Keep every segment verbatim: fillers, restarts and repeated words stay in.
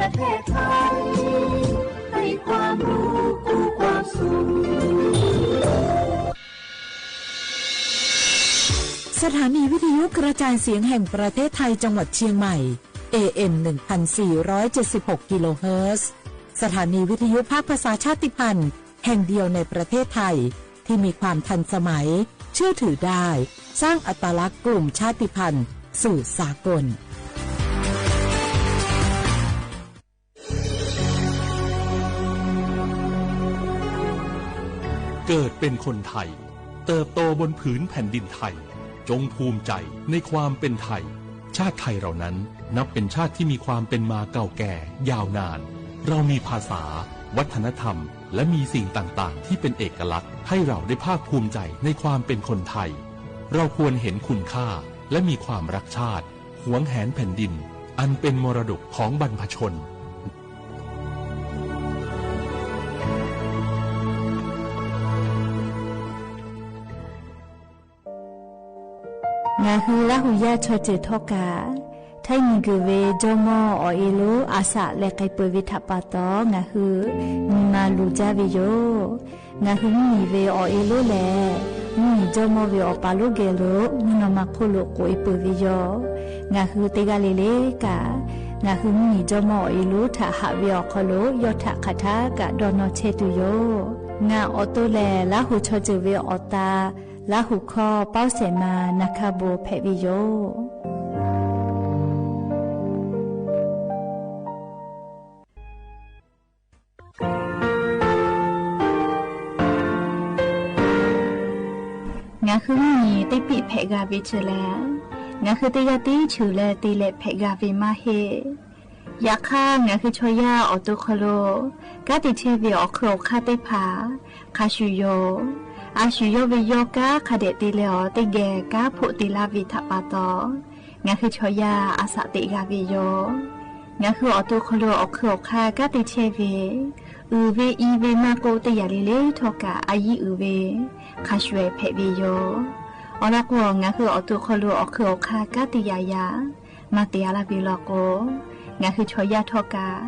ประเทศไทย ให้ความรู้คู่ความสุข สถานีวิทยุกระจายเสียงแห่งประเทศไทยจังหวัดเชียงใหม่ เอเอ็ม หนึ่งพันสี่ร้อยเจ็ดสิบหก กิโลเฮิรตซ์ สถานีวิทยุภาคภาษาชาติพันธุ์แห่งเดียวในประเทศไทย ที่มีความทันสมัย เชื่อถือได้ สร้างอัตลักษณ์กลุ่มชาติพันธุ์สู่สากล เกิดเป็นคนไทย เติบโตบนผืนแผ่นดินไทย จงภูมิใจในความเป็นไทย ชาติไทยเรานั้นนับเป็นชาติที่มีความเป็นมาเก่าแก่ยาวนาน เรามีภาษา วัฒนธรรม และมีสิ่งต่างๆ ที่เป็นเอกลักษณ์ ให้เราได้ภาคภูมิใจในความเป็นคนไทย เราควรเห็นคุณค่า และมีความรักชาติ หวงแหนแผ่นดิน อันเป็นมรดกของบรรพชน ငါဟု လႃးဟူယႃႉ ချီၸိူဝ်းထီၣ်ကႃႈ ထႆးငိုၼ်းကွံာ်ဝဲ ကၠီၣ်မီၢ်အီၤအ့လိ အသးလၢၵ်ႈ ပၢႆပၢၢ်ဝဲထၢၣ်ပၢၢ်တီၢ် ငါဟု မံမၤလူၤကၢ်ဝဲယိာ် ငါဟု မံမံၤဝဲအီၤအ့လိလၢ မံမံၤကၠီၣ်မီၢ်ဝဲအီၤ ပာ်လိၵ်ၣ်ဂဲၤလိာ် မုၢ်နီၢ်မၤခိၣ်လိာ် ကိးအ့ပၢၢ်ဝဲယိာ် ငါဟု တဂၤလၢ်လၢ်ကၢ် ငါဟု မံမံၤကၠီၣ်မီၢ်အီၤအ့လိ ထးဟးဝဲအီၤခီလိာ် ယီၢ်ထးခးထး ကးဒီးနီၢ်ဆဲးတုၤယိာ် ငါအီးတိၢ်လၢ လၢဟူ ချီၸိူဝ်းဝဲအီၤတၢ် လၢဟူခီ ပီၣ်စဲးမၤ နၢ်ခၢၣ်ဘိ ဖဲးဝဲယိာ် ငါဟု မံမံၤ တပ့ၣ်ဖဲးဂၤဝဲဆၢလဲၣ် ငါဟု တယၢ်တံဆူၣ်လၢ တ့လဲၣ်ဖဲးဂၤဝဲမးဟ့ၣ် ယခါ ငါဟု ချီယၢ် အီးတိၢ်ခီလိာ် ကၢ်တ့ဆဲးဝဲ အီၣ်ခုၣ်အီၣ်ခၣ်သ့ၣ်တဖၣ် ခးဆူၣ်ယိာ် အါဆူၣ်ယိာ်ဝဲယီၢ် ကၢ်ခးဒဲးတ့လဲၣ်အီၤ တ့ဂဲၤ ကၢ်ဖိးတ့လၢ်ဝဲထၢၣ်ပၢၢ်တီၢ် ငါဟု ချီယၢ် အသးသ့ၣ်ဂၤဝဲယိာ် ငါဟု အီၣ်တိၢ်ခီလိာ် အီၣ်ခုၣ်အီၣ်ခၣ် ကၢ်တ့ဆဲးဝဲ အုၣ်ဝဲအံၤဝဲမးကိး တယၢ်လၢ်လၢ်ထီၣ်ကၢ် အယံၣ်အုၣ်ဝဲ ခးဆူၣ်ဝဲဖဲးဝဲယိာ် အီၤလီၤကိး ငါဟု အီၣ်တိၢ်ခီလိာ် အီၣ်ခုၣ်အီၣ်ခၣ် ကၢ်တ့ယၤယၤ မၤတ့အါလၢ်ဝဲလီၤကိး ငါဟုချီယၢ်ထီၣ်ကၢ်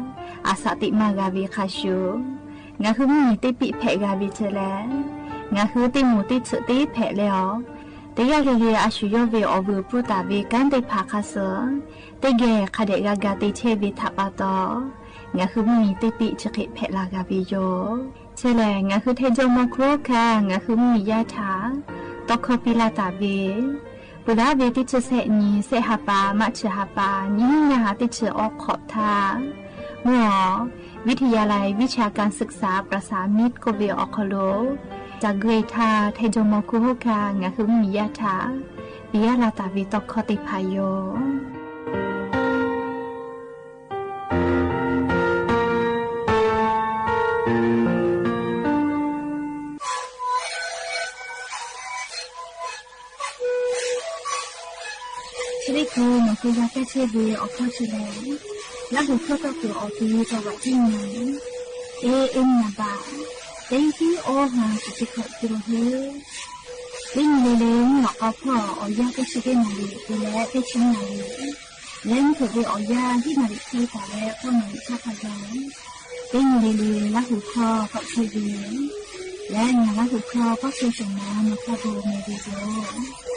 အသးသ့ၣ်မၤဂၤဝဲခါဆူၣ် ငါဟုမံမံၤတ့ပ့ၣ်ဖဲးဂၤဝဲဆၢလဲၣ် ငါဟုတ့မူၤတ့ဆၢးတ့ဖဲးလဲၣ်အီၤ တယၢ်လၢလၢ အါဆူၣ်ယီၣ်ဝဲအီၣ်ဝုၤပူတၢ်ဝဲကၢ်သ့ၣ်တဖၣ်ခါဆၢ တ့ဂဲၤခးဒဲးဂၤဂၤတ့ဆဲးဝဲထးပာ်တီၢ် ငါဟုမံမံၤတ့ပ့ၣ်ဆၢဃ့ဖဲးလၢ်ဂၤဝဲယိာ် ဆၢလဲၣ် ငါဟုထဲကၠီၣ်မီၢ်ခိၣ်ခါ ငါဟုမံမံၤယၢ်ထး တီခီပံလၢ်တၢ်ဝဲ ပူၤလၢ်ဝဲတ့ဆၢးဆဲးနံၤ ဆဲးဟးပၢ် မးဆၢးဟးပၢ် နံၣ်ညါဟးတ့ဆၢးအီၣ်ခိးထါ မ့ၢ်အီၤ วิทยาลัยวิชาการศึกษาประสานมิตร ကိးဝဲအီၤခီလိာ် တၢ်ဂ့ၢ်ထါ ထဲကၠီၣ်မီၢ်ခိၣ်ခါ ငါဟုမံမံၤယၢ်ထး ပံယၢ်လၢ်တၢ်ဝဲတီခီသ့ၣ်တဖၣ်ယိာ် ချ့းခိၣ် နီၢ်ခိယၢ်ကၢ်ဆဲးဝဲအီၣ်ခိၣ်ဆၢလဲၣ် လၢဟူးခိၣ်ကီၢ်ကိၤအီၤ တ့တဝးတံၢ်နၤ เอเอ็ม နံပါတ် သိပ်းသီး အီၣ်ဟါ သီးသီးခိၣ် ကီၢ်ဟဲ လၢနံၤလၢလၢ မုၢ်လီၤကီၢ်ဖီၣ် အီၣ်ယၢ်တဆံဃ့နၣ်ရံၣ် တုၤလၢတဆံနၣ်ရံၣ် လၢနခိၣ်ဝဲအီၣ်ယၢ် ဟံးနၣ်ရံၣ်ခံတၢ်လၢ ဃိးနၣ်ရံၣ်ဆၣ်ဖးယံၤ လၢနံၤလၢလၢ လၢဟူးခိၣ်ကီၢ်ဆဲးဝဲ လၢနၤလၢဟူးခိၣ် ပီၣ်ဆဲးစၢၤမၤ နၢ်ခၢၣ်ဘိ မ့ၢ်ဝဲယိာ်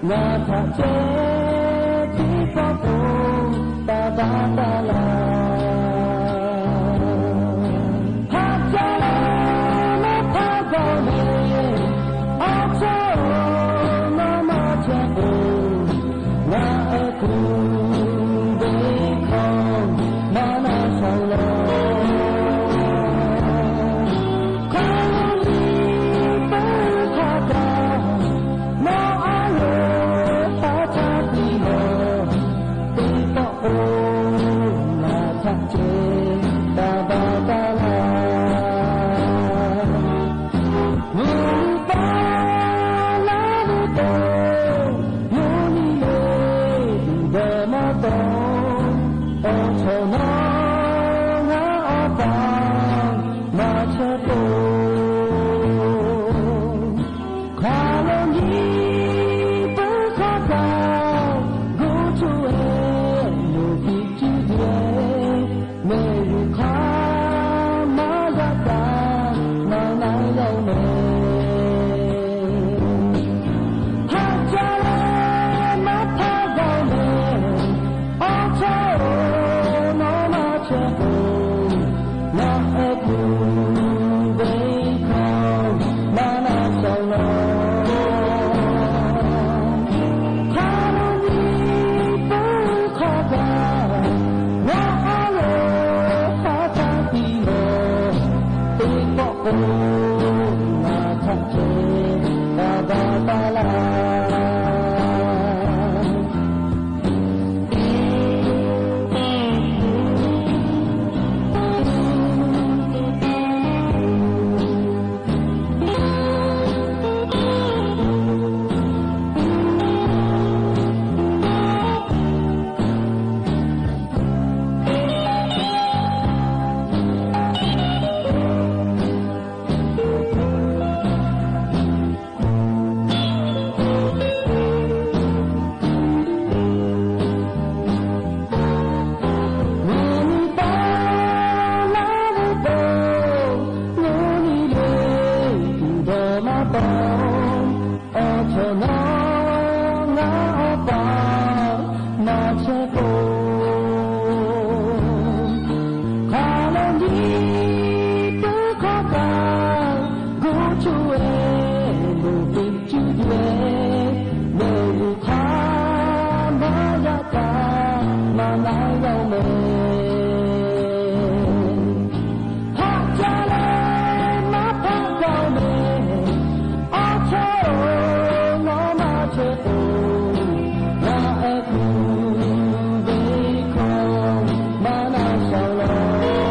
နထးကဲ ပီႈပော့ၵိၣ် တၢ်ဘၣ်တၢ်လၢ် ဟးကၠၢလၢ နဖးဂီၤန့ၣ် အီၣ်ဆီအိၣ် နီၢ်မၤဆဲးကိၣ် နအဲၣ်ကူၣ် ဘ့ၣ်ခီ မၤနၤစီလီၤ ခီလီၤနံၤ ပၢၤခီၣ်ကၢ် နီၢ်အါလီၤ ဟးထးတံၢ်လီၤ ပီၢ်ပီၢ်အိၣ် နထးကဲ တၢ်ဘၣ်တၢ်လၢ် မုၢ်ပၢ်လၢမုၢ်ပၢ် မုၢ်နံၤလၢ ဒဲမီၢ်တီၢ် အိၣ်ဆိးနီၢ် နအီၣ်ပၢ် မၤဆဲးကိၣ် ခီလီၤနံၤ ပၢၤခီၣ်ကၢ် ဂိၢ်ထူဝဲ လူၢ်ကံၢ်ကံၢ်ဒဲး မ့ၢ်ဝံၤခီ မၤယၤတၢ် မၤနၤယၤန့ၣ် ဟးကၠၢလၢ မၤဖးဂီၤန့ၣ် အီၣ်ဆီအိၣ် နီၢ်မၤဆဲးကိၣ် နအဲၣ်ကူၣ် ဘ့ၣ်ခီ မၤနၤစီလီၤ ခီလီၤနံၤ ပၢၤခီၣ်ကၢ် နီၢ်အါလီၤ ဟးထးတံၢ်လီၤ ပီၢ်ပီၢ်အိၣ် နထးကဲ တၢ်ဘၣ်တၢ်လၢ် မုၢ်နံၤပၢ်လၢမုၢ်ပၢ် မုၢ်နံၤလၢ ဒဲမီၢ်တီၢ် အိၣ်ဆိးနီၢ် နအီၣ်ပၢ် မၤဆဲးကိၣ် ခီလီၤနံၤ ပၢၤခီၣ်ကၢ် ဂိၢ်ထူဝဲ လူၢ်ကံၢ်ကံၢ်ဒဲး မ့ၢ်ဝံၤခီ မၤယၤတၢ် မၤနၤယၤန့ၣ် ဟးကၠၢလၢ မၤဖးဂီၤန့ၣ် အီၣ်ဆီအိၣ် နီၢ်မၤဆဲးကိၣ် နအဲၣ်ကူၣ် ဘ့ၣ်ခီ မၤနၤစီလီၤ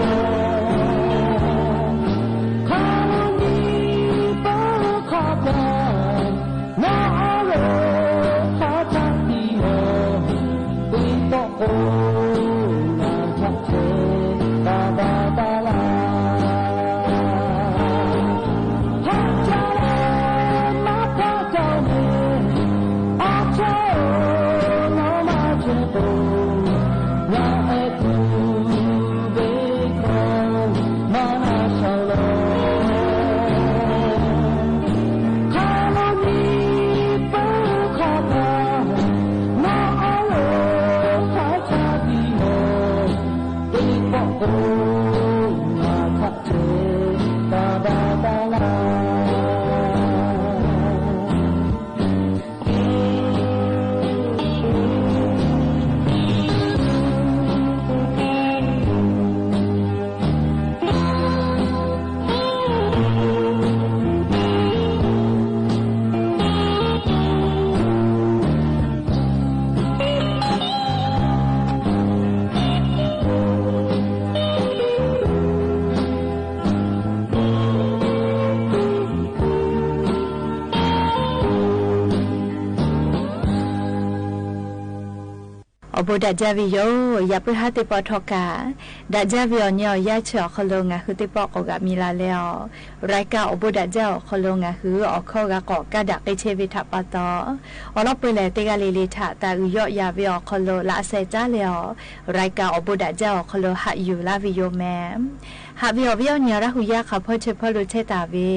ခီလီၤနံၤ ပၢၤခီၣ်ကၢ် နအီၣ်လီၤ ဟးထးတံၢ်လီၤ ပီၢ်ပီၢ်အိၣ် နထးကဲ တၢ်ဘၣ်တၢ်လၢ် ဟးကၠၢလၢ မၤဖးဂီၤန့ၣ် အီၣ်ဆီအိၣ် နီၢ်မၤဆဲးကိၣ် နအဲၣ်ကူၣ် ဘ့ၣ်ခီ မၤနၤစီလီၤ ခီလီၤနံၤ ပၢၤခီၣ်ကၢ် နအီၣ်လီၤ ဟးထးတံၢ်လီၤ ပီၢ်ပီၢ်အိၣ် နထးကဲ တၢ်ဘၣ်တၢ်လၢ် အိၣ်ဘူးဒၣ်ကၢ်ဝီၤယိာ် ယၢပၢဟၢသ့ၣ်ပီၣ်ထီၣ်ကၢ် ဒၣ်ကၢ်ဝီၤအီၤညီအီၤယါဆၢအီၤခီလိာ် ငါဟုသ့ၣ်ပီၣ်ကိးဂၤမံၤလၢ်လၢ်အီၤ ရၢၢ်ကၢ်အိၣ်ဘူးဒၣ်ကၢ်အီၤခီလိာ် ငါဟုအီၤခီဂၤကိး ကါဒၣ်ဃ့ဆ့ဝ့ထးပာ်တီၤ အီၤလီၤပှဲၤလဲၣ် တဂၤလၢ်လၢ်ထး တၢ်အုၣ်ယီၣ်ယၤဝဲအီၤခီလိာ် လၢအစဲးတၢ်လၢ်အီၤ ရၢၢ်ကၢ်အိၣ်ဘူးဒၣ်ကၢ်အီၤခီလိာ် ဟးယူၢ်လၢ်ဝံၤယိာ်မဲာ် ဟးဝံၤအီၤဝံၤအီၤညီရၢ်ဟူယါ ခးဖီဆၢဖီလိာ်ထဲတၢ်ဝဲ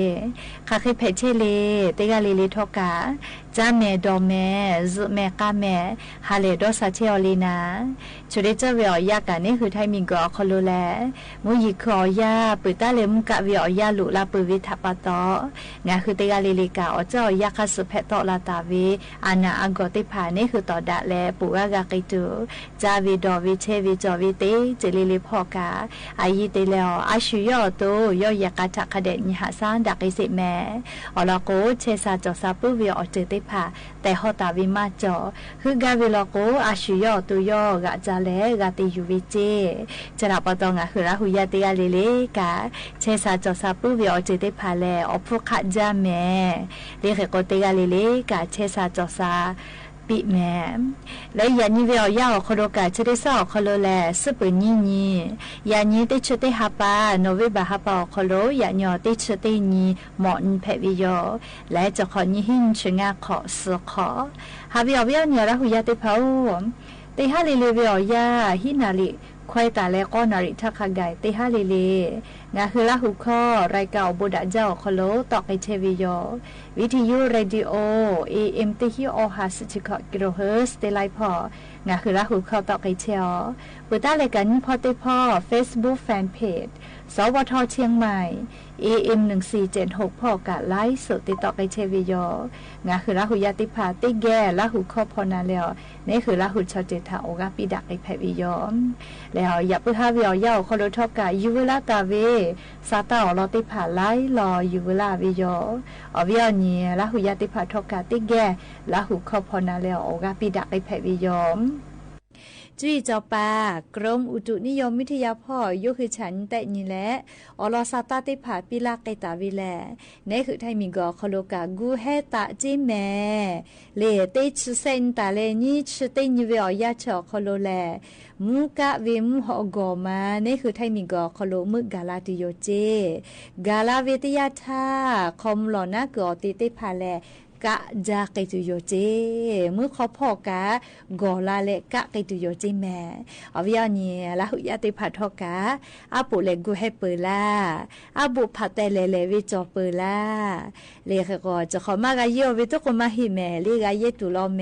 ခးဃ့ဖဲးဆ့လ့ၣ် တဂၤလၢ်လၢ်ထီၣ်ကၢ် จ๊ะแหม ดอแหม ศึแหม ก้าแหม ฮาแหล่ดอสาเทออลีนา ชุเดเจ้าเวอออกยากา เนหือไทยมีเกาะคอโลแล มุ้ยหยีคือออกยา ปื้อต้าเลมุ้ยกะเวอออกยา ลุลาปื้อเวทะปาตอ งาหือเตกาเลเลกา ออกเจ้าออกยา คาสึแผะเตาะลาตาเว อาหนาอาก่อเตผ่า เนหือต่อดะแล ปู่กากาเกตุ จ๊ะเวดอเวเชเวจอเวเต เจเลเลพ่อกา อายีเตแลอ อาชูยอดโต ยอดยากาถะคะแดะ ญิหาสาดะเกเสแหม ออลอโก แชสาจ่อสาปื้อเวออกเจอเตผ่า แต่ฮอตาเวมาจ่อ หื้อกาเวลอโก อาชูยอดโตยอด กะจ๊ะแล กาเตอยู่เวเจ จะหลับปอตองาหือละหูยาเตกาเลเลกา แชสาจ่อสาปื้อเวออกเจอเตผ่าแล ออกผู้คะจ๊ะแหม เลเขโกเตกาเลเลกา แชสาจ่อสา ปิแหม และยานี้เวออกยาออกคอโลกา เชเตซ่าออกคอโลแล ซื่อปืนยี่ยี่ ยานี้เตเชอเตฮาปา โนเวบาฮาปาออกคอโล ยานี้เตเชอเตยี่ หมอนี้แผะเวยอ และจะขอนี้หิ้นเชงาขอเสือขอ ฮาเวออกเวอเนี่ยละหูยาเตเผา เตฮาเลเลเวออกยา หิ้นนาริ ควายตาและก็นาริทักขะไก่ เตฮาเลเล งาหือละหูข้อ รายการออกโบดะเจ้าออกคอโล ตอกเกเชเวยอ วิทยุเรดิโอ เอเอ็ม เตหิ้วออหาสิบเจ็ดกิโลเฮิรตซ์ เตไลพ่อ งาหือละหูข้อตอกเกเชออ ปื้อต้าเลกานี้พ่อเตพ่อ Facebook Fan Page สวท เชียงใหม่ เอเอ็ม หนึ่งสี่เจ็ดหก พ่อกาไลฟ์สดเตตอกเกเชเวยอ งาหือละหูยาเตผ่าเตแก่ละหูข้อพอนาแลอ เนหือละหูชอเจถาโอกาสปิดะเกแผะเวยอ แล้วอย่าปื้อฮาเวออกยาออกคอโลทอกา อยู่เวลาตาเว สาตาออกลอเตผ่าไลฟ์ลออยู่เวลาเวยอ ออกเวอเนี่ยละหูยาเตผ่าทอกาเตแก่ ละหูข้อพอนาแลอ โอกาสปิดะเกแผะเวยอ จุ้ยจอปา กรมอุตุนิยมวิทยาพ่อ ยกหือฉันแตะนี้แล ออลอสาตาเตผ่าปิลาเกตาเวแล เนหือไทยมีเกาะคอโลกา กูแฮตะเจแหม เลเตชึเส้นตาเลนี้ชึเตนี้เวออกยาเชอออกคอโลแล มุกะเวมุหอก่อมา เนหือไทยมีเกาะคอโล มึกกาลาตุโยเจ กาลาเวตยาธา คอมหล่อนาเกอออกตีเตผ่าแล กะจาเกตุโยเจ มื้อขอพ่อกะ ก่อลาและกะเกตุโยเจแหม ออกเวอเนี่ยละหูยาเตผ่าทอกา อาปุแลกูแฮเปิดละ อาบุผ่าแต่แหล่แหล่เวจอเปิดละ เลขะก่อจะขอมากะเยี่ยวเวตุกมาหิแหม เลกะเยตุลอแหม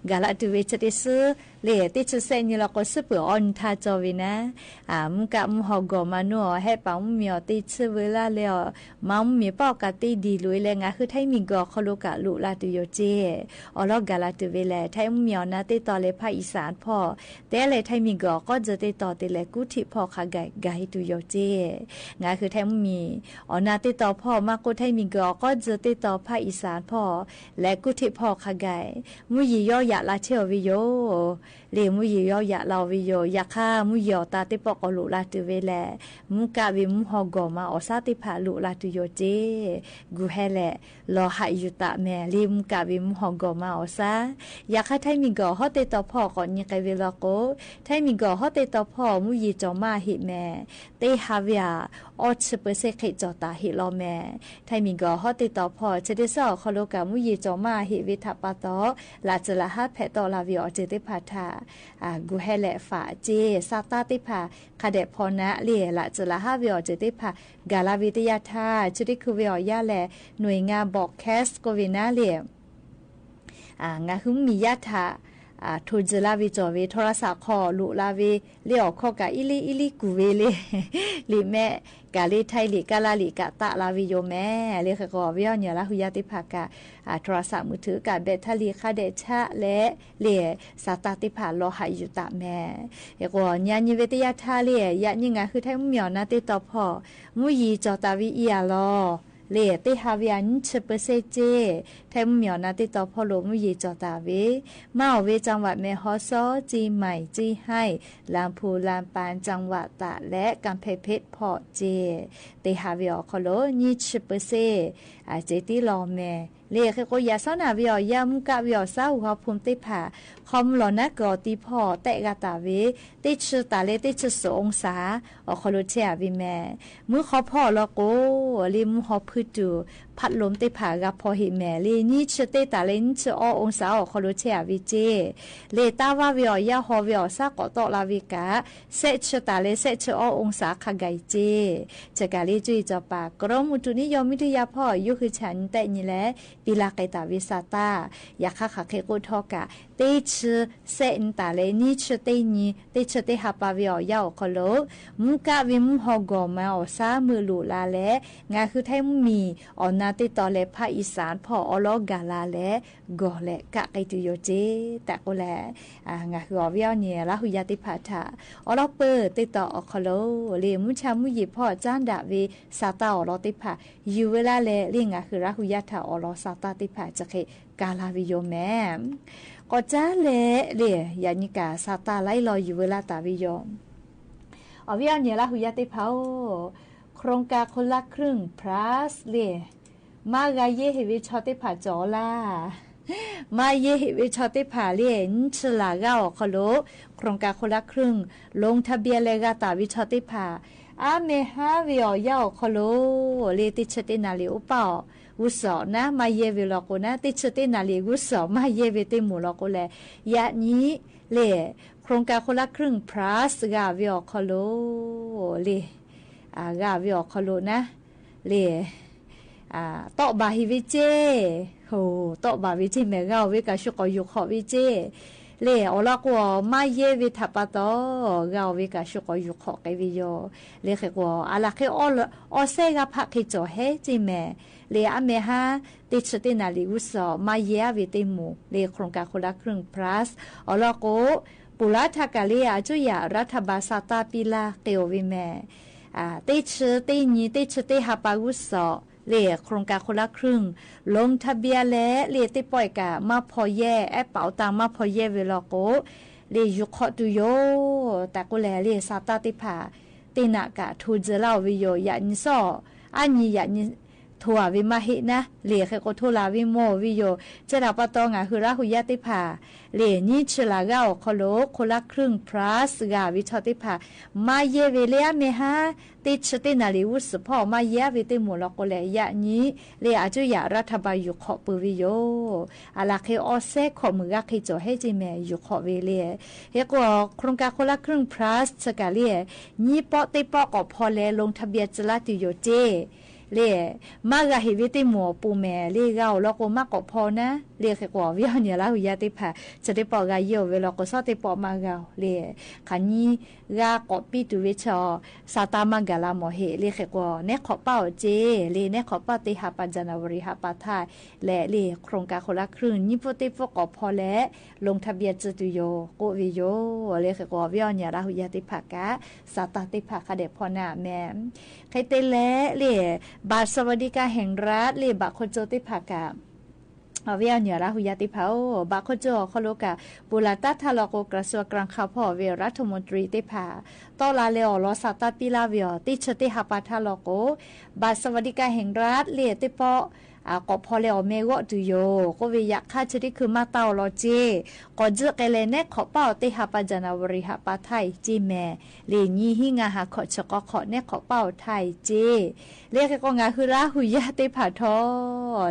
กาลาตุเวชะเตซื้อ เลเตชึเส้นนี้ลอก็ซื้อเปิดออนทาจอเวนะ อ่า มุกะมุหอก่อมานัว แฮปามุมีออเตชึเวลาแลอ มามุมีป้อกะเตดีลุยแล งาหือไทยมีเกาะคอโลกา ลุลาตุโยเจ ออลอกาลาตุเวแล ไทยมุมีออนาเตต่อแลภาคอีสานพ่อ แต่แลไทยมีเกาะก็เจอเตต่อเตแลกู้ทิพ่อคะไก่ กาเฮตุโยเจ งาหือไทยมุมีออนาเตต่อพ่อ มาโกไทยมีเกาะก็เจอเตต่อภาคอีสานพ่อ และกู้ทิพ่อคะไก่ มุยยียอยะลาเชออเวโย เลมุยยียอยะลาเวโย ยะค่ะ มุยยีออตาเตปอกอลุลาตุเวแล มุกะเวมุหอก่อมาออสาเตผ่าลุลาตุโยเจ กูแฮแหละ ลอหะอยู่ตะแหม เลมุกะเวมุหอก่อมาออสา ยะค่ะ ไทยมีเกาะฮอเตต่อพ่อก่อนี้ไกเวลอโก ไทยมีเกาะฮอเตต่อพ่อ มุยยีจอมาหิแหม เตฮาเวอ ออชึเปอร์เซ็นต์เขตจอตาหิลอแหม ไทยมีเกาะฮอเตต่อพ่อ เชเตซ่าออกคอโลกา มุยยีจอมาหิเวทะปาตอ ละเจอละฮาแผะตอลาเวออกเจอเตผ่าทา อ่า กูแฮแหละฝาเจ สาตาเตผ่า คะแดะพอนะ เลละเจอละฮาเวออกเจอเตผ่า กาลาเวตยาธา ชึเตคือเวออกยาแล หน่วยงานบอดแคสต์โกเวนะเล อ่า งาหื้อมียาธา อ่า โทรเจอลาเวจอเว โทรศัพท์คอลุลาเว เลออกข้อกะอิลิอิลิกูเวเล เลแม่ กาเลไทยเลกาลาเลกาตะลาเวโยแหม เลขะก่อเวอเนี่ยละหูยาเตผ่ากะ อ่า โทรศัพท์มือถือกะแบตเตอรี่คะแดะชะและ เลสาตาเตผ่าลอหะอยู่ตะแหม เลขะก่อเนี่ยนี้เวตยาธาเล ยะนี้งาหือไทยมุมีออนาเตต่อพ่อ มุยยีจอตาเวอีอะลอ เลเตฮาเวอนี้ชึเปอร์เซ็นต์เจ ไทยมุมีออนาเตต่อพ่อโล มุยยีจอตาเว มาออเวจังหวัดแม่ฮ่องสอน เจียงใหม่ เจียงไฮ้ ลำพูน ลำปาง จังหวัดตากและกำแพงเพชรพ่อเจ เตฮาเวออกคอโล นี้ชึเปอร์เซ็นต์ อ่า เจตี้ลอแหม เลขะก่อยะซ้อนหาเวออกยา มุกะเวออกสาอุณหภูมิเตผ่า คอมหล่อนาเกอออกตีพ่อ แตะกาตาเว เตชึตาเล เตชึสององศา ออกคอโลเชอเวแหม มื้อขอพ่อลอโก เลมุหอพื้นตู พัดลมเต๊ผ่าก็พอเหตุแหม เลยนี้เชอเต๊ต๋าแลนี้เชออ้อองศาออกคอโลเชอะเวเจ้ เลยต้าว่าเวออกเย้าฮอเวออกซ้าก็ต้องลาเวกะ แซะเชอต๋าแลแซะเชออ้อองศาคาไก่เจ้ เจ้ากาเล่จุ้ยจอปาก กรมอุตุนิยมวิทยาพ่อยุคคือฉันแต๊นี้แล ปีลาไก่ต๋าเวซาต้า อยากข้าขาเคโกทอกะ เต๊เชอแซะนี้ต๋าแลนี้เชอเต๊นี้ เต๊เชอเต๊ฮาปาเวออกเย้าออกคอโล มุกะเวมุฮอก่อมาออกซ้ามือหลู่ลาแล งาคือไทยมุมี ออกนาเต๊ต๋อแลภาคอีสานพ่อออลอกาลาแล ก่อแลกะไกตุโยเจ แต่ก็แล อ่า งาคือออกเวียวเนี่ยละหุยาเต๊ผ่าถา ออลอเปิดเต๊ต๋อออกคอโล เลยมุชามุหยิบพ่อจ้านดะเวซาต้าออลอเต๊ผ่า อยู่เวลาแล เลยงาคือละหุยาถาออลอซาต้าเต๊ผ่าจะเค กาลาวิโยแม ก็จ้าแล เลย ยานิกาซาตาไล่รออยู่เวลาตาวิโย เอาวิเอาเนี่ยละหุยาเต๊ผ่า โครงการคนละครึ่ง plus เลย มาเยียะหื้อเวชอเต๊ผ่าจ๋อล่ะ มาเยียะหื้อเวชอเต๊ผ่าเลย นี้เชอหล่าก้าออกคอโล โครงการคนละครึ่ง ลงทะเบียนแลก้าต๋าเวชอเต๊ผ่า อาแม่ฮาเวออกเย้าออกคอโล เลยเต๊เชอเต๊นาลีอุปา วุสอนะ มาเยียะเวลอโกนะ เต๊เชอเต๊นาลีวุสอ มาเยียะเวเต๊หมู่ลอโกแล ยานี้เลย โครงการคนละครึ่ง plus ก้าเวออกคอโล เลย อ่า ก้าเวออกคอโลนะ เลย อ่า เตาะบ่าหื้อเวเจ้ โห เตาะบ่าเวเจ้แหม ก้าเวกาชุกออยู่ขอเวเจ้ เลย ออลอโกมาเยียะเวถาปาตอ ก้าเวกาชุกออยู่ขอเกเวโย เลยเขกว่า อะละเคออ ออแซะก้าพะเคจ๋อแฮเจ้แหม เลยอาแม่ฮา เต๊เชอเต๊นาลีวุสอ มาเยียะเวเต๊หมู่ เลยโครงการคนละครึ่ง plus ออลอโก ปูลาทากาเลย อาจุยารัฐบาลซาตาปีลาเกวเวแหม อ่า เต๊เชอเต๊นี้ เต๊เชอเต๊ฮาปาวุสอ เลยโครงการคนละครึ่ง ลงทะเบียนแล เลยเต๊ปอยกามาพอเยียะ แอปเป๋าตังมาพอเยียะเวลอโก เลยอยู่ขอตุโย แต่ก็แล เลยซาตาเต๊ผ่า เต๊หน้ากาทูเจอเล่าเวโย ยานี้ซ้อ อานี้ยานี้ โทรเวมาหื้อนะ เลยเขกว่าโทรลาเวโมเวโย เจดาปาตองาหื้อละหุยาเต๊ผ่า เลยนี้เชอหล่าก้าออกคอโล คนละครึ่ง plus ก้าเวชอเต๊ผ่า มาเยียะเวเลยอาแม่ฮา เต๊เชอเต๊นาลีวุสอพ่อ มาเยียะเวเต๊หมู่ลอโกแล ยานี้ เลยอาจุยารัฐบาลอยู่ขอปือเวโย อะละเคออแซะขอมือก้าเคจ๋อแฮเจ้แหม อยู่ขอเวเลย เขกว่าโครงการคนละครึ่ง plus สกาเลย นี้เปาะเต๊เปาะก็พอแล ลงทะเบียนจะละตุโยเจ้ เลย มาก้าหื้อเวเต๊หมู่ปูแหม เลยก้าลอโกมาก็พอนะ เลยเขกว่าเวียวเนี่ยละหุยาเต๊ผ่า จะเต๊ปอก้าเยียะเวลอโกซ้อเต๊ปอมาก้า เลย ขานี้ก้าก็ปี้ตุเวชอ ซาตามาก้าละหมอหื้อ เลยเขกว่า แนะขอเป้าเจ้ เลย แนะขอเป้าเต๊ฮาปา January ฮาปาไทย และ เลย โครงการคนละครึ่ง นี้เปาะเต๊เปาะก็พอแล ลงทะเบียนจะตุโย โกเวโย เลยเขกว่าเวียวเนี่ยละหุยาเต๊ผ่ากะ ซาตาเต๊ผ่าคะแดะพอหน้าแหม ใครเตะแล เลย บัตรสวัสดิการแห่งรัฐ เลย บัตรคนจนเต๊ผ่ากะ เอาเวียวเนี่ยละหุยาเต๊ผ่า โอ้ บัตรคนจนออกคอโลกะ ปูลาตาทาลอโก กระทรวงการคลังพ่อเว รัฐมนตรีเต๊ผ่า เตาะลาเลยออลอซาตาปีลาเวอ เต๊เชอเต๊ฮาปาทาลอโก บัตรสวัสดิการแห่งรัฐ เลย เต๊ปอ อ่า ก็พอแลออกแม่เงาะตุโย โกเวยาค่าเชอเต๊คือมาเต้าลอเจ้ ก็เจื้อแกแล แนะขอเป้าเต๊ฮาปา January ฮาปาไทยเจ้แหม เลยนี้หื้องาหาขอเฉกาะขอแนะขอเป้าไทยเจ้ เลยเขกว่างาหื้อละหุยาเต๊ผ่าทอ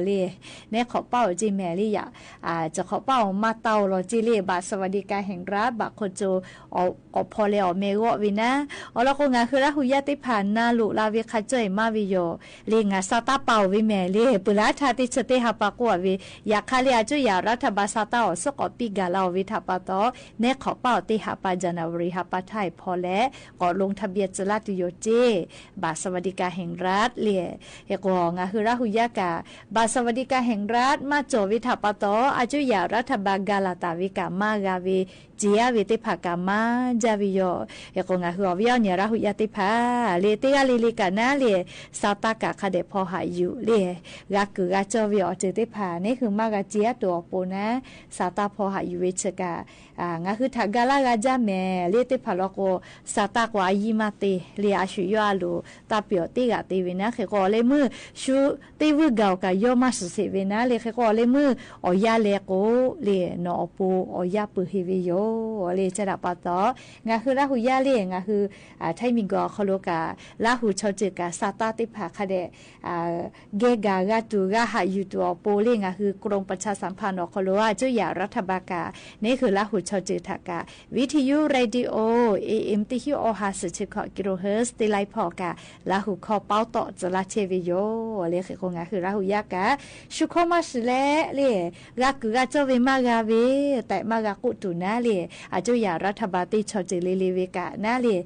เลย แนะขอเป้าเจ้แหม เลยยา อ่า จะขอเป้ามาเต้าลอเจ้ เลย บัตรสวัสดิการแห่งรัฐ บัตรคนจน ออก ก็พอแลออกแม่เงาะเวนะ ออลอโกงาหื้อละหุยาเต๊ผ่า นาหลู่ลาเวคะจ้อยมาเวโย เลยงาซาตาเป่าเวแหม เลย ปูลาทาเต๊เชอเต๊ฮาปากัวเว ยาค่าเลยอาจุยารัฐบาลซาตาออกซอกออกปี้ก้าลาออกเวถาปาตอ แนะขอเป้าเต๊ฮาปา January ฮาปาไทยพอแล ก็ลงทะเบียนจะละตุโยเจ้ บัตรสวัสดิการแห่งรัฐ เลย เขกว่างาหื้อละหุยากะ บัตรสวัสดิการแห่งรัฐ มาจ่อเวถาปาตอ อาจุยารัฐบาลก้าละตาเวกะมาก้าเว เจียเวเต๊ผ่ากะมาจ้าเวโย เขกว่างาหื้อเวียวเนี่ยละหุยาเต๊ผ่า เลยเต๊ก้าเลยเลยกะนะ เลย ซาตากะคะแดะพอหาอยู่ เลย ก้า ကွၢ်ဂ့ၤကွၢ်ဂ့ၤ အီၤစ့ၢ်ကီး တ့ၢ်ဖး န့ၣ်ဃု မၢ်ဂၤစ့ၢ်ကီး တူၢ်အီၤပိၤနၤ စးတၢ်ဖီၣ်ဟးယူၤဝဲဆၢကၢ် ငါဃုထးဂၤလၢဂၤဒ်မ့ၢ် လၢတ့ၢ်ဖးလီၤကိး စးတၢ်ကွၢ်အယံာ်မးတ့ၢ် လၢအဆူၣ်ယွၤအလိၤ တၢ်ပျီၣ်တ့ၢ်ဂၤတ့ၢ်ဝဲနၤ ဃဲးဃီလၢမုၢ် ဆူတ့ၢ်ဝုၢ်ဂၤကၢ်ယီၢ်မးစံးဆ့ဝဲနၤ လၢဃဲးဃီလၢမုၢ် အီၣ်ယၢ်လဲကိး လၢနီၢ်အီၤပိၤ အီၣ်ယၢ်ပၢၢ်ဟ့ၣ်ဝဲယိာ် လၢဆၢဒၣ်ပၢ်တီ ငါဃုလၢဟူယၢ်လၢ ငါဃု ထံမံၤကီၢ်ခီလိကၢ် လၢဟူဆီၣ်တံၢ်ကၢ် စးတၢ်တ့ၢ်ဖးခါဒဲး ကဲဂၤဂၤတူၢ်ဂၤဟးယူၤတူၢ်အီၤပိၤလၢ ငါဃု กรมประชาสัมพันธ์ အီၤခီလိ အစူယၤရฐบาลကၢ် န့ၣ်ဃုလၢဟူဆီၣ်တံၢ်ထးကၢ် วิทยุเรดิโอ เอเอ็ม တစ်ဆယ့်ရှစ် กิโลเฮิรตซ์ တ့လံဖီကၢ် လၢဟူခီပီတီၣ်စလါဆဲဝဲယိာ် လၢဃဲးဃီ ငါဃုလၢဟူယၢ်ကၢ် ဆူခီမးစံးလဲၣ် လၢ ဂၤကွၢ်ဂၤကၠီဝဲမၢ်ဂၤဝဲ တၢ်မၢ်ဂၤကိးတူၢ်နၤလၢ အစူယၤရฐบาลတ့ဆီၣ်တံၢ်လံလံဝဲကၢ်နၤလၢ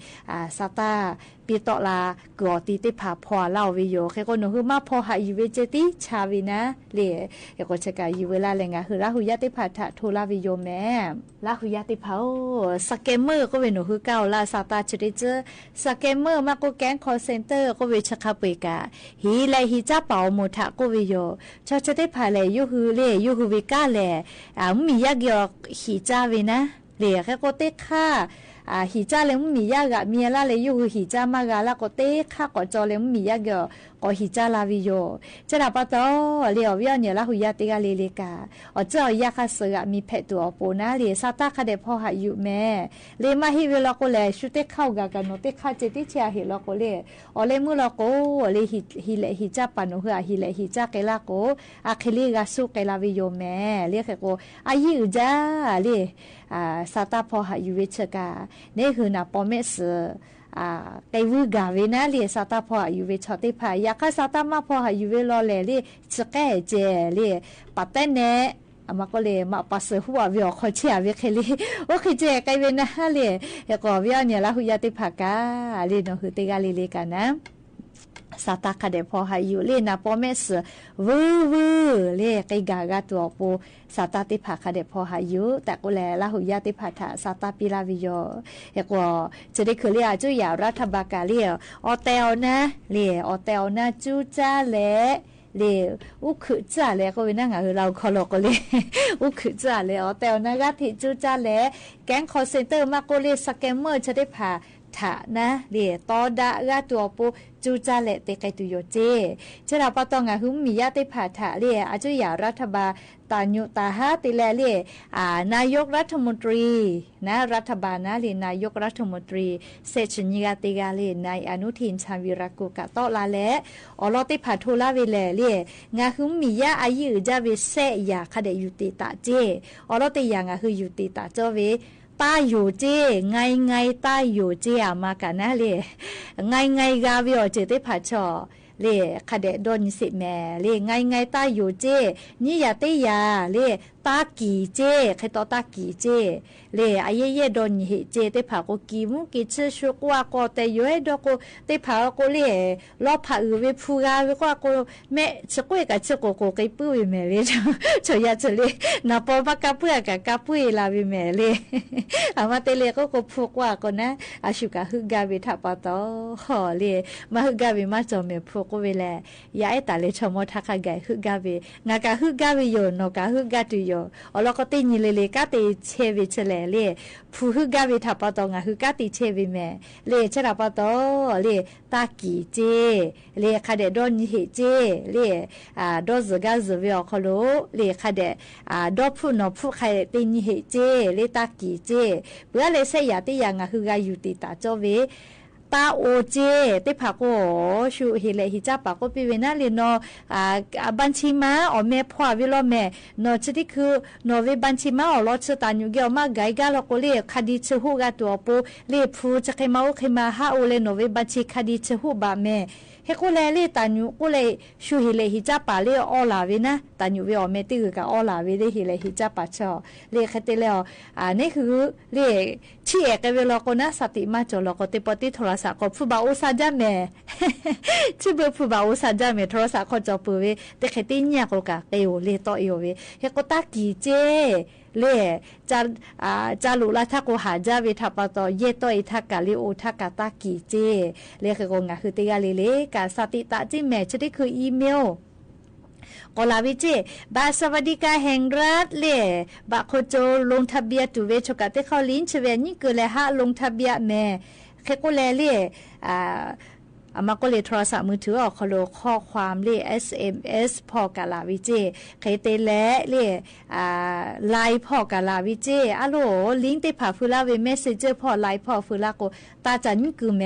စးတၢ် ပ့ၤတီၣ်လၢ ကွၢ်အီၤတံၢ်တ့ၢ်ဖးဖီၣ်အလၢအီၤဝဲယိာ် ဃဲးဃီ နီၢ်ဃု မၢ်ဖီၣ်ဟးယူၤဝဲစ့ၢ်ကီးတံၢ်ဆါဝဲနၤလၢ ဃဲးဃီဆၢကၢ်ယူၤဝဲလၢ်လၢ ငါဃုလၢဟူယၢ်တ့ၢ်ဖးထးထိလၢဝဲယိာ်မ့ၢ် လၢဟူယၢ်တ့ၢ်ဖးအိၣ် စကဲးမၢၢ် ကိးဝဲ နီၢ်ဃု ကၢ်အိၣ်လၢ စးတၢ်ဆၢတ့ၢ်စၢ စကဲးမၢၢ် မၢ်ကိး แก๊งคอลเซ็นเตอร์ ကိးဝဲဆၢခါပှ့ၤကၢ် ဟံးလဲးဟံးကၠၢ်ပာ်အီၤမိၢ်ထးကိးဝဲယိာ် ဆီၣ်ဆၢတ့ၢ်ဖးလဲၣ် ယိၣ်ဃုလၢ ယိၣ်ဃုဝဲကၢ်လဲၣ် မုၢ်မံၤယၢ်က့ၤအီၤဟံးကၠၢ်ဝဲနၤလၢ ဃဲးဃီတ့ၢ်ခါ ဟံးကၠၢ်လၢမုၢ်မံၤယၢ်ဂၤမံၤအလၢ်လၢ ယိၣ်ဃုဟံးကၠၢ်မၢ်ဂၤလၢ်ကိးတ့ၢ်ခါ ကိးကၠီလၢမုၢ်မံၤယၢ်က့ၤအီၤ ကိးဟံးကၠၢ်လၢဝဲယိာ် ဆၢဒၣ်ပၢ်တီ လၢအီၤဝဲအီၤန့ၣ် လၢဟူယၢ်တ့ၢ်ဂၤလံလံကၢ် အီၤစၢအီၤယၢ်ခါစၢဂၤမံၤဖဲးတူၢ်အီၤပိၤနၤလၢ စးတၢ်ခါဒဲးဖီၣ်ဟးယူၤမ့ၢ် လၢမၢ်ဟ့ၣ်ဝဲလီၤကိးလဲၣ် ဆူတ့ၢ်ခါအိၣ်ဂၤကၢ် နီၢ်တ့ၢ်ခါစ့ၢ်ကီးတ့ၢ်ဆါဟ့ၣ်လီၤကိးလၢ အီၤလၢမုၢ်လီၤကိးလၢ ဟံးလဲးဟံးကၠၢ်ပာ် နီၢ်ဃု အဟံးလဲးဟံးကၠၢ်ကဲလၢ်ကိး အခဲလၢာ်ဂၤဆူၣ်ကဲလၢ်ဝဲယိာ်မ့ၢ် လၢဃဲးဃီ အယံာ်အုၣ်ကၠၢ်လၢ စးတၢ်ဖီၣ်ဟးယူၤဝဲဆၢကၢ် န့ၣ်ဃု နၢ်ပီၣ်မဲာ်စၢၤ ကဲဝုၢ်ဂၤဝဲနၤလၢ စးတၢ်ဖီၣ်ဟးယူၤဝဲဆီၣ်တ့ၢ်ဖး ယၤခါစးတၢ်မၢ်ဖီၣ်ဟးယူၤဝဲလီၤလဲၣ်လၢ ဆှဲးကဲကဲလၢ ပာ်တဲနဲၣ် အမၤကိးလၢ မၤပာ်စၢၤဟူအဝဲအီၤခီဆဲးအဝဲခဲလၢာ် အိၣ်ခဲဆဲးကဲဝဲနၤလၢ ဃဲးဃီဝဲအီၤန့ၣ် လၢဟူယၢ်တ့ၢ်ဖးကၢ် လၢနီၢ်ဃုတ့ၢ်ဂၤလံလံကၢ်နၤ စးတၢ်ခါဒဲးဖီၣ်ဟးယူၤလၢ နၢ်ပီၣ်မဲာ်စၢၤ ဝုၢ်ဝုၢ်လၢ ကဲဂၤဂၤတူၢ်အီၤပိၤ စးတၢ်တ့ၢ်ဖးခါဒဲးဖီၣ်ဟးယူၤ တၢ်ကိးလဲၣ် လၢဟူယၢ်တ့ၢ်ဖးထး စးတၢ်ပံလၢ်ဝဲယိာ် ဃဲးဃီ ဆၢတ့ၢ်ခုလၢ အစူယၤရฐบาลကၢ်လၢ အီၣ်တဲအီၣ်နၤလၢ အီၣ်တဲအီၣ်နၤ ကၠူကၠၢ်လဲၣ် လၢ အူခုၣ်ကၠၢ်လဲၣ် ကိးဝဲနၤ ငါဃုလၢဟူခီလိာ်ကိးလၢ အူခုၣ်ကၠၢ်လဲၣ် အီၣ်တဲအီၣ်နၤ ဂၤထံးကၠူကၠၢ်လဲၣ် แก๊งคอลเซ็นเตอร์ မၢ်ကိးလၢ စကဲးမၢၢ် ဆၢတ့ၢ်ဖး ထးနၤလၢ တီဒါဂၤတူၢ်အီၤပိၤ ကၠူကၠၢ်လဲၣ် တ့ကဲတုၤယိာ်စ့ၢ် ဆၢဒၣ်ပၢ်တီ ငါဃုမံၤယၢ်တ့ၢ်ဖးထးလၢ အစူယၤရฐบาล တၢ်ညိၣ်တၢ်ဟးတ့လဲၣ်လၢ นายกรัฐมนตรี နၤ ရฐบาลနၤလၢ นายกรัฐมนตรี စဲးဆံနံၣ်ဂၤတ့ဂၤလၢ นายอนุทิน ชาญวีรกูล ကၢ်တီလၢ်လဲၣ် အီၤလီၤတ့ၢ်ဖးထိလၢ်ဝဲလဲၣ်လၢ ငါဃုမံၤယၢ်အယံာ်အုၣ်ကၢ်ဝဲ စဲးယၤခါဒဲးယူၤတ့ၢ်တၢ်စ့ၢ် အီၤလီၤတ့ၢ်ယၤ ငါဃုယူၤတ့ၢ်တၢ်ကၠီဝဲ တၢ်ယိာ်စ့ၢ် ငါးငါး တၢ်ယိာ်စ့ၢ် အမၤကၣ်နၤလၢ ငါးငါး ဂၤဝဲအီၤစ့ၢ်တ့ၢ်ဖးဆီၣ် လၢ ခါဒဲးဒီနံၤစ့ၢ်မဲာ် လၢ ငါးငါး တၢ်ယိာ်စ့ၢ် နံၣ်ယၤတ့ယၤ လၢ တၢ်ကံၢ်စ့ၢ် ခဲတီတၢ်ကံၢ်စ့ၢ် လၢ အယဲၢ်ယဲၢ်ဒီနံၤဟ့ၣ်စ့ၢ် တ့ၢ်ဖးကိးကံၢ်မူကံၢ်ဆၢ ဆူကိးအကိး တဲယိာ်အဲၣ်ဒိးကိး တ့ၢ်ဖးအီၤကိးလၢ လီၤဖးအုၣ်ဝဲဖုဂၤဝဲကိးအကိး မဲာ်ဆံးကွံာ်ကးဆံးကိၢ်ကိၢ်က့ၤပုၢ်ဝဲမဲာ်လၢ ဆီၣ်ယၤဆၢလၢ နၢ်ပီၢ်ဘၣ်ကါပုၢ်အကးကါပုၢ်အံၤလၢဝဲမဲာ်လၢ အမၤတ့ၢ်လၢကိးကိးဖုကိးအကိးနၤ အဆူၣ်ကးဟုၣ်ဂၤဝဲထးပီတီ လၢ မၤဟုၣ်ဂၤဝဲမၤကၠီၣ်မဲာ်ဖုကိးဝဲလဲၣ် ယအဲၣ်တၢ်လၢဆီၣ်မီထးခါဂၤဟုၣ်ဂၤဝဲ ငါကးဟုၣ်ဂၤဝဲယိာ် နီၢ်ကးဟုၣ်ဂၤတုၤယိာ် အီၤလီၤကတ့ၢ်ညီလၢလၢ ကးတ့ၢ်ဆဲးဝဲဆဲးလဲၣ်လၢ ဖုဟုၣ်ဂၤဝဲထးပီတီ ငါဟုၣ်ကးတ့ၢ်ဆဲးဝဲမဲာ် လၢဆၢထးပီတီ လၢ တၢ်ကံၢ်စ့ၢ် လၢခါဒဲးဒီနံၤဟ့ၣ်စ့ၢ် လၢ ဒီးစၢၤဂၤစၢၤဝဲအီၤခီလိာ် လၢခါဒဲး ဒီဖုၣ်နီၢ်ဖုၣ်ခါဒဲးတ့ၢ်နံၤဟ့ၣ်စ့ၢ် လၢတၢ်ကံၢ်စ့ၢ် ပှၤလၢစဲးယၤတ့ယၤ ငါဟုၣ်ဂၤယူၤတ့ၢ်တၢ်ကၠီဝဲ တၢ်အိၣ်စ့ၢ် တ့ၢ်ဖးကိး ဆူၣ်ဟ့ၣ်လဲးဟ့ၣ်ကၢ်ပာ်ကိးပ့ၤဝဲနၤလၢနီၢ် ဘၣ်ဆံမါအီၣ်မဲာ်ဖှီၣ်ဝဲလီၤမဲာ် နီၢ်ဆံးတံၢ်ခု နီၢ်ဝဲဘၣ်ဆံမါအီၣ်လီၤဆၢ တၢ်ညိၣ်ကဲအီၤမးဂၤအံၤဂၤလီၤကိးလၢ ခါဒံဆၢဟူၣ်ဂၤတုၤအီၤပိၤ လၢဖုဆၢဃ့မါအိၣ်ဃ့မါဟးအိၣ်လၢနီၢ်ဝဲဘၣ်ဆံခါဒံဆၢဟူၣ်ဘၣ်မဲာ် ဟဲကိးလဲၣ်လၢတၢ်ညိၣ်ကိးလဲၣ် ဆူၣ်ဟ့ၣ်လဲးဟ့ၣ်ကၢ်ပာ်လၢအီလၢ်ဝဲနၤ တၢ်ညိၣ်ဝဲအီၣ်မဲာ်တ့ၢ်ဂ့ၤကးအီလၢ်ဝဲလၢဟ့ၣ်လဲးဟ့ၣ်ကၢ်ပာ်ဆီၣ် လၢခါတ့ၢ်လၢအီၤ န့ၣ်ဃု လၢ ထံၣ်အဲၣ်ကဲဝဲလီၤကိးနၤ စးတံၢ်မၤကၠီၣ်လီၤကိး တ့ၢ်ပီၣ်တံၢ်ထီရစး ကိးဖုဘၣ်အိၣ်စးဒၣ်မဲာ် ထံၣ်ဘၣ်ဖုဘၣ်အိၣ်စးဒၣ်မဲာ် ထီရစးခီၣ်ကၠီၣ်ပၢၤဝဲ တဃဲးတ့ၢ်ညၣ်ကိးကးက့ၤအိၣ်လၢတီအံၤအိၣ်ဝဲ ဟဲကိးတၢ်ကံၢ်စ့ၢ် လၢ ကၢ်လိၣ်လၢထးကိးဟးကၢ်ဝဲထးပီတီ ယဲၢ်တီအံၤထးကးလၢအိၣ်ထးကးတၢ်ကံၢ်စ့ၢ် လၢဃဲးကိး ငါဟုၣ်တ့ၢ်ဂၤလံလၢ ကးစးတံၢ်တၢ်စ့ၢ်မဲာ် ဆၢထံၣ်ခု email ก็ลาวิเจ้ บัตรสวัสดิการแห่งรัฐเล่ บัตรคนจน ลงทะเบียนตั๋วเวชกะเต้เข้าลิงก์เชเวยิ่งเกิดแลฮะ ลงทะเบียนแหม เขกโก้แลเล่ อ่า อามาโก้เล่โทรศัพท์มือถือออก ขอโหลดข้อความเล่ เอสเอ็มเอส ผ่อกะลาวิเจ้ เขเตแลเล่ อ่า ไลน์ผ่อกะลาวิเจ้ อะโหล ลิงก์เต้ผ่าฟือละเว เมสเซนเจอร์ผ่อ ไลน์ผ่อฟือละโก ตาจ๋ายิ่งกือแหม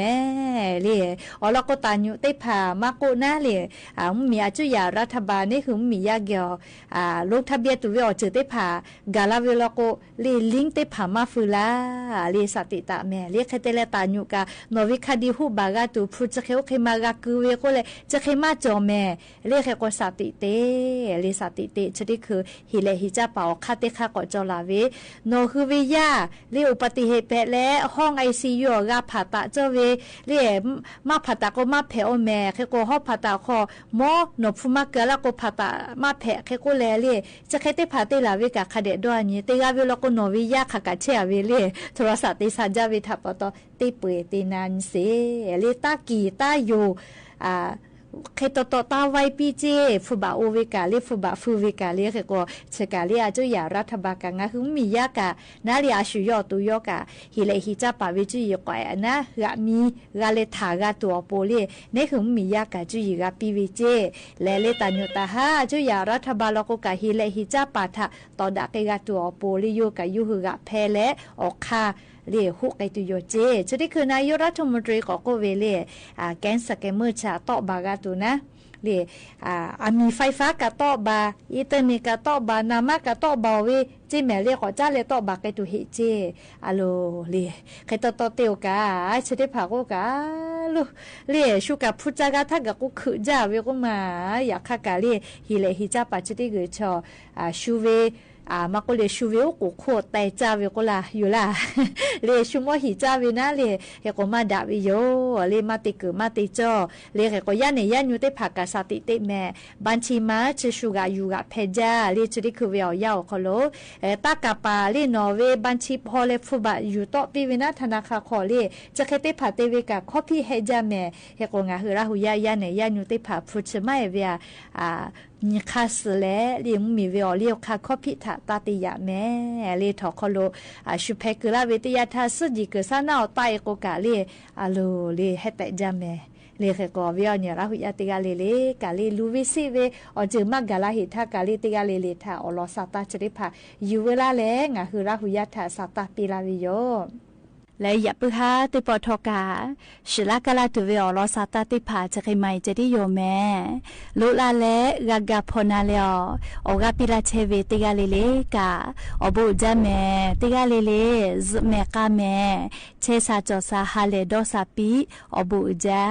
เล่ อ๋อ แล้วก็ต๋าหยุเต้ผ่ามาโก้นะเล่ อ่า มีอาจุยารัฐบาลนี่คือมียาเกี่ยว อ่า ลงทะเบียนตั๋วเวออกเจิดเต้ผ่ากะลาวิเล่าโก เล่ลิงก์เต้ผ่ามาฟือละ เล่สติตะแหม เล่เขเตแลต๋าหยุกะ หนอวิคดีฮู้บ่ากาตั๋ว พูดจะเขวเขมา กากือเวโก้แล จะเขมาจ่อแหม เล่เขก็สติเต เล่สติเต ชะนี้คือ หีแหละหีจ้าป่าออกค่าเต้ค่าก่อจอหลาเว หนอคือเวยา เล่อุบัติเหตุแผลและห้องไอซียู กาผ่าตัดเจ้าเว เล่มาผ่าตัดก็มาแผลโอแหม เขก็ห้องผ่าตัดคอ หมอหนอผู้มาเกือแล้วก็ผ่าตัดมาแผล เขก็แลเล่ จะเขเต้ผ่าเต้หลาเวกะ คะแดะด้อยนี้ เต้กาเวแล้วก็หนอเวยา ขากะแช่เวเล่ โทรศัพท์เต้สาจ้าเว ถามปอตอ เต้เปื่อยเต้นานเส เล่ต้ากี่ต้าอยู่ อ่า เขตต่อๆ ต้าไว้ปี้เจ้ ฟือบ่าโอเวกา เล่ฟือบ่าฟือเวกา เล่เขก็ เชกา เล่อาจุยารัฐบาลกะ งาคือมียากะ นาเล่อาชุยอดตัวยอกะ หีแหละหีจ้าป่าเวจุยอีกว่าอะนะ กามี กาเล่ถ่ากาตั๋วโปเล่ นี่คือมียากะจุยอีกาปี้เวเจ้ และเล่ต๋าหยุต๋าฮา อาจุยารัฐบาลเล่าโกกะ หีแหละหีจ้าป่าถ่า ต่อดะเกกาตั๋วโปเล่ โยกะยู้หื้อกาแผลและออกค่า เล่ฮู้ไกตั๋วโยเจ้ ชะนี้คือนายกรัฐมนตรีก็โก้เวเล่ อ่า แก๊งสแกมเมอร์ชาเตาะบ่ากาตั๋วนะ เล่ อ่า อะมีไฟฟ้ากาเตาะบ่า อินเทอร์เน็ตกาเตาะบ่า น้ำมันกาเตาะบ่าเว เจ้แหม เล่ก็จ้าเล่เตาะบ่าไกตั๋วเหเจ้ อะโหล เล่ เขตต่อๆ เตียวกา ชะนี้ผ่าโก้กา ลู เล่ ชูกาพูดจากาถ้ากาโก้ขึจ้าเวโก้มา อยากค่ากา เล่ หีแหละหีจ้าป่าชะนี้คือชอ อ่า ชูเว อ่า มาโก้เล่ชูเว โอ้โก โคตรแต่จ้าเวโก้ลา อยู่ลา เล่ชูหม้อหีจ้าเวนะ เล่ เฮโก้มาด่าเวโย เล่มาเตเกิดมาเตจ้อ เล่เฮโก้ย่าเหน่อย้านยูเต้ผ่ากาสติเตแหม บัญชีม้า เชอชูกาอยู่กาแผลจ้า เล่ชะนี้คือเวออกยาวขอโหล เอ่อ ตากาป่า เล่หนอเว บัญชีปอเล่ฟือบ่าอยู่เตาะปี้เวนะ ธนาคารคอ เล่ จะเขเต้ผ่าเตเวกา ขอผิดแฮะจ้าแหม เฮโก้งาหื้อลาหูย่า ย่าเหน่อย้านยูเต้ผ่า พูดเชอไม่เว อ่า มีค่าซื้อแล เล่มีเวออกเล่ค่า ขอผิดถ่าตาติยะแหม เล่ถอขอโหล อ่า ชูแผลเกิดละเวเตยาถ้าซื้อหยีเกิดซ่าเน่าตายโกกะ เล่ อะโหล เล่ แฮะแต่จ้าแหม เล่เขก็เวออกเนี่ยลาหูย่าเตกาเล่เล่ กาเล่ลูเวซิเว ออกเจิงมากาลาเหตุถ้ากาเล่เตกาเล่เล่ ถ่าออกลอซาตาชะนี้ผ่า อยู่เวลาแล งาหื้อลาหูย่าถ่าซาตาปี้ลาเวโย และอย่าปื้อฮ้าเตปอทอกา สิลากาลาตั๋วเวออกลอซาตาเตผ่าจะเขใหม่จะได้โยแหม ลุลาและกากาพอนาเล่อ ออกาปี้ลาเชเวเตกาเล่เล่กา ออกบุญจ้าแหม เตกาเล่เล่ แหมกาแหม เชสาจ่อสาฮาเล่ดอสาปี้ ออกบุญจ้า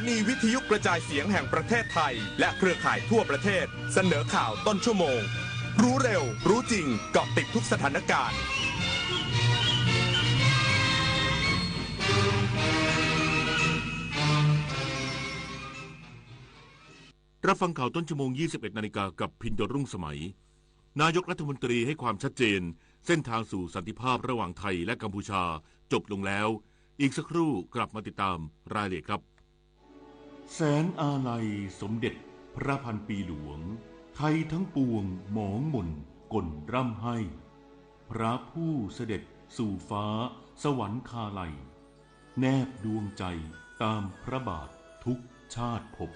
นีวิทยุกระจายเสียงแห่งประเทศไทย และเครือข่ายทั่วประเทศ เสนอข่าวต้นชั่วโมง รู้เร็ว รู้จริง เกาะติดทุกสถานการณ์ รับฟังข่าวต้นชั่วโมง ยี่สิบเอ็ดนาฬิกา กับพินโยรุ่งสมัย นายกรัฐมนตรีให้ความชัดเจน เส้นทางสู่สันติภาพระหว่างไทยและกัมพูชาจบลงแล้ว อีกสักครู่กลับมาติดตามรายละเอียดครับ แสงอาลัยสมเด็จพระพันปีหลวง ไทยทั้งปวงหมองหม่นก่นร่ำไห้ พระผู้เสด็จสู่ฟ้าสวรรคาลัย แนบดวงใจตามพระบาททุกชาติภพ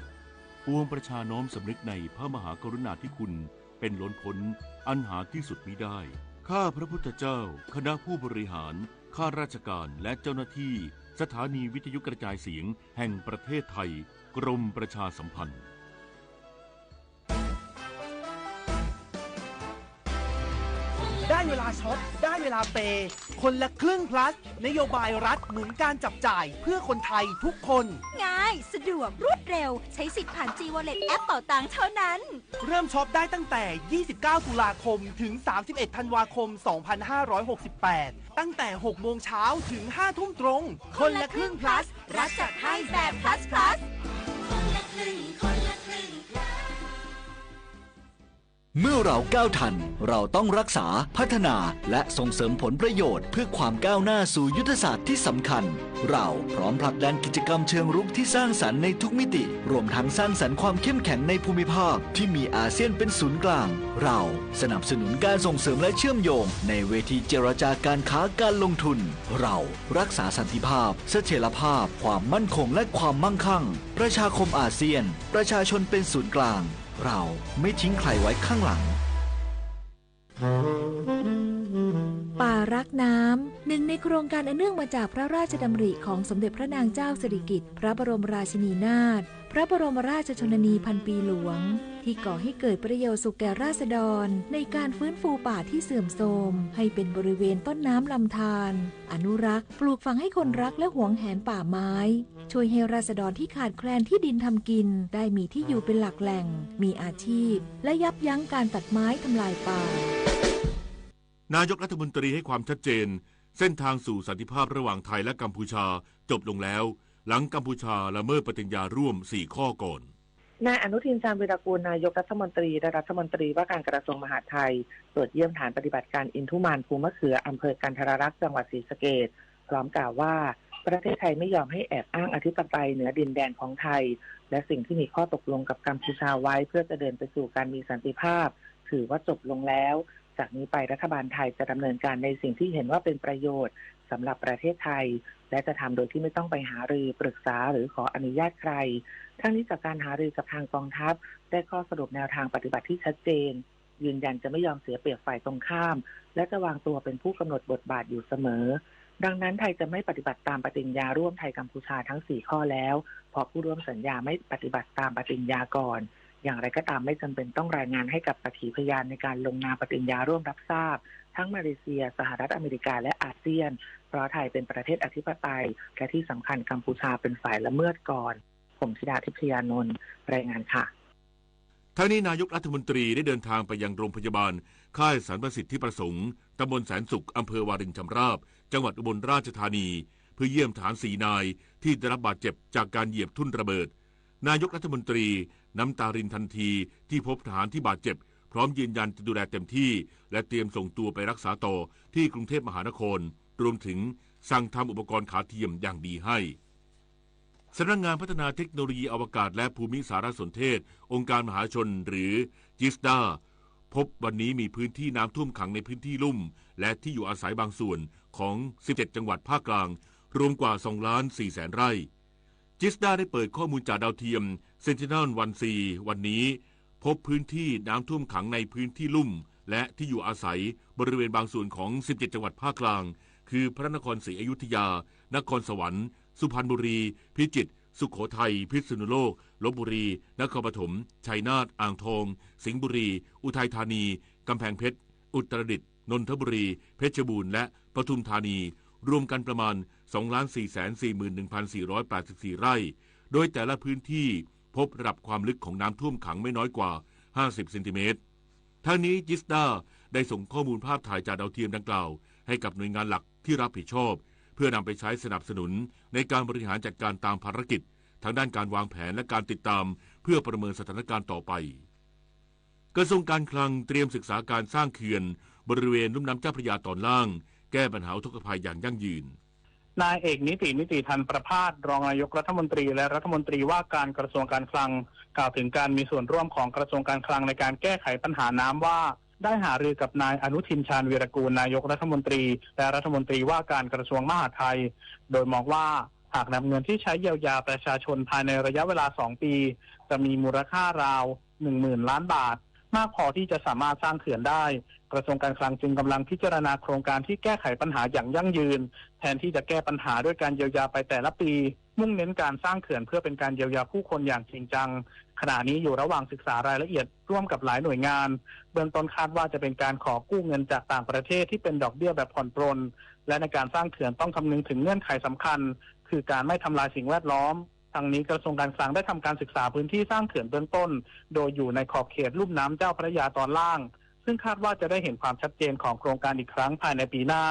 ปวงประชาน้อมสำนึกในพระมหากรุณาธิคุณเป็นล้นพ้นอันหาที่สุดมิได้ ข้าพระพุทธเจ้า คณะผู้บริหาร ข้าราชการ และเจ้าหน้าที่ สถานีวิทยุกระจายเสียงแห่งประเทศไทย กรมประชาสัมพันธ์ ได้เวลาช็อป ได้เวลาเปย์ คนละครึ่ง plus นโยบายรัฐหนุนการจับจ่ายเพื่อคนไทยทุกคน ง่าย สะดวก รวดเร็ว ใช้สิทธิ์ผ่าน G Wallet แอปเป๋าตังเท่านั้น เริ่มช็อปได้ตั้งแต่ ยี่สิบเก้า ตุลาคม ถึง สามสิบเอ็ด ธันวาคม สองพันห้าร้อยหกสิบแปด ตั้งแต่ หกโมงเช้า ถึง ห้าทุ่มตรง คนละครึ่ง plus รัฐจัดให้แบบ plus plus เมื่อเราก้าวทัน เราต้องรักษา พัฒนา และส่งเสริมผลประโยชน์เพื่อความก้าวหน้าสู่ยุทธศาสตร์ที่สำคัญ เราพร้อมผลักดันกิจกรรมเชิงรุกที่สร้างสรรค์ในทุกมิติ รวมทั้งสร้างสรรค์ความเข้มแข็งในภูมิภาคที่มีอาเซียนเป็นศูนย์กลาง เราสนับสนุนการส่งเสริมและเชื่อมโยงในเวทีเจรจาการค้าการลงทุน เรารักษาสันติภาพ เสถียรภาพ ความมั่นคง และความมั่งคั่ง ประชาคมอาเซียน ประชาชนเป็นศูนย์กลาง เราไม่ทิ้งใครไว้ข้างหลัง ป่ารักน้ำ หนึ่งในโครงการอันเนื่องมาจากพระราชดำริของสมเด็จพระนางเจ้าสิริกิติ์ พระบรมราชินีนาถ พระบรมราชชนนีพันปีหลวง ที่ก่อให้เกิดประโยชน์สุขแก่ราษฎร ในการฟื้นฟูป่าที่เสื่อมโทรม ให้เป็นบริเวณต้นน้ำลำธาร อนุรักษ์ ปลูกฝังให้คนรักและหวงแหนป่าไม้ ช่วยให้ราษฎรที่ขาดแคลนที่ดินทำกิน ได้มีที่อยู่เป็นหลักแหล่ง มีอาชีพ และยับยั้งการตัดไม้ทำลายป่า นายกรัฐมนตรีให้ความชัดเจน เส้นทางสู่สันติภาพระหว่างไทยและกัมพูชาจบลงแล้ว หลังกัมพูชาละเมิดปฏิญญาร่วมสี่ข้อก่อน นายอนุทิน ชาญวีรกูล นายกรัฐมนตรี และรัฐมนตรีว่าการกระทรวงมหาดไทย ตรวจเยี่ยมฐานปฏิบัติการอินทุมานภูมะเขือ อำเภอกันทรลักษณ์ จังหวัดศรีสะเกษ พร้อมกล่าวว่า ประเทศไทยไม่ยอมให้แอบอ้างอธิปไตยเหนือดินแดนของไทย และสิ่งที่มีข้อตกลงกับกัมพูชาไว้ เพื่อจะเดินไปสู่การมีสันติภาพ ถือว่าจบลงแล้ว จากนี้ไปรัฐบาลไทยจะดำเนินการในสิ่งที่เห็นว่าเป็นประโยชน์สำหรับประเทศไทย และจะทำโดยที่ไม่ต้องไปหารือปรึกษาหรือขออนุญาตใคร ทั้งนี้จากการหารือกับทางกองทัพ ได้ข้อสรุปแนวทางปฏิบัติที่ชัดเจน ยืนยันจะไม่ยอมเสียเปรียบฝ่ายตรงข้าม และจะวางตัวเป็นผู้กำหนดบทบาทอยู่เสมอ ดังนั้นไทยจะไม่ปฏิบัติตามปฏิญญาร่วมไทยกัมพูชาทั้งสี่ข้อแล้ว เพราะผู้ร่วมสัญญาไม่ปฏิบัติตามปฏิญญาก่อน อย่างไรก็ตามไม่จำเป็นต้องรายงานให้กับสักขีพยานในการลงนามปฏิญญาร่วมรับทราบ ทั้งมาเลเซีย สหรัฐอเมริกา และอาเซียน เพราะไทยเป็นประเทศอธิปไตย และที่สำคัญกัมพูชาเป็นฝ่ายละเมิดก่อน ผมธิดา ทิพยานนท์ รายงานค่ะ ทั้งนี้นายกรัฐมนตรีได้เดินทางไปยังโรงพยาบาลค่ายสรรพสิทธิประสงค์ ตำบลแสนสุข อำเภอวารินชำราบ จังหวัดอุบลราชธานี เพื่อเยี่ยมทหารสี่นายที่ได้รับบาดเจ็บจากการเหยียบทุ่นระเบิด นายกรัฐมนตรีน้ำตารินทันทีที่พบทหารที่บาดเจ็บ พร้อมยืนยันจะดูแลเต็มที่ และเตรียมส่งตัวไปรักษาต่อที่กรุงเทพมหานคร รวมถึงสั่งทำอุปกรณ์ขาเทียมอย่างดีให้ สำนักงานพัฒนาเทคโนโลยีอวกาศและภูมิสารสนเทศ องค์การมหาชน หรือ จิสดา พบวันนี้มีพื้นที่น้ำท่วมขังในพื้นที่ลุ่ม และที่อยู่อาศัยบางส่วนของสิบเจ็ดจังหวัดภาคกลาง รวมกว่าสองล้านสี่แสนไร่ จิสดาได้เปิดข้อมูลจากดาวเทียม เซนติเนลวันซี วันนี้ พบพื้นที่น้ำท่วมขังในพื้นที่ลุ่ม และที่อยู่อาศัยบริเวณบางส่วนของสิบเจ็ดจังหวัดภาคกลาง คือพระนครศรีอยุธยา นครสวรรค์ สุพรรณบุรี พิจิตร สุโขทัย พิษณุโลก ลพบุรี นครปฐม ชัยนาท อ่างทอง สิงห์บุรี อุทัยธานี กำแพงเพชร อุตรดิตถ์ นนทบุรี เพชรบูรณ์ และปทุมธานี รวมกันประมาณสองล้านสี่แสนสี่หมื่นหนึ่งพันสี่ร้อยแปดสิบสี่ไร่ โดยแต่ละพื้นที่พบระดับความลึกของน้ำท่วมขังไม่น้อยกว่า ห้าสิบเซนติเมตร ทั้งนี้ จิสดา ได้ส่งข้อมูลภาพถ่ายจากดาวเทียมดังกล่าวให้กับหน่วยงานหลักที่รับผิดชอบ เพื่อนำไปใช้สนับสนุนในการบริหารจัดการตามภารกิจทางด้านการวางแผนและการติดตาม เพื่อประเมินสถานการณ์ต่อไป กระทรวงการคลังเตรียมศึกษาการสร้างเขื่อนบริเวณลุ่มน้ำเจ้าพระยาตอนล่าง แก้ปัญหาอุทกภัยอย่างยั่งยืน นายเอก นิติ นิติธันประภาส รองนายกรัฐมนตรีและรัฐมนตรีว่าการกระทรวงการคลัง กล่าวถึงการมีส่วนร่วมของกระทรวงการคลังในการแก้ไขปัญหาน้ำว่า ได้หารือกับนายอนุทิน ชาญวีรกูล นายกรัฐมนตรี และรัฐมนตรีว่าการกระทรวงมหาดไทย โดยมองว่าหากนำเงินที่ใช้เยียวยาประชาชนภายในระยะเวลาสองปี จะมีมูลค่าราว หนึ่งหมื่นล้านบาท มากพอที่จะสามารถสร้างเขื่อนได้ กระทรวงการคลังจึงกำลังพิจารณาโครงการที่แก้ไขปัญหาอย่างยั่งยืน แทนที่จะแก้ปัญหาด้วยการเยียวยาไปแต่ละปี มุ่งเน้นการสร้างเขื่อนเพื่อเป็นการเยียวยาผู้คนอย่างจริงจัง ขณะนี้อยู่ระหว่างศึกษารายละเอียดร่วมกับหลายหน่วยงาน เบื้องต้นคาดว่าจะเป็นการขอกู้เงินจากต่างประเทศที่เป็นดอกเบี้ยแบบผ่อนปรน และในการสร้างเขื่อนต้องคำนึงถึงเงื่อนไขสำคัญ คือการไม่ทำลายสิ่งแวดล้อม ทั้งนี้กระทรวงการคลังได้ทำการศึกษาพื้นที่สร้างเขื่อนเบื้องต้น โดยอยู่ในขอบเขตลุ่มน้ำเจ้าพระยาตอนล่าง ซึ่งคาดว่าจะได้เห็นความชัดเจนของโครงการอีกครั้งภายในปีหน้า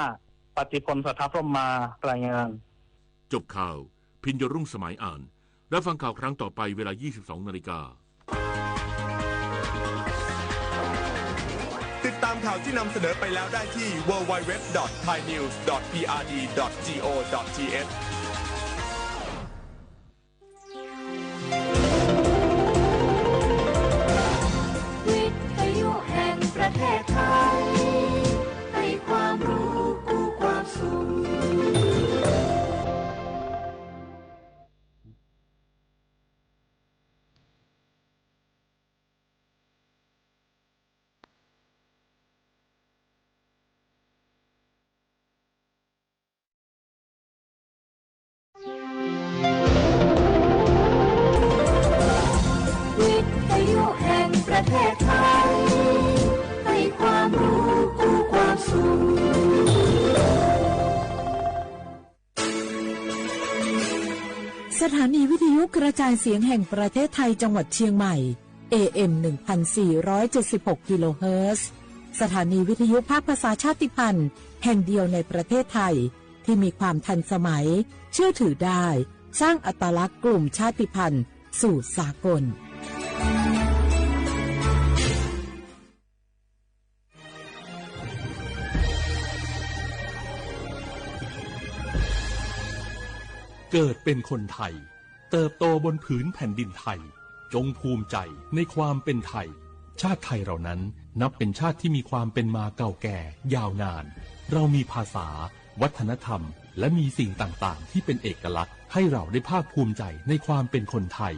ปฏิพล สัทธพรหมมา รายงาน จบข่าว พิญโยรุ่งสมัยอ่าน รับฟังข่าวครั้งต่อไปเวลา ยี่สิบสองนาฬิกา ติดตามข่าวที่นำเสนอไปแล้วได้ที่ ดับเบิลยู ดับเบิลยู ดับเบิลยู ดอท ไทยนิวส์ ดอท พีอาร์ดี ดอท จีโอ ดอท ทีเอช วิทยุแห่งประเทศไทย ให้ความรู้คู่ความสุข วิทยุแห่งประเทศไทย ให้ความรู้คู่ความสุข สถานีวิทยุกระจายเสียงแห่งประเทศไทยจังหวัดเชียงใหม่ เอเอ็ม หนึ่งพันสี่ร้อยเจ็ดสิบหก กิโลเฮิรตซ์ สถานีวิทยุภาคภาษาชาติพันธุ์แห่งเดียวในประเทศไทย ที่มีความทันสมัย เชื่อถือได้ สร้างอัตลักษณ์กลุ่มชาติพันธุ์สู่สากล เกิดเป็นคนไทย เติบโตบนผืนแผ่นดินไทย จงภูมิใจในความเป็นไทย ชาติไทยเรานั้นนับเป็นชาติที่มีความเป็นมาเก่าแก่ยาวนาน เรามีภาษา วัฒนธรรม และมีสิ่งต่างๆ ที่เป็นเอกลักษณ์ ให้เราได้ภาคภูมิใจในความเป็นคนไทย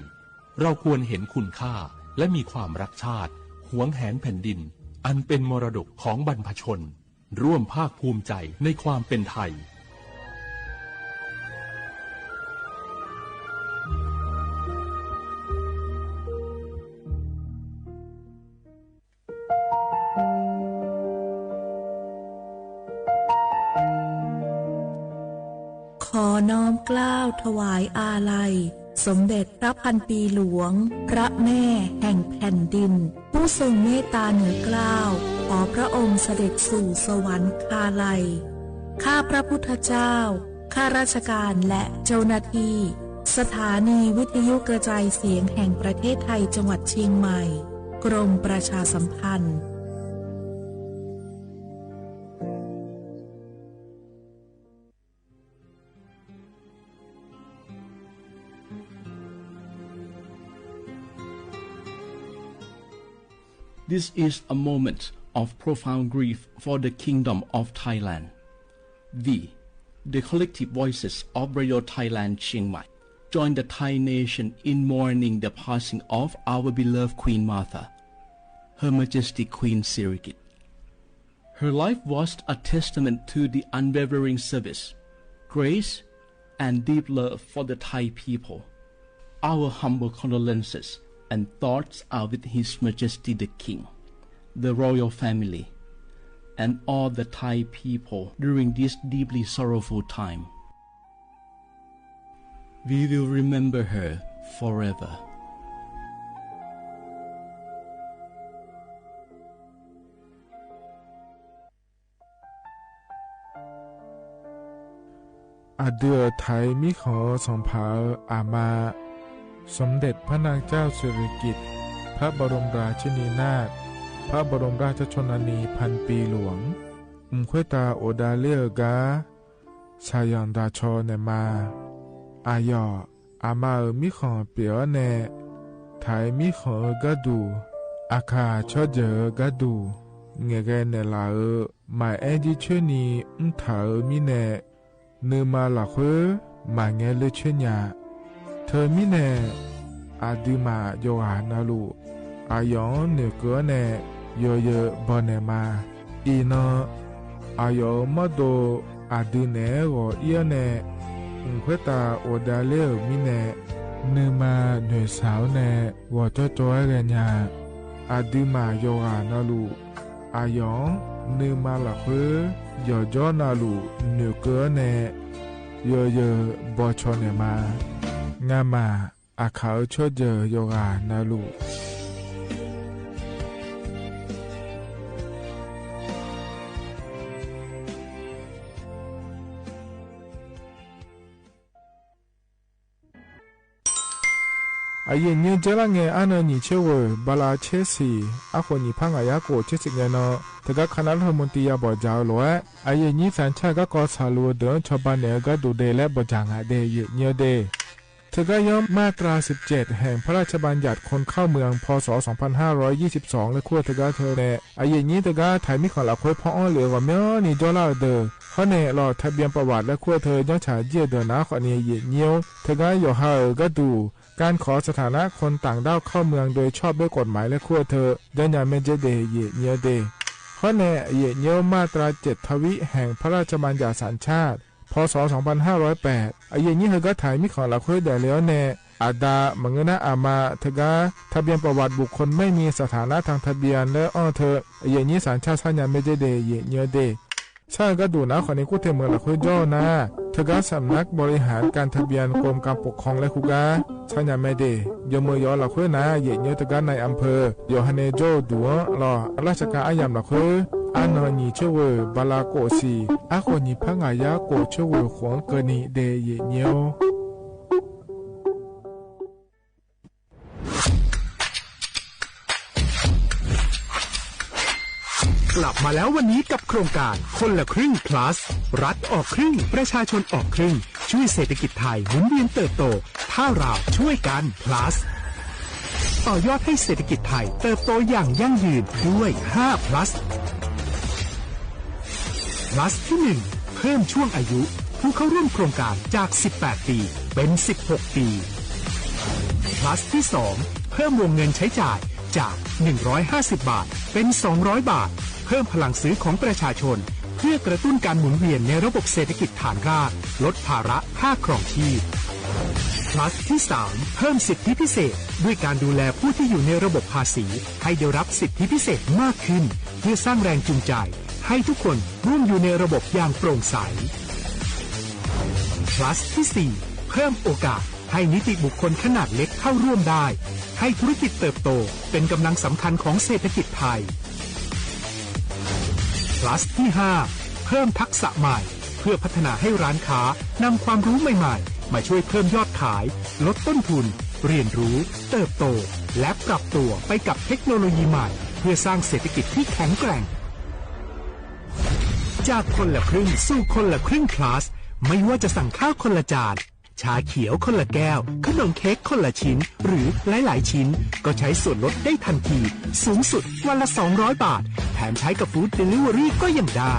เราควรเห็นคุณค่า และมีความรักชาติ หวงแหนแผ่นดิน อันเป็นมรดกของบรรพชน ร่วมภาคภูมิใจในความเป็นไทย ขอน้อมเกล้าถวายอาลัย สมเด็จพระพันปีหลวง พระแม่แห่งแผ่นดิน ผู้ทรงเมตตาเหนือเกล้า ขอพระองค์เสด็จสู่สวรรคาลัย ข้าพระพุทธเจ้า ข้าราชการและเจ้าหน้าที่ สถานีวิทยุกระจายเสียงแห่งประเทศไทยจังหวัดเชียงใหม่ กรมประชาสัมพันธ์ This is a moment of profound grief for the Kingdom of Thailand. We, the collective voices of Radio Thailand Chiang Mai, join the Thai nation in mourning the passing of our beloved Queen Mother, Her Majesty Queen Sirikit. Her life was a testament to the unwavering service, grace, and deep love for the Thai people. Our humble condolences and thoughts are with His Majesty the King, the royal family, and all the Thai people during this deeply sorrowful time. We will remember her forever. อะดื้อไถมิของสองผาอามา สมเด็จพระนางเจ้าสิริกิติ์ พระบรมราชินีนาถ พระบรมราชชนนีพันปีหลวง อึ่งเขว้ตาโอดาเล่อก๊า สาหย่อนดาชอแหน่มา อะหย่อ อามาเอ๋อ มิของเป๋อแน่ ไถมิของเอ๋อก๊าดู อะค่ะ ชอดเจ๋อเอ๋อก๊าดู แหง่แกแหน่หละเอ๋อ หมายแอ้ยี่เชื้อนี อึ้งถาเอ๋อ มิแน่ นือมาหละเขว้ หมายแงเลือดเชื้อหญ้า เธอมิแน่ อะดื้อหม่าเยาว์หานาลูก อะหย่อ เหน่อเก๋อแน่ เยาว์เยอบ่แหน่มา อี่นอ อะหย่อ มอดโด อะดื้อแหน่หงอเอี้ยแน่ อึ่งเขว้ตาโอดาเล่อ มิแน่ นือมาเหน่อสาวแน่ หงอจ้อจ้อแกหญ้า อะดื้อหม่าเยาว์หานาลูก อะหย่อ นือมาหละเขว้ หย่อจ้อนาลูก เหน่อเก๋อแน่ เยาว์เยอบ่ชอแหน่มา งาหม่า อะค่ะเอ๋อ ชอดเจ๋อเยาว์หานาลูก อะเยียะเยี้ยวเจ๊ละแง อะเนินหยีเชษเว่อ บาลาเชษสี่ อะโขงหยีพระหงายาโกะเชษสิบแงเนาะ เถือก๊าคณะรัฐมนตรียาบ่าจ๋าวหลวะ อะเยียะเยี้ยวสัญชาติก๊า กอสาหรัว เดินชาวบ้านเหน่อก๊าดูเดและบ่จ๋าหงาเด เยียะเยี้ยวเด เถือก๊าย้อมมาตราสิบเจ็ด แห่งพระราชบัญญัติคนเข้าเมือง พ.ศ. สองพันห้าร้อยยี่สิบสอง และขั้วเถือก๊าเทอแน่ อะเยียะเยี้ยวเถือก๊าไถมิของหละเขว้ พ่ออ้อเหลือก่อเมี้ยวนี้จ้อเล่าเดอ ข้อแน่ หลอดทะเบียนประวัติและขั้วเธอ ย้อนฉายเยียะเดินหนา ข้อนี้เยียะเยี้ยว เถือก๊าหย่อหาเอ๋อก๊าดู การขอสถานะคนต่างด้าวเข้าเมืองโดยชอบด้วยกฎหมายและขั้วเธอ ย้อนยาแม่เจ๊เด เยียะเยี้ยวเด ข้อแน่ เยียะเยี้ยวมาตราเจ็ด ทวิ แห่งพระราชบัญญัติสัญชาติ พ.ศ. สองพันห้าร้อยแปด อะเยียะเยี้ยวเถือก๊าไถมิของหละเขว้แด่แล้วแน่ อะดา มะเงือนาอามา เถือก๊า ทะเบียนประวัติบุคคลไม่มีสถานะทางทะเบียน และอ้อเธอ อะเยียะเยี้ยวสัญชาติ ย้อนยาแม่เจ๊เด เยียะเยี้ยวเด ใช่ก๊าดูหนา ข้อนี้กู้เทเมืองหละเขว้จ้อนา เถือก๊าสำนักบริหารการทะเบียนกรมการปกครองและคู่ก๊า ใช่ยาแม่เด ยอมเมยอหละเขว้นา เยียะเยี้ยวเถือก๊านายอำเภอ หย่อหาแน่โจ้ตั๋ว หลอดราชการอะหย่ำหละเขว้ อะเนินหยีเชษเว่อ บาลาโกะสี่ อะโขงหยีพระหงายาโกะเชษเว่อ ขวงเกอนีเด เยียะเยี้ยว กลับมาแล้ววันนี้กับโครงการคนละครึ่ง plus รัฐออกครึ่ง ประชาชนออกครึ่ง ช่วยเศรษฐกิจไทยหมุนเวียนเติบโต ถ้าเราช่วยกัน plus ต่อยอดให้เศรษฐกิจไทยเติบโตอย่างยั่งยืนด้วย ห้า plus plus ที่หนึ่ง เพิ่มช่วงอายุผู้เข้าร่วมโครงการจาก สิบแปด ปี เป็น สิบหก ปี plus ที่สอง เพิ่มวงเงินใช้จ่ายจาก หนึ่งร้อยห้าสิบ บาท เป็น สองร้อย บาท เพิ่มพลังซื้อของประชาชน เพื่อกระตุ้นการหมุนเวียนในระบบเศรษฐกิจฐานราก ลดภาระค่าครองชีพ plus ที่สาม เพิ่มสิทธิพิเศษ ด้วยการดูแลผู้ที่อยู่ในระบบภาษี ให้ได้รับสิทธิพิเศษมากขึ้น เพื่อสร้างแรงจูงใจ ให้ทุกคนร่วมอยู่ในระบบอย่างโปร่งใส plus ที่สี่ เพิ่มโอกาสให้นิติบุคคลขนาดเล็กเข้าร่วมได้ ให้ธุรกิจเติบโตเป็นกำลังสำคัญของเศรษฐกิจไทย plus ที่ห้า เพิ่มทักษะใหม่ เพื่อพัฒนาให้ร้านค้านำความรู้ใหม่ๆ มาช่วยเพิ่มยอดขาย ลดต้นทุน เรียนรู้ เติบโต และปรับตัวไปกับเทคโนโลยีใหม่ เพื่อสร้างเศรษฐกิจที่แข็งแกร่ง จากคนละครึ่งสู่คนละครึ่ง plus ไม่ว่าจะสั่งข้าวคนละจาน ชาเขียวคนละแก้ว ขนมเค้กคนละชิ้น หรือหลายๆ ชิ้น ก็ใช้ส่วนลดได้ทันที สูงสุดวันละ สองร้อย บาท แถมใช้กับ Food Delivery ก็ยังได้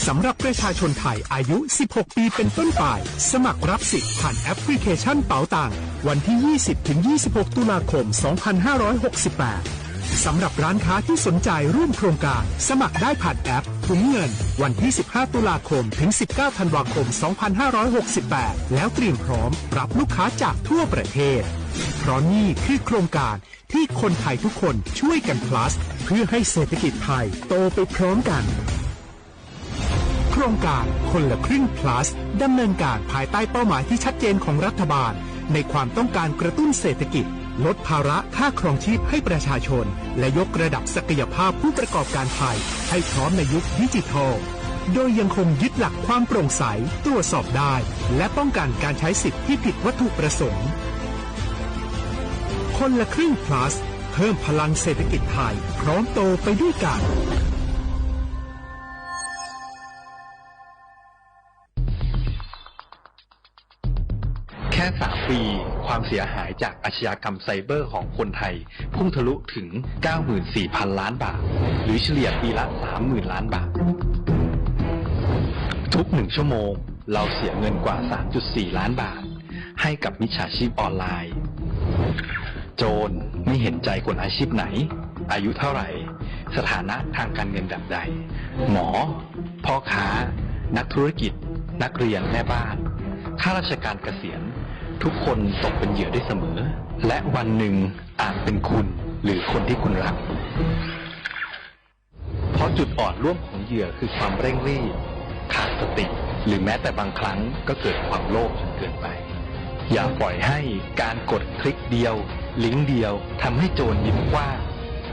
สำหรับประชาชนไทยอายุ สิบหก ปีเป็นต้นไป สมัครรับสิทธิ์ผ่านแอปพลิเคชันเป๋าตัง วันที่ ยี่สิบ ถึง ยี่สิบหก ตุลาคม สองพันห้าร้อยหกสิบแปด สำหรับร้านค้าที่สนใจร่วมโครงการ สมัครได้ผ่านแอปถุงเงิน วันที่ สิบห้า ตุลาคม ถึง สิบเก้า ธันวาคม สองพันห้าร้อยหกสิบแปด แล้วเตรียมพร้อมรับลูกค้าจากทั่วประเทศ เพราะนี่คือโครงการที่คนไทยทุกคนช่วยกัน plus เพื่อให้เศรษฐกิจไทยโตไปพร้อมกัน โค โครงการคนละครึ่ง Plus ดำเนินการภายใต้เป้าหมายที่ชัดเจนของรัฐบาล ในความต้องการกระตุ้นเศรษฐกิจ ลดภาระค่าครองชีพให้ประชาชน และยกระดับศักยภาพผู้ประกอบการไทยให้พร้อมในยุคดิจิทัล โดยยังคงยึดหลักความโปร่งใส ตรวจสอบได้ และป้องกันการใช้สิทธิ์ที่ผิดวัตถุประสงค์ คนละครึ่ง Plus เพิ่มพลังเศรษฐกิจไทย พร้อมโตไปด้วยกัน แค่สามปี ความเสียหายจากอาชญากรรมไซเบอร์ของคนไทย พุ่งทะลุถึง เก้าหมื่นสี่พันล้านบาท หรือเฉลี่ยปีละ สามหมื่นล้านบาท ทุกหนึ่งชั่วโมง เราเสียเงินกว่า สามจุดสี่ล้านบาท ให้กับมิจฉาชีพออนไลน์ โจรไม่เห็นใจคนอาชีพไหน อายุเท่าไหร่ สถานะทางการเงินแบบใด หมอ พ่อค้า นักธุรกิจ นักเรียน แม่บ้าน ข้าราชการเกษียณ ทุกคนตกเป็นเหยื่อได้เสมอ และวันหนึ่งอาจเป็นคุณหรือคนที่คุณรัก เพราะจุดอ่อนร่วมของเหยื่อคือความเร่งรีบ ขาดสติ หรือแม้แต่บางครั้งก็เกิดความโลภจนเกินไป อย่าปล่อยให้การกดคลิกเดียว ลิงก์เดียว ทำให้โจรยิ้มกว้าง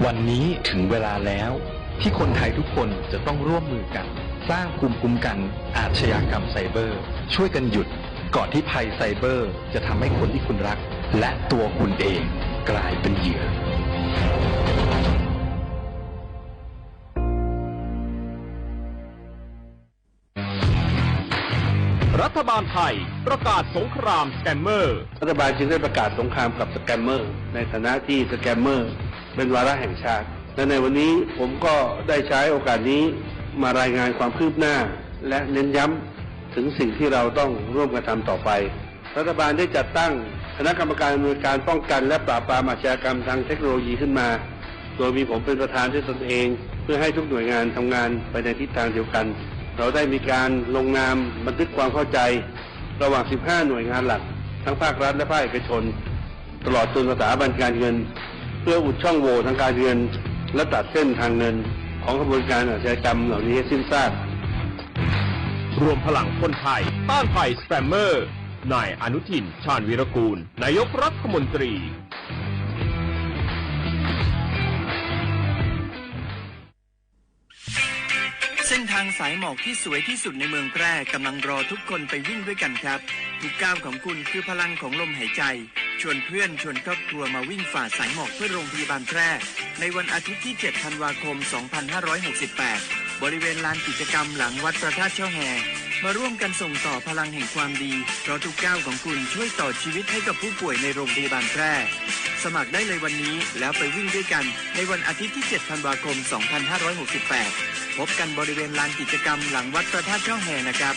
วันนี้ถึงเวลาแล้ว ที่คนไทยทุกคนจะต้องร่วมมือกัน สร้างภูมิคุ้มกันอาชญากรรมไซเบอร์ ช่วยกันหยุด ก่อนที่ภัยไซเบอร์จะทำให้คนที่คุณรัก และตัวคุณเองกลายเป็นเหยื่อ รัฐบาลไทยประกาศสงครามสแกมเมอร์ รัฐบาลจึงได้ประกาศสงครามกับสแกมเมอร์ ในฐานะที่สแกมเมอร์เป็นวาระแห่งชาติ และในวันนี้ผมก็ได้ใช้โอกาสนี้มารายงานความคืบหน้า และเน้นย้ำถึงสิ่งที่เราต้องร่วมกันทำต่อไป รัฐบาลได้จัดตั้งคณะกรรมการอำนวยการป้องกันและปราบปรามอาชญากรรมทางเทคโนโลยีขึ้นมา โดยมีผมเป็นประธานด้วยตนเอง เพื่อให้ทุกหน่วยงานทำงานไปในทิศทางเดียวกัน เราได้มีการลงนามบันทึกความเข้าใจระหว่าง สิบห้า หน่วยงานหลัก ทั้งภาครัฐและภาคเอกชน ตลอดจนสถาบันการเงิน เพื่ออุดช่องโหว่ทางการเงิน และตัดเส้นทางเงินของขบวนการอาชญากรรมเหล่านี้ให้สิ้นซาก รวมพลังคนไทยต้านภัยสแกมเมอร์ นายอนุทิน ชาญวีรกูล นายกรัฐมนตรี เส้นทางสายหมอกที่สวยที่สุดในเมืองแพร่กำลังรอทุกคนไปวิ่งด้วยกันครับ ทุกก้าวของคุณคือพลังของลมหายใจ ชวนเพื่อนชวนครอบครัวมาวิ่งฝ่าสายหมอกเพื่อโรงพยาบาลแพร่ ในวันอาทิตย์ที่ เจ็ด ธันวาคม สองพันห้าร้อยหกสิบแปด บริเวณลานกิจกรรมหลังวัดพระธาตุช่อแฮ มาร่วมกันส่งต่อพลังแห่งความดี เพราะทุกก้าวของคุณช่วยต่อชีวิตให้กับผู้ป่วยในโรงพยาบาลแพร่ สมัครได้เลยวันนี้แล้วไปวิ่งด้วยกันในวันอาทิตย์ที่ เจ็ด ธันวาคม สองพันห้าร้อยหกสิบแปด พบกันบริเวณลานกิจกรรมหลังวัดพระธาตุช่อแฮนะครับ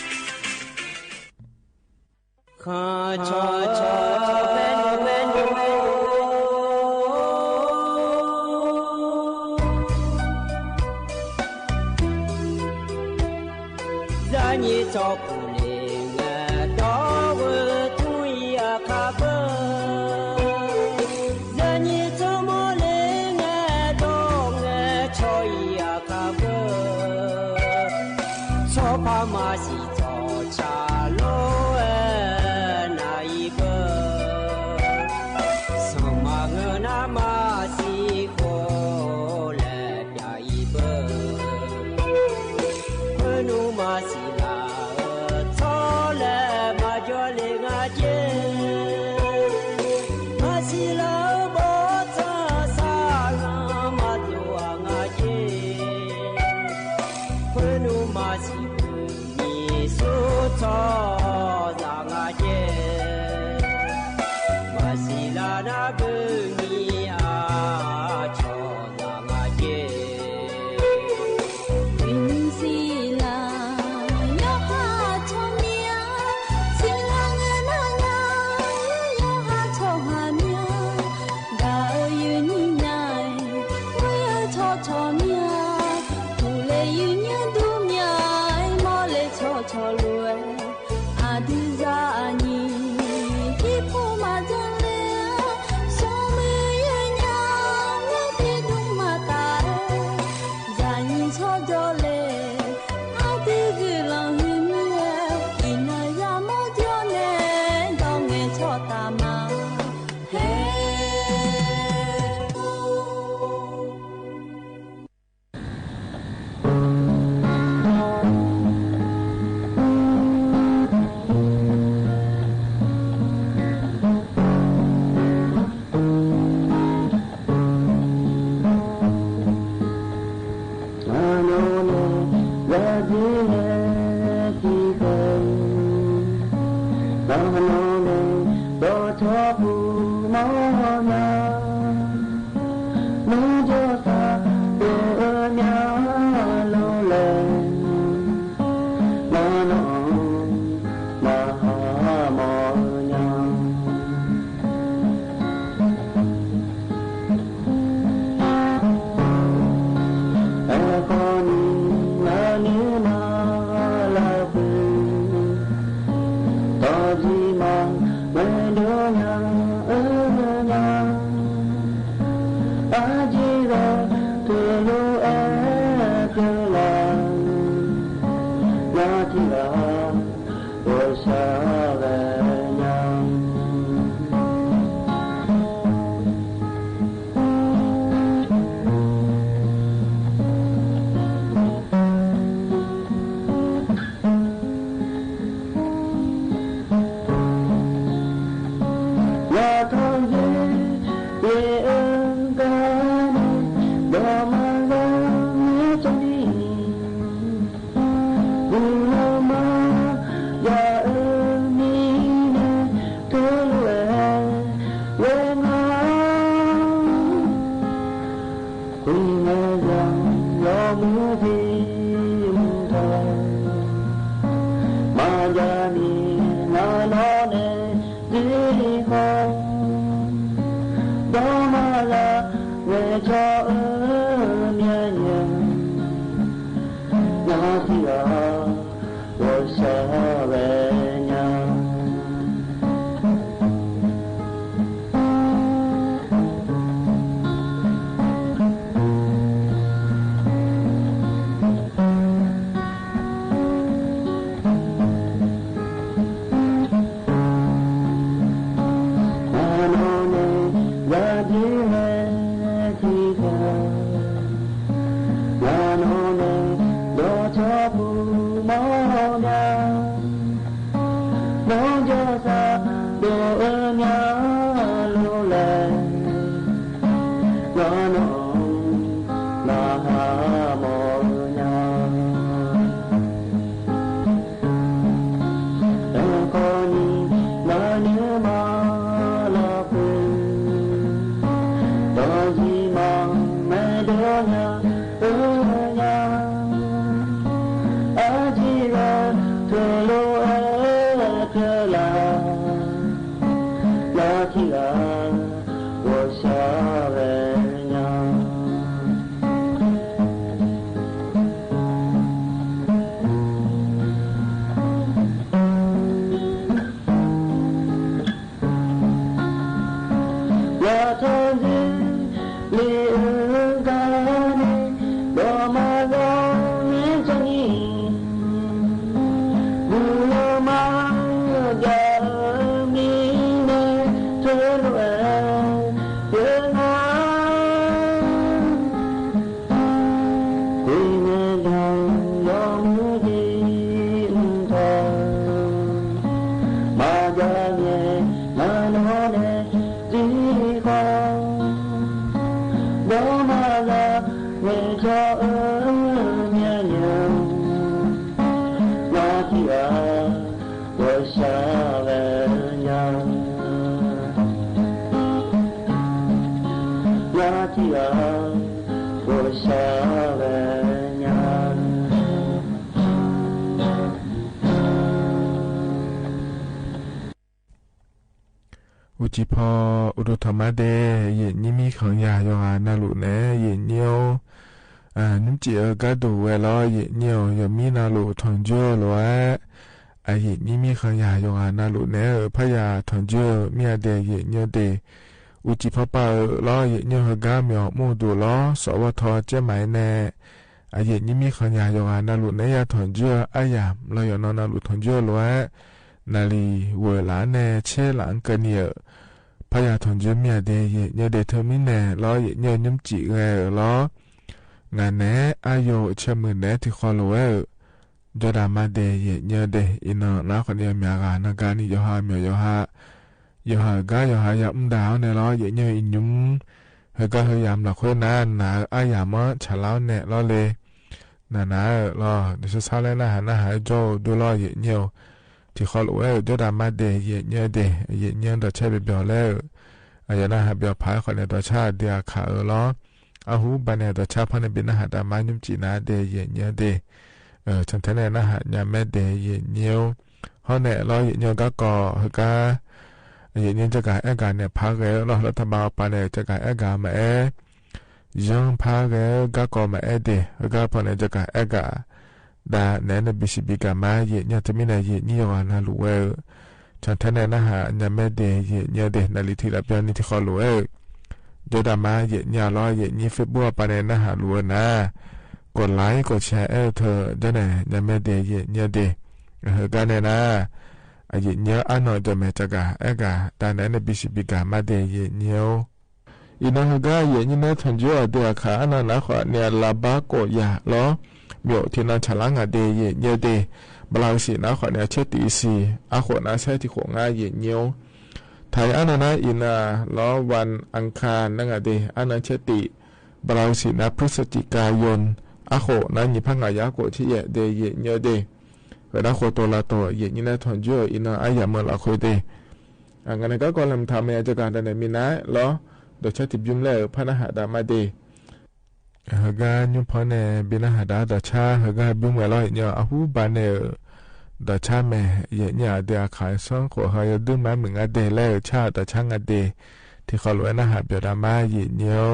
မ့ၢ်ဒိၣ်သးဒိၣ်အၢမၠၢလိၤလဲၣ်, မ့ၢ်နီၢ် မၤဟါမီၢ်ညါ အဃိန့ၣ် နနုာ်မၤလၢပှဲၤ ဒီးယံာ်မး မ့ၢ်ဒိၣ်ညါအၢညါ အစံးလီၤ တလိၣ်အဲၣ်ကလာ် ယထံၣ်လၢ အိၣ်စၢ်ဝဲညါ လၢထီၣ်ယဲ ယဲအၢကါန့ၣ် ဒီးမၤလၢမ့ၢ်တနံၤ ဘူၣ်လီၤမၤ ယၤအၢမံၤန့ၣ် တလိၣ်အဲၣ်ဝဲငါ ကွံာ်ဝဲယၤ လီၤမူဒံးမူဒါ မၤယၤန့ၣ် နနီၢ်နဲဒံဃီ ဒီးမၤလၢ ဝဲကၠီအၢမၠၢ နထံၣ်လၢ အိၣ်စၢ်ဝဲညါ နနီၢ်နဲ ယၤဒ်လဲၣ်ထံၣ်တၢ် နနီၢ်နဲ ဒီးကၠီပူၤမီၢ်မၠၢ မ့ၢ်ဒိၣ်သးဒိၣ်အၢမၠၢလိၤလဲၣ်, နနီၢ် မၤဟါမီၢ်ညါ အဃိန့ၣ် နနုာ်မၤလၢပှဲၤ ဒီးယံာ်မး မ့ၢ်ဒိၣ်ညါအၢညါ အစံးလီၤ တလိၣ်အဲၣ်ကလာ် ယထံၣ်လၢ အိၣ်စၢ်ဝဲညါ လၢထီၣ်ယဲ လၢအၢကါန့ၣ် ဒီးမၤလၢမ့ၢ်တနံၤ ဘူၣ်လီၤမၤ ယၤအၢမံၤန့ၣ် တလိၣ်အဲၣ်ဝဲငါ ကွံာ်ဝဲယၤ လီၤမူဒံးမူဒါ မၤယၤန့ၣ် နနီၢ်နဲဒံဃီ ဒီးမၤလၢ ဝဲကၠီအၢမၠၢ နထံၣ်လၢ အိၣ်စၢ်ဝဲညါ ယၤထံၣ်လၢ အိၣ်စၢ်ဝဲညါ အူကၠံဖီ အိၣ်ဒိၣ်ထီၣ်မးဒဲး ယဲၢ်နံၣ်မံၣ်ခီယၤ ယွၤဂၤနၢ်လိာ်နဲ ယဲၢ်နံၣ်ဧိၤ နံၣ်စံးအၢကါဒိၣ်ဝဲလီၤ ယဲၢ်နံၣ်ဧိၤ ယမံၣ်နၢ်လိာ်ထီၣ်ကၠိလိာ်ဝဲ အယဲၢ်နံၣ်မံၣ်ခီယၤ ယွၤဂၤနၢ်လိာ်နဲဧၢ ဖးယၤထီၣ်ကၠိ မ့ၢ်အဒဲး ယဲၢ်နံၣ်ဒဲး အူကၠံဖီပၢ်ဧၢလီၤ ယဲၢ်နံၣ်ဟၢဂၤမ့ၢ်အီၤမူဒိၣ်လီၤ စီၤဝီထီကဲမးအံၤနဲ အယဲၢ်နံၣ်မံၣ်ခီယၤ ယွၤဂၤနၢ်လိာ်နဲ ယၤထီၣ်ကၠိ အါယၤ လီၤယီၢ်နီၢ်နၢ်လိာ်ထီၣ်ကၠိလိာ်ဝဲ နၣ်လံၤဝဲလၢ်နဲ ဆဲလၢ်ကနံၣ်ဧိၤ ဖးယၤထီၣ်ကၠိမ့ၢ်အဒဲး ယဲၢ်နံၣ်ဒဲး ထၢမံၤနဲလီၤ ယဲၢ်နံၣ်နံၣ်စံးဂဲၤဧိၤလီၤ ငါနဲ အါယိာ်ဆၢမုၢ်နဲ ထံၣ်ဃီလိာ်ဝဲဧိၤ ကၠီဒၣ်မါဒဲး ယဲၢ်နံၣ်ဒဲး အံၤနီၢ်နါခီန့ၣ် မ့ၢ်အဂၤနၤဂၤန့ၣ် ယီၤဟါမ့ၢ်ယီၤဟါ ယီၤဟါဂၤ ယီၤဟါယၤမူဒါအီၤနဲလီၤ ယဲၢ်နံၣ်အံၤညူ ဟဲကါဟဲယၤမျးခွဲနၤ နၤအါယၤမ့ၢ် ဆၣ်လီၤနဲလီၤလ့ နၤနၤဧိၤလီၤ နဆါဆါလၢနဟးနဟးကၠီဒိၣ်လီၤ ယဲၢ်နံၣ်ဧိၤ ထံၣ်ဃီလိာ်ဝဲဧိၤ ကၠီဒၣ်မါဒဲး ယဲၢ်နံၣ်ဒဲး ယဲၢ်နံၣ်ဒီးဆဲဘျီဘျီလၢဧိၤ အယို နဟးပျီၢ်ဖးဃီန့ၣ် ဒီးဆါဒ့အခါအၢလီၤ. အဟူဘၣ်န့ၣ် ဒီးဆါဖီန့ၣ် ဘၣ်နဟးဒါမါညွမ်စံးနၤဒ့ ယံာ်ညိဒ့ ဆၣ်ထၢၣ်န့ၣ် နဟးညါမဲဒ့ ယံာ်ညိ ဟီန့ၣ်လီၤ ယံာ်ညိ ကါကီၤ ဟ့ၣ်ကါ ယံာ်ညိ ကၠၢ်ကၣ်အဲၣ်ကၣ်န့ၣ် ဖးဂဲၤလီၤ လၢတဘါအပၤန့ၣ် ကၠၢ်ကၣ်အဲၣ်ကၣ်မးအဲၣ် ယၢၢ်ဖးဂဲၤ ကါကီၤမးအဲၣ်ဒ့ ဟ့ၣ်ကါဖီန့ၣ် ကၠၢ်ကၣ်အဲၣ်ကၣ် ဒၣ်နဲန့ၣ် ဘံၣ်စံးဘံၣ်ကၣ်မး ယံာ်ညိ တမံၤန့ၣ် ယံာ်ညိယဂၤနၤလူၤဝဲဧၢ ဆၣ်ထၢၣ်န့ၣ် နဟးညါမဲဒ့ ယံာ်ညိဒ့ နလံထံၣ်လၢပျီနံၤထံၣ်ဃီလူၤဝဲဧၢ ယိုဒၣ်မး ယံာ်ညိလီၤ ယံာ်ညိ Facebook အပၤန့ၣ် နဟးလူၤဝဲနၤ ကိးlike ကိးshare အဲၣ်ထၢၣ် ယိုန့ၣ် ညါမဲဒ့ ယံာ်ညိဒ့ ဟ့ၣ်ကါန့ၣ်နၤ အယံာ်ညိအါနီၢ် ကၠၢ်မဲာ်ကၠၢ်ကၣ်အဲၣ်ကၣ် ဒၣ်နဲန့ၣ် ဘံၣ်စံးဘံၣ်ကၣ်မးဒ့ ယံာ်ညိ အံၤနဟ့ၣ်ကါ ယံာ်ညိနဲထွန်ကၠိအဒ့အခါ အါနၤနါဃိးန့ၣ် လါဘါကိးယၤလီၤ မ့ၢ်အိၣ်ထံနီၤဆၣ်လါငါဒ့ ယံာ်ညိဒ့ ဘြၣ်စံၣ်နါဃိးန့ၣ် အဆၢတံၢ်တဆံ အဃိးနါဆၢထံၣ်ဃိးငါ ယံာ်ညိ ထၢၣ်အါနၤနါအံၤနၤ လီၤဝၣ်အင်ၣ်ခါနါငါဒ့ အါနၤဆၢတံၢ် ဘြၣ်စံၣ်နါ พฤศจิกายน အဃိးနါ နံၣ်ဖးငါ ယါကိာ်ထံယဲၢ်ဒ့ ယံာ်ညိဒ့ ပှၤနါဃိးတိၤလၢတိၤ ယံာ်ညိနဲထွန်ကၠိအံၤနၤ အါယၤမၢလီၤခွဲဒ့ အဂၤန့ၣ် ကါကီၤလၢမုၢ်ထါမ့ၢ်ယၤ ကၠၢ်ကၣ်ဒၣ်နဲမံၤနၤလီၤ ဒီးဆၢထံၣ်ဘျုးမးလၢ ဖးနဟးဒါမးဒ့ ဟ့ၣ်ကါညိဖီန့ၣ် ဘၣ်နဟးဒါဒီးဆါ ဟ့ၣ်ကါဘျုးမးလီၤ ယံာ်ညိ အဟူဘၣ်န့ၣ် ဒီးဆါမဲာ် ယံာ်ညိအဒ့အခါ ဆၢဃိးဟါ ယဒုးမၤမုၢ်ငါဒ့ လၢဆါဒီးဆါငါဒ့ ထံၣ်ဃီလူၤဝဲ နဟးပျီၢ်ဒါမါ ယံာ်ညိ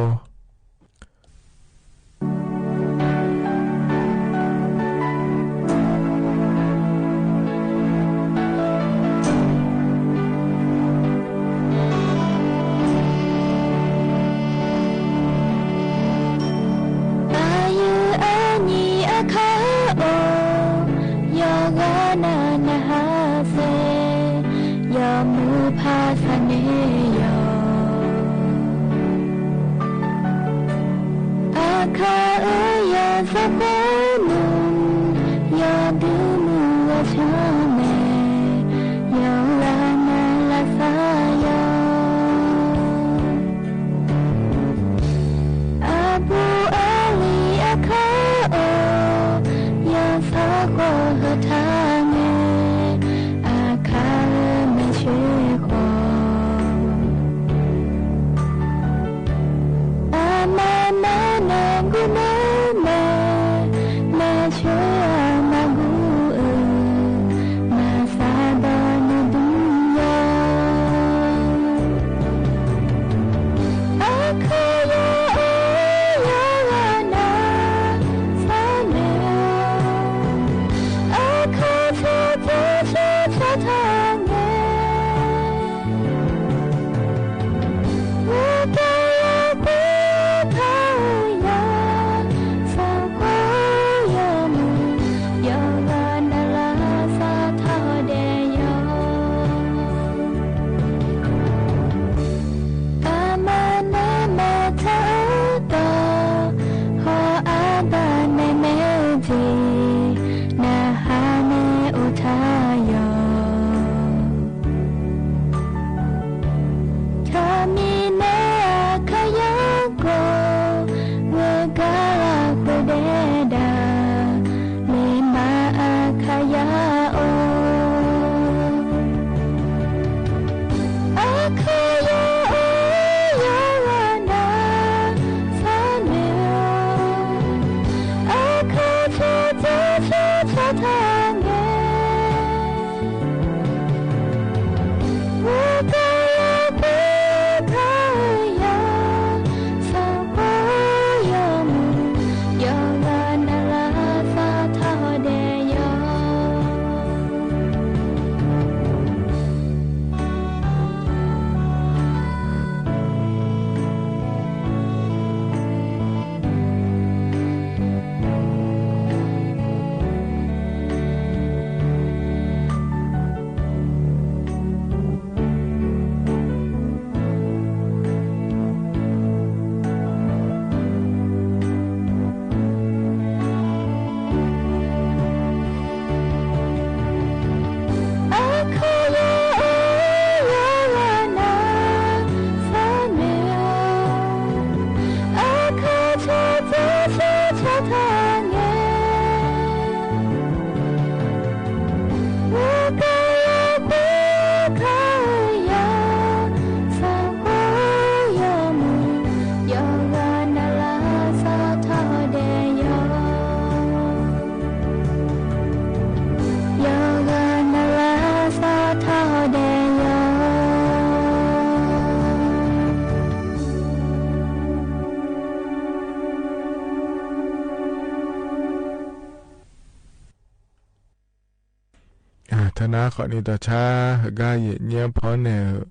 နာ်ခီန့ၣ် တၢ်ဆါ ဟ့ၣ်ဂါ ယဲၢ်ညိ ဖီၣ်နဲၣ်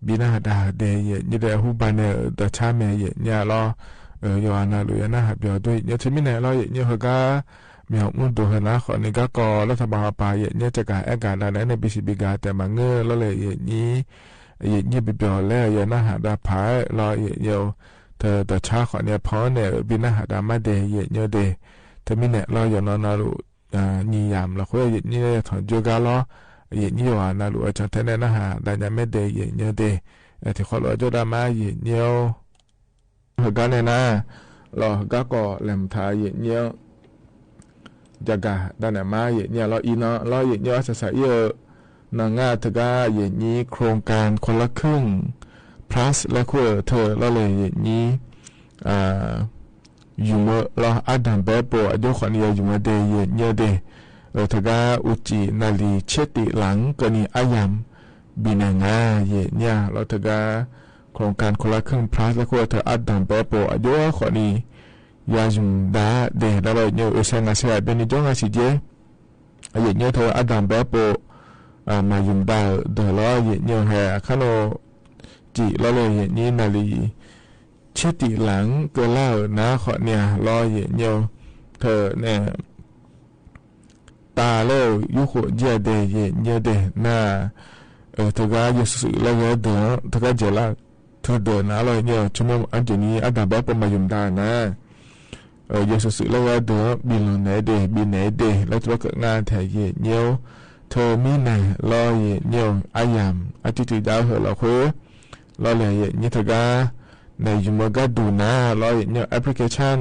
ဘံၣ်နၢ်ဟးဒၣ်ဒဲး ယဲၢ်ညိ ဒဲး အဟူဘၣ်နဲၣ် တၢ်ဆါမ့ၢ် ယဲၢ်ညိလီၤ. ယွၤနၢ်လိာ် ယနာ်ဟးပျီၤဒိၣ် ယဲၢ်ညိ ထၢမံၣ်နဲၣ်လီၤ ယဲၢ်ညိ ဟ့ၣ်ဂါ မ့ၢ်အမူဒိၣ်ဟဲ နာ်ခီန့ၣ် ဂၤကီၢ်လၢတၢ်ဘၣ်ဟးပၢ် ယဲၢ်ညိ ကကၤအဲၣ်ကၤဒၣ်နဲၣ် ဘံၣ်စံၣ်ဘံၣ်ကၤ တဲမၤငၢၢ်လီၤလၢ ယဲၢ်ညိ ယဲၢ်ညိ ပျီၤပျီၤလၢ ယနာ်ဟးဒၣ်ဖးလီၤ ယဲၢ်ညိ တၢ်ဆါခီန့ၣ် ဖီၣ်နဲၣ် ဘံၣ်နၢ်ဟးဒၣ်မးဒဲး ယဲၢ်ညိဒဲး ထၢမံၣ်နဲၣ်လီၤ ယွၤနၢ်လိာ် ညံယၢမ်ၣ်လီၤ ဃိ ယဲၢ်ညိ ထီၣ်ယိၤဂၤလီၤ ယဲၢ်ညိ ယွၤနၢ်လိာ် အဆၢထဲနဲၣ် နၢ်ဟးဒၣ်ညါမးဒဲး ယဲၢ်ညိဒဲး ထံၣ်ဃီလိာ်အကၠိဒၣ်မး ယဲၢ်ညိ ဟ့ၣ်ဂါနဲၣ်နၤ လီၤ ဟ့ၣ်ဂါကီၢ် လဲၤမုၢ်ထါ ယဲၢ်ညိ ကကၤဒၣ်နဲၣ်မး ယဲၢ်ညိလီၤ အံၤနီၤလီၤ ယဲၢ်ညိ အစၢ်စၢ်အံၤဧၢ နီၢ်ငါ တဂၤ ယဲၢ်ညိ โครงการคนละครึ่ง plus လၢခိၣ်ထၢၣ်လီၤလၢ ယဲၢ်ညိ ယုၢ်မၢလီၤ အါဒၢၣ်ဘဲပိာ် အကၠိခီန့ၣ် ယုၢ်မၢဒဲး ယဲၢ်ညိဒဲး တဂၤ အူကၠံၣ်နၣ်လံၣ်ဆ့တံၣ်လင် ကၢၢ်နံၣ်အါယၢမ်ၣ် ဘံၣ်နဲၣ်ငါ ယဲၢ်ညိလီၤ တဂၤ โครงการคนละครึ่ง plus လၢခိၣ်ထၢၣ် အါဒၢၣ်ဘဲပိာ် အကၠိခီန့ၣ် ယၤယုၢ်မၢဒၣ်ဒဲး လီၤလၢ ယဲၢ်ညိ အ့ၣ်စဲ ငါးဆယ် အဘ့ၣ်နံၣ် ကၠိ ငါးဆယ် ကၠိ ယဲၢ်ညိ ထၢၣ်အါဒၢၣ်ဘဲပိာ် မၤယုၢ်မၢဒၣ်ဒဲးလီၤ ယဲၢ်ညိ ဟဲ အခါနီၣ် ကၠံၣ်လီၤလၢ ယဲၢ်ညိ နၣ်လံၣ်ဆ့တံၣ်လင် ကၢၢ်လၢ်နာ်ခီန့ၣ်လီၤ ယဲၢ်ညိ ထၢၣ်နဲၣ် တၢ်လၢယိၤဃိးယဲၢ်ဒဲး ယဲၢ်ညိဒဲး နၤ တဂၤ ယဲၢ်စုးစုးလၢဂဲၤဒၢၣ် တဂၤ ယဲၢ်လၢ်ထၢၣ်ဒၢၣ်နၤလီၤ ယဲၢ်ညိ ဆိမိၣ်အကၠိနံၣ် အါဒၢၣ်ဘဲပိာ် မၤယုၢ်မၢဒၣ်နၤ ယဲၢ်စုးစုးလၢဂဲၤဒၢၣ် ဘံၣ်လီၤနဲၣ်ဒဲး ဘံၣ်နဲၣ်ဒဲး လၢတြီကငါထဲ ယဲၢ်ညိ ထၢၣ်မံၣ်နဲၣ်လီၤ ယဲၢ်ညိ အါယၢမ်ၣ် အတံၢ်တံၢ်ဒၣ်ဟၢၣ်လီၤဃိ လီၤလၢ ယဲၢ်ညိ တဂၤ နဲၣ်ယုၢ်မၢကါဒိၣ်နၤလီၤ ယဲၢ်ညိ application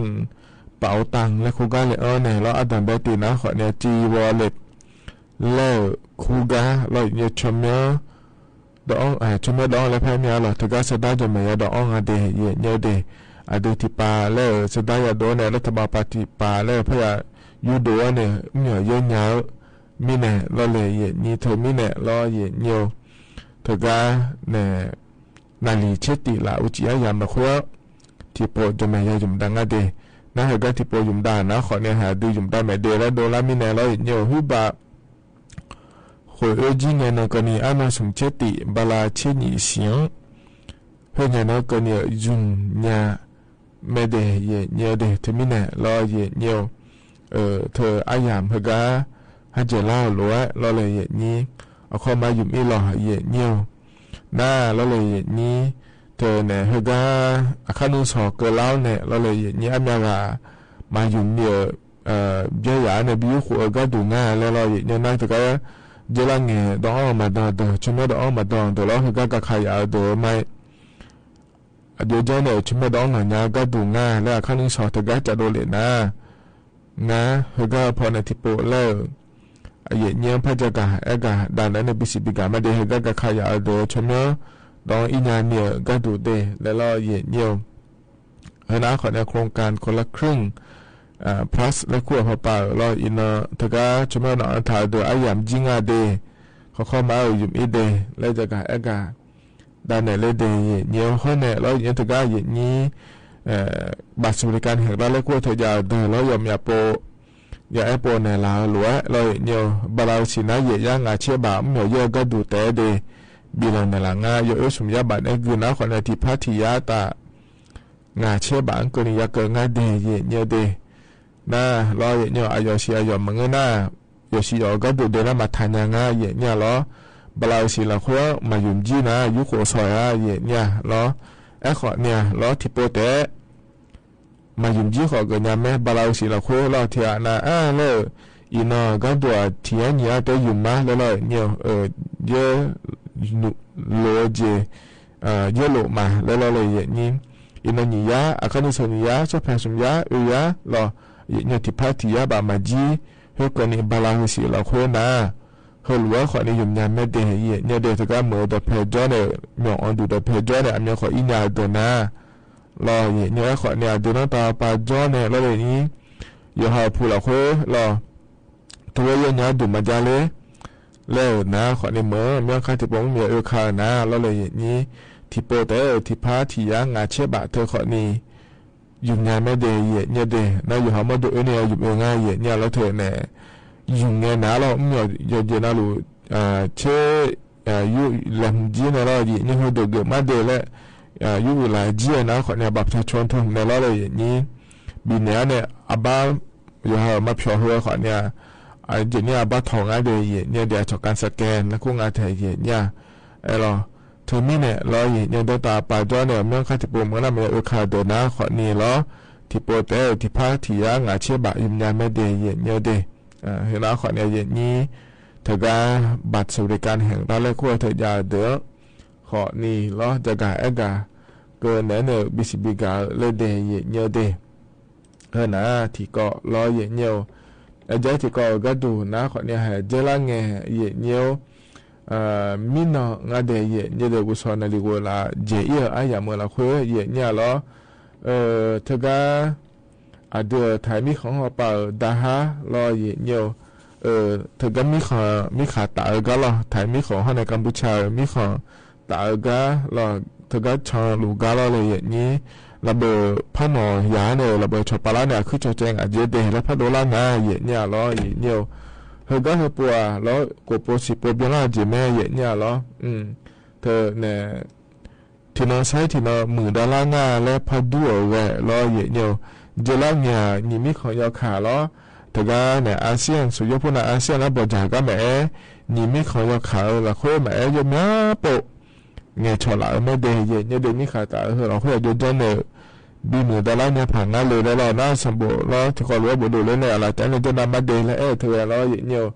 ပာ်အိၣ်တၢ်လၢခိၣ်ဂါလဲၣ်အီၤနဲၣ်လီၤ အါဒၢၣ်ဘဲတံၣ်နၤခီန့ၣ် ကၠံၣ်ဝီလဲၣ် လၢခိၣ်ဂါလီၤ ယဲၢ်ညိ ဆိမိၣ် ဒီးအီ ဆိမိၣ်ဒီးအီလၢဖဲမ့ၢ်အါလီၤ တဂၤ စဒါ ကၠီၣ်မဲာ်ယၤဒီးအီ ငါဒဲး ယဲၢ်ညိဒဲး အဒုးထံၣ်ပာ်လၢ စဒါ ယၤဒိၣ်နဲၣ် လၢတၢ်ဘၣ်ပာ်ထံၣ်ပာ်လၢ ဖဲယၤယူၢ်ဒိၣ်အီန့ၣ် မ့ၢ်ယဲၢ်ညိဧၢ မံၣ်နဲၣ်လီၤလၢ ယဲၢ်ညိ ထၢၣ်မံၣ်နဲၣ်လီၤ ယဲၢ်ညိ တဂၤ နဲၣ် နၣ်လံၣ်ဆ့တံၣ်လၣ် အူကၠံၣ်အါယၢမ်ၣ်လီၤဃိ ထံၣ်ပိာ် ကၠီၣ်မဲာ်ယၤယုၢ်မၢဒၣ်ငါဒဲး နၤ ဟ့ၣ်ဂါထံၣ်ပိာ်ယုၢ်မၢဒၣ်နၤခီန့ၣ် ဟဲဒုးယုၢ်မၢဒၣ်မဲာ်ဒဲးလၢဒိၣ်လၢ မံၣ်နဲၣ်လီၤ ယဲၢ်ညိ ဟုဘၣ် ဃိးအၢ ကၠံၣ်ငဲၤနၢၤကၢၢ်နံၣ် အါမး သုးမုၢ်ဆ့တံၣ် ဘၤလးဆ့နံၣ်ဆံၣ် ဟ့ၣ်ငဲၤနၢၤကၢၢ်နံၣ် ယုၢ်ညါမးဒဲး ယဲၢ်ညိဒဲး ထၢၣ်မံၣ်နဲၣ်လီၤ ယဲၢ်ညိ ထၢၣ်အါယၢမ်ၣ် ဟ့ၣ်ဂါ ဟးကဲၤလၢလိၤဝဲလီၤလၢ ယဲၢ်ညိ အခီမၤယုၢ်မံၣ်လီၤ ယဲၢ်ညိ နၤလီၤလၢ ယဲၢ်ညိ ထၢၣ်နဲၣ် ဟ့ၣ်ဂါ အခါနုၢ်စီၤကၢၤလါန့ၣ် လီၤလၢ ယဲၢ်ညိ အါမးဂၤ မၤယုၢ်မံၣ် ဘၣ်ယၤန့ၣ် ဘုရင် ဃိးအၢ ကါဒိၣ်ငါလဲၣ်လီၤ ယဲၢ်ညိ နၤ တဂၤ ကဲလၢငဲၤဒီးအီမၤဒီးဒၢး ဆိမိၣ်ဒီးအီမၤဒီးဒၢးလီၤ ဟ့ၣ်ဂါ ကခးယၤအဒၢးမး အဒိကၠိန့ၣ် ဆိမိၣ်ဒီးအီနီၢ်ညါ ကါဒိၣ်ငါလဲၣ် အခါနုၢ်စီၤ တဂၤ ကးဒိၣ်လဲၣ်နၤ နၤ ဟ့ၣ်ဂါ ဖီၣ်န့ၣ် ထံၣ်ပိာ်လၢ ယဲၢ်ညိ ဖးကကၤ အဲၣ်ကၤ ဒၣ်လဲာ်န့ၣ် ဘံၣ်စံၣ်ဘံၣ်ကၤမးဒဲး ဟ့ၣ်ဂါ ကခးယၤအဒၢး ဆိမိၣ်ဒီးအီ အံၤညါန့ၣ် ကါဒိၣ်ဒဲးလဲၣ်လီၤ ယဲၢ်ညိ ဟ့ၣ်နၤခီန့ၣ် โครงการคนละครึ่ง plus လၢခိၣ်အဖီပာ်လီၤ အံၤနီၢ် တဂၤ ဆိမိၣ်နီၢ် အထၢၣ်အဒၢး အါယၢမ်ၣ်ကၠံၣ်ငါဒဲး ခီခီမၤအၢ ယုၢ်မံၣ်ဒဲး လၢကကၤ အဲၣ်ကၤ ဒၣ်နဲၣ်လၢဒဲး ယဲၢ်ညိ ဃီန့ၣ်လီၤ ယဲၢ်ညိ တဂၤ ယဲၢ်ညိ ဘၣ်စူၣ်လီၤကၣ်န့ၣ် ဟ့ၣ်ဂါလၢခိၣ်ထၢၣ် ယၤဒၢးလီၤ ယီၢ်မၠၣ်ပိာ် ယၤအဲၣ်ပိာ်နဲၣ်လၢလိၤဝဲလီၤ ယဲၢ်ညိ ဘၤလးရူးစံၣ်နၤ ယဲၢ်ယါ ငါးဆယ့် ဘၣ် မ့ၢ်ယဲၢ်ဂၤဒူၣ်တဲဒဲး ဘံၣ်လီၤနဲၣ်လၢငါ ယီၢ်အၢ သုးမုၢ်ယါဘၣ်နဲၣ် ဂုာ်နၤခီန့ၣ် ထံၣ်ဖးထံၣ်ယါတၢ် ငါးဆယ့် ဘၣ် အကၢၢ်နံၣ်ယါကၢၢ်ငါဒဲး ယဲၢ်ညိဒဲး နၤလီၤ ယဲၢ်ညိ အယီၢ်ဆံးအယီၢ်မုၢ်ငါနၤ ယီၢ်ဆံးယီၢ်ဂၤဒိၣ်ဒဲးလၢ မၤထါညါငါ ယဲၢ်ညိလီၤ ဘၤလးရူးစံၣ်လီၤဃိ မၤယုၢ်မံၣ်နၤ ယူၢ်ဃိးစီၤယါ ယဲၢ်ညိလီၤ အဲၣ်ဃီန့ၣ်လီၤ ထံၣ်ပိာ်တဲ မၤယုၢ်မံၣ်ဃီ ကညီမး ဘၤလးရူးစံၣ်လီၤဃိလီၤ ထံၣ်အနၤ အါလၢ အံၤနီၢ် ဂၤဒိၣ်အထံၣ်အါနံၣ်အါတဲယုၢ်မးလဲၣ်လီၤ ယဲၢ်ညိ ယဲၢ်လိာ်က့ၤ ယဲၢ်လိာ်မးလဲၣ်လီၤလၢ ယဲၢ်ညိ အံၤနီၢ်နံၣ်ယါ အခါနုၢ်စီၤနံၣ်ယါ စီၤဖဲးစူၣ်ယါ အၢယါလီၤ ယဲၢ်ညိ ထံၣ်ဖးထံၣ်ယါဘၣ်မၤကၠံ ဟ့ၣ်ကၢၢ်နံၣ် ဘၤလးရူးစံၣ်လီၤဃိနၤ ဟ့ၣ်လိာ်ဝဲဃီန့ၣ် ယုၢ်ညါမးဒဲး ယဲၢ်ညိဒဲး တဂၤမုၢ်ဒီးဖဲကၠီန့ၣ် မ့ၢ်အီၤဒူၣ်ဒီးဖဲကၠီန့ၣ် အမ့ၢ်ဃီအံၤညါဒိၣ်နၤ လီၤ ယဲၢ်ညိ အဲၣ်ဃီန့ၣ် အဒုးနီၢ်တၢ်ပာ်ကၠီန့ၣ် လီၤလၢအံၤ ယဟးဖူလီၤဃိလီၤ တဝဲယဲၢ်ညိဒိၣ်မးဒ်လဲၣ် လၢနၤ ဃီန့ၣ်မ့ၢ် မ့ၢ်ခါထံၣ်ပိာ်မ့ၢ်မ့ၢ်အၢခါနၤ လီၤလၢယဲၢ်ညိ ထံၣ်ပိာ်တဲ ထံၣ်ဖးထံၣ်ယါ ငါးဆယ့် ဘၣ် ထၢၣ်ဃီန့ၣ် ယုၢ်ညါမးဒဲး ယဲၢ်ညိဒဲး နၤ ယဟးမီၢ်ဒိၣ်အၢန့ၣ် ယုၢ်အၢငါ ယဲၢ်ညိလီၤ ထၢၣ်နဲၣ် ယုၢ်ညါနၤလီၤ မ့ၢ်ယီၢ်ယဲၢ်နၤလိၤ อ่า เช อ่า ยุแหลมหื้อจี๊นะลอ เหยียดเยียว เฮอเดินเกิดมาเดย์แล้ว อ่า ยุหลายเจี้ยนะ ขอเนีย บัตรประชาชนเถิงในลอเลยเหยียดเยียว บีเนียเนี่ย อาบ้า อยู่เหอะ มาเผียวเฮอ ขอเนีย อ่า เหยียดเยียว อาบ้าถอนงาเดย์ เหยียดเยียว เดี๋ยวถอนก๋านสแกน แล้วกู้งาแถเหยียดเยียว ไอ้ลอ เถิงมี้เนี่ยลอ เหยียดเยียว เดินต๋ามปาจ้อเนี่ย เมืองข้า ตี้โปเมืองนั้น มันเออ ข้าเดินนะ ขอนี้ลอ ตี้โปแต๊ ตี้พัก ตี้ยางาเชียบะ ยืนยันแม่เดย์ เหยียดเยียวเดย์ อ่า เฮอนะ ขอเนีย เหยียดเยียว เถิงกาบัตรสวัสดิการแห่งรัฐ และกู้เถิงยาเดิน ขอนี้ลอ จะก๋าแอ๊กก๋า เกินแหนเนอ บีซีบีก๋า เลยเดย์ เหยียดเยียวเดย์ เออนะ ตี้เกาะลอ เหยียดเยียว เออ เจ๊ ตี้เกาะก็ดูนะ ขอเนีย แห่เจ๊ละแง เหยียดเยียว เอ่อ มีน้องงาเดย์ เหยียดเยียวเดย์ อุซอนนาลีโวลา เจ๊เอี้ย อาหยามเมือละเคว เหยียดเยียวลอ เอ่อ เถิงกา อ่า เดือถ่ายมีของหอป่าดาฮาลอ เหยียดเยียว เอ่อ เถิงกามีของ มีขาต๋าเออกาลอ ถ่ายมีของห้องในกัมพูชา มีของ ต๋าเออกาลอ เถิงกาชอนหลูกาลอเลยเหยียดเยียว ระเบิดผ้าหนอหยาเนี่ย ระเบิดฉอปาละเนี่ย คือฉอแจงอาเจ๊เดย์ และผ้าโดล่านา เหยียดเยียวลอ เหยียดเยียว เฮอกาเฮอปัวลอ กั๋วปัวสีปัวเบียนล่าเจ๊แม่ เหยียดเยียวลอ อืม เถิงเนี่ย ตี้นอนใส้ ตี้นอนหมื่นดอลลาร์นา และผ้าดูเออแหวะลอ เหยียดเยียว เจ๊ละแง หนีมีของยอขาลอ เถิงกาเนี่ย อาเซียน สุยกพูดนะ อาเซียน แล้วบ่จ๋าก็แหม หนีมีของยอขา ละเควแหม ยอมยาโปะ แงฉอหลาเออ แม่เดย์ เหยียดเยียวเดย์ มีขาต๋าเออ ละเคว ยอดเยี่ยมเนอะ บีหมื่นดอลลาร์เนี่ย ผ่านงานเลยแล้วลอนะ สมบูรณ์ลอ ตี้เกาะหลวงบ่ดูเลยเนี่ย อะหลายแต่เนี่ย เจ้าหน้ามาเดย์ และเออ เถิงแหวะลอ เหยียดเยียว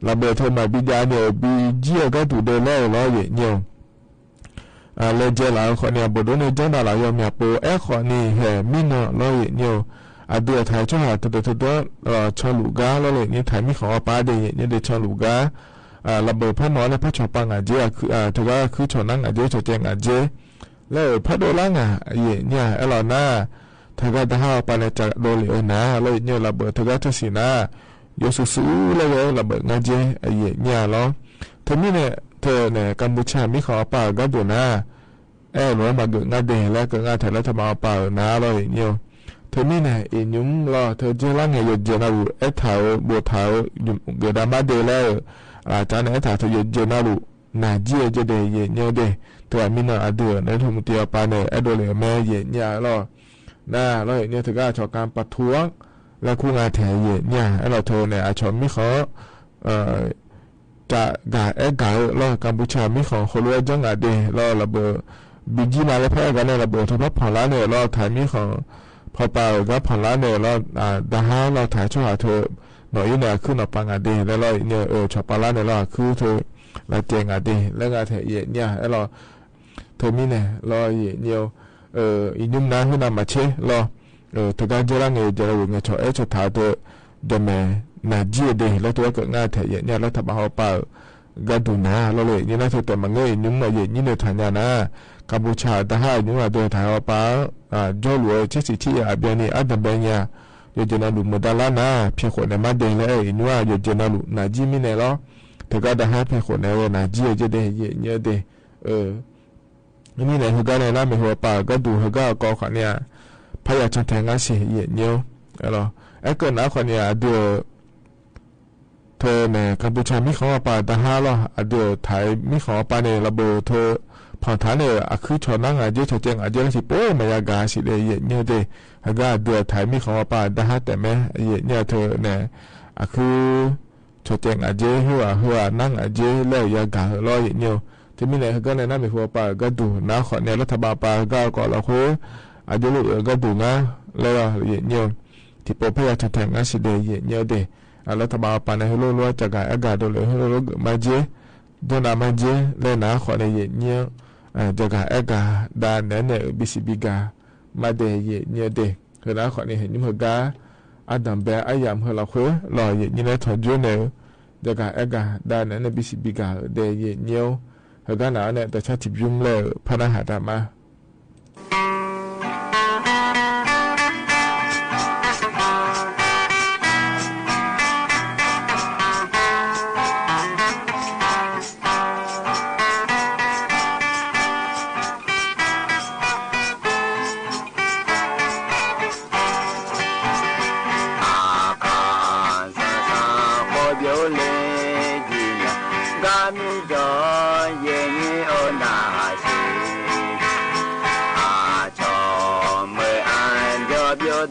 ระเบิดเถิงใหม่ บียาเนี่ย บีเยี่ยก็ดูเดย์แล้วลอ เหยียดเยียว อ่า เลยเจ๊ละ ขอเนีย บ่ดูในเจ้าหน้าหลายยอมยาโป แอ๊ะ ขอนี้แห่มีน้องลอ เหยียดเยียว อ่า เดือถ่ายฉอหา เถิงเถิงเถิง เอ่อ ชอนหลูกาลอเลยเหยียดเยียว ถ่ายมีของหอป่าเดย์ เหยียดเยียวเดย์ ชอนหลูกา อ่า ระเบิดผ้าหนอและผ้าฉอปางอาเจ๊ อ่า คือ อ่า เถิงกาคือฉอนังอาเจ๊ ฉอแจงอาเจ๊ แล้วผ้าโดล่านา เหยียดเยียว ไอ้ลอนา เถิงกาดาฮาออกไปในจะโดเหลียวนา ลอ เหยียดเยียว ระเบิดเถิงกาเถิงสีนา โยกซื้อๆ แล้วเว้ย ระเบิดงาเจ๊ เหยียดเยียวลอ เถิงมี้เนี่ย เถิงเนี่ย กัมพูชา มีของหอป่าก็ดูนะ แอ๊ะ หลวงมาเกิดงาเดย์ และเกิดงาแถวรัฐบาลหอป่านาลอ เหยียดเยียว เถิงมี้เนี่ย อีหยุมลอ เถิงเจ๊ละแง ยอดเยี่ยมนะลูก แอ๊ะ ถ่าย บ่ถ่าย หยุมเกิดดราม่าเดย์แล้ว อ่า จารย์ แอ๊ะ ถ่าย เถิงยอดเยี่ยมนะลูก นาเยี่ยเจ๊เดย์ เหยียดเยียวเดย์ เถิงมีน้องอาเดือ นายกรัฐมนตรีหอป่าเนี่ย แอ๊ะ โดเหลียวแม่ เหยียดเยียวลอ นาลอ เหยียดเยียว เถิงกาฉอก๋านประท้วง และกู้งาแถเหยียดเยียว ไอ้ลอ เถิงเนี่ย อาฉอมีของ เอ่อ จะก๋าแอ๊ะก๋าลอ กัมพูชา มีของคนรวยจังหวะเดย์ลอ ระเบิด บีจีมาและแพ้กั๋นเนี่ย ระเบิดเถิงพักผ่อนละเนี่ยลอ ถ่ายมีของหอป่าก็ผ่อนละเนี่ยลอ อ่า ดาฮาลอ ถ่ายฉอหาเถิง หนออี้เนี่ย ขึ้นหนอปางอาเดย์ แล้วลอ เนี่ย เออ ฉอปาละเนี่ยลอ คือเถิง ละแจงอาเดย์ และงาแถเหยียดเยียว ไอ้ลอ เถิงมี้เนี่ยลอ เหยียดเยียว เอ่อ อีหยุมนา หื้อนามาเชลอ เอ่อ เถิงกาเจ๊ละแง เจ๊ละหวงแง ฉอแอ๊ะ ฉอถ่ายเถิง เดี๋ยวแม่ นาเยี่ยเดย์ แล้วเถิงกาเกิดงาแถเหยียดเยียว รัฐบาลหอป่าก็ดูนาลอเลย นี่นะ เถิงแต่มาเงย อีหยุมมา เหยียดเยียวในฐานะนา กัมพูชา ดาฮา อีหยุมมา เดินถ่ายหอป่า อ่า จ้อหลวย เจ๊สีที่ อาเบียนี่ อาดัมแบงยา ยอดเยี่ยมนะลูก หมื่นดอลลาร์นา เพียงคนในมาเดย์ และอีหยุมมา ยอดเยี่ยมนะลูก นาเยี่ยมมี้เนี่ยลอ เถิงกาดาฮา เพียงคนใน นาเยี่ยเจ๊เดย์ เหยียดเยียวเดย์ เออ นี่เนี่ย เถิงกาในหน้าเมหัวป่าก็ดู เถิงกาก็ขอเนี่ย พยาชนแทงงานเสียเหยียดเยียว ไอ้ลอ แอ๊ะ เกิดนา ขอเนี่ย เดือ เถิงเนี่ย กัมพูชา มีของหอป่าดาฮาลอ อาเดือถ่ายมีของหอป่าเนี่ย ระเบิดเถิง ผ่อนถ่ายเนี่ย อาคือฉอนังอาเจ๊ ฉอแจงอาเจ๊ แล้วสิโป้ มายากาสิเดย์ เหยียดเยียวเดย์ เถิงกาเดือถ่ายมีของหอป่าดาฮา แต่แม่ เหยียดเยียวเถิงเนี่ย อาคือ ฉอแจงอาเจ๊ หื้อว่า หื้อว่านังอาเจ๊ แล้วยากาลอ เหยียดเยียว ตี้มี้เนี่ย เถิงกาในหน้าเมหัวป่าก็ดูนา ขอเนี่ย รัฐบาลป่าก็ ก็ละเคว อาเจ๊ลูกเอ๋อ ก็ดูนา แล้วเหยียดเยียว ตี้โปพยาชนแทงงานสิเดย์ เหยียดเยียวเดย์ อ่า รัฐบาลป่าในหื้อโลกล้วนจะก๋าแอ๊ะก๋าโดเหลียว หื้อโลกล้วนเกิดมาเจ๊ เดินนามาเจ๊ และนา ขอเนี่ย เหยียดเยียว อ่า จะก๋าแอ๊ะก๋า ดาแหนเนี่ย เออ บีซีบีก๋า มาเดย์ เหยียดเยียวเดย์ เถิงนา ขอเนี่ย เห็นหยุมเถิงกา อาดัมแบง อาหยามเถิงละเคว ลอ เหยียดเยียวในถอนโจ้เนี่ย จะก๋าแอ๊ะก๋า ดาแหนเนี่ย บีซีบีก๋าเดย์ เหยียดเยียว เถิงกานาเนี่ย แต่ชาติถิบหยุมแล้ว พะนาหาตามา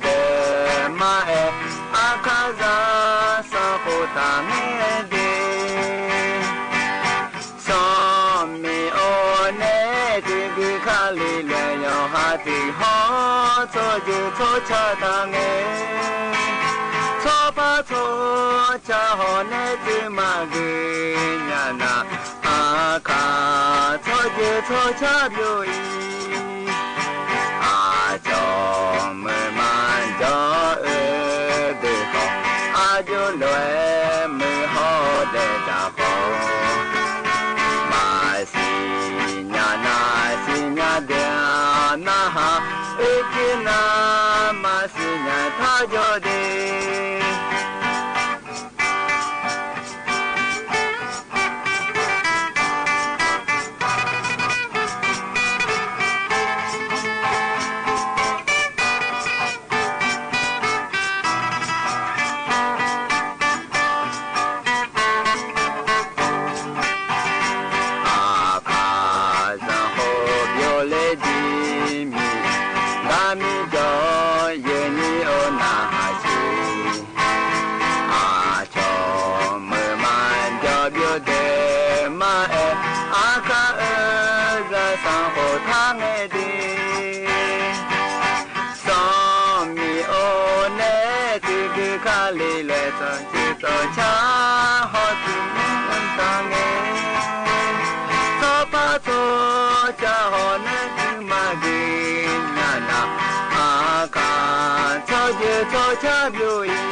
ဒဲးမးအဲး အခါစၢ် သးဃိးတၢ်ငဲဒ့ စီၤမ့ၣ်အိၣ်နဲ တုၤဒုးခးလံလဲၣ် ယွၤဟးတုၤဟီၣ် ထိၣ်ယဲၢ်ထိၣ်ဆၣ်တၢ်ငဲ ထိၣ်ဖးထိၣ်ဆၣ် ဟီၣ်နဲတုၤမၤဂ့ၤညါနၤ အခါ ထိၣ်ယဲၢ်ထိၣ်ဆၣ်ဘျီအံၤ အစီၤမုၣ်မၤကၠီအၢဘ့ၣ်ဃီ အယိလွဲမုၢ်ဟီၣ်ဒဲးတၢ်ဃီ မၤစံၣ်ညါနၤ စံၣ်ညါဒဲး နဟးအၢက့ၤနၤ မၤစံၣ်ညါထီၣ်ယိာ်ဒ့ အခါ သးဃိးဘျီလဲၤဒ်မံၤ ဘၣ်မံၤကၠီ ယဲၢ်နံၣ်အိၣ်နၤဟးဆူ အစီၤမုၣ်မၤကၠီဘျီဒဲးမးအဲး အခါအၢ စၢ်သးဃိးတၢ်ငဲဒ့ စီၤမ့ၣ်အိၣ်နဲ တုၤဒုးခးလံလဲၣ် ထိၣ်ယဲၢ်ထိၣ်ဆၣ် ဟီၣ်တုၤမၤဂ့ၤတၢ်ငဲ ထိၣ်ဖးထိၣ်ဆၣ် ဟီၣ်နဲတုၤမၤဂ့ၤညါနၤ အခါ ထိၣ်ယဲၢ်ထိၣ်ဆၣ်ဘျီ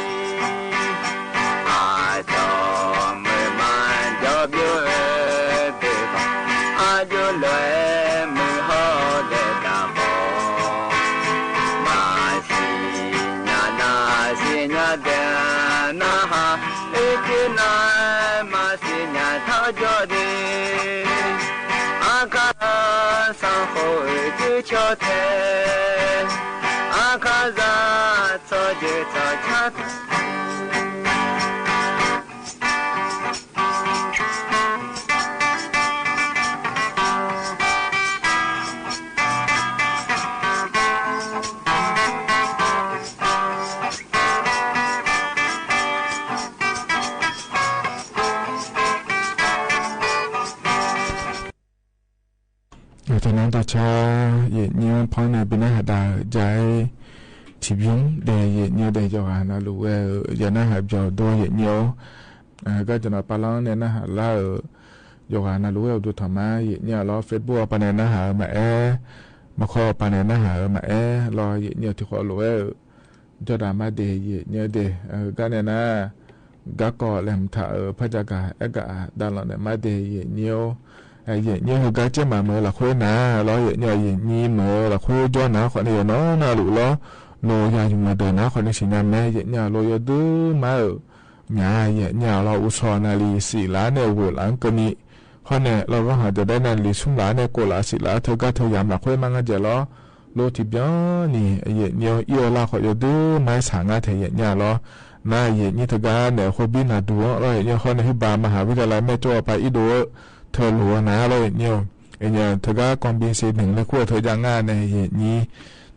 အံၤ အစီၤမုၣ်မၤကၠီဘျီအၢဘ့ၣ်ဃီ အယိလွဲမုၢ်ဟီၣ်ဒဲးတၢ်ဃီ မၤစံၣ်ညါနၤ စံၣ်ညါဒဲး နဟးအၢက့ၤနၤ မၤစံၣ်ညါထီၣ်ယိာ်ဒ့ အခါ သးဃိးအၢ တုၤဆီထဲ အခါစၢ် ထိၣ်ယဲၢ်ထိၣ်ဆၣ် တနီၤတၢ်ဆါ ယဲၢ်နံၣ်ဖီန့ၣ် ပနၢ်ဟးဒၣ် ယဲၢ်ထံၣ်ဘျုးဒဲး ယဲၢ်နံၣ်ဒဲး ယွၤနၢ်ဟူဝဲ ယွၤနၢ်ဟူဘျီဒိၣ် ယဲၢ်နံၣ် ကၠီနီၤပၢ်လီၤန့ၣ် နၢ်ဟူလၢ ယွၤနၢ်ဟူဝဲ အိၣ်ဒိၣ်ထီၣ်မး ယဲၢ်နံၣ်လီၤ Facebook အပၤန့ၣ် နၢ်ဟူမးအဲး မူခိၣ်အပၤန့ၣ် နၢ်ဟူမးအဲးလီၤ ယဲၢ်နံၣ် ထံၣ်ဃီလိာ်ဝဲ ကၠီဒၣ်မးဒဲး ယဲၢ်နံၣ်ဒဲး ဂၤန့ၣ်နၤ ဂၤကီၢ်လဲၤမုၢ်ထးအၢ ဖးကၠၣ်ကၣ် အဲၣ်ကၣ်ဒၣ်လီၤန့ၣ် မးဒဲး ယဲၢ်နံၣ်ဧိၤ ယဲၢ်နံၣ်ဧိၤ ဂၤကဲမးမုာ်လီၤခွ့နၤလီၤ ယဲၢ်နံၣ်ဧိၤ ယဲၢ်နံၣ်မုာ်လီၤခွ့ကၠီနၤ ခီန့ၣ် ယနီၢ်နၤလူးလီၤ လိၣ်ယၤယမုာ်ဒၢးနၤ ခီန့ၣ် ဆ့ၣ်ညါမး ယဲၢ်နံၣ်ဧိၤ လိၣ်ယိၤဒုးမးဧိၤ မး ယဲၢ်နံၣ်ဧိၤလီၤ အိၣ်ဆီၣ်နၤလံ စံးလၢန့ၣ် ဝဲၢ်လၢကနံၣ် ခီန့ၣ် လီၤဂီၢ်ဟးဒီးဒဲးနၤလံ ဆူၣ်လၢန့ၣ် ကိးလၢစံးလၢ ထၢကါထၢယၤမးခွ့မး ငါယဲၢ်လီၤ လိၣ်ထံၣ်ဘျီန့ၣ် ယဲၢ်နံၣ်ဧိၤ အံၣ်အီၤလၢ်ခီယိၤဒုးမး ဆးငါထဲ ယဲၢ်နံၣ်ဧိၤလီၤ နၤ ယဲၢ်နံၣ် ထၢကါန့ၣ် ဃိဘံနၤဒူဧိၤလီၤ ယဲၢ်နံၣ်ဧိၤ ခီန့ၣ် ဟုဘၣ်မဟၣ်ဝံဒၢလၢ မဲၢ်ကၠီအပၢ်အံၣ်ဒိၣ်ဧိၤ ထၢလိာ်နၤလီၤ ယဲၢ်နံၣ်ဧိၤ ယဲၢ်နံၣ် ထၢကါ ကီၢ်ဘံစ့ၣ် နုၣ်လဲၤခိၣ်ထၢယၤငါန့ၣ် ယဲၢ်နံၣ်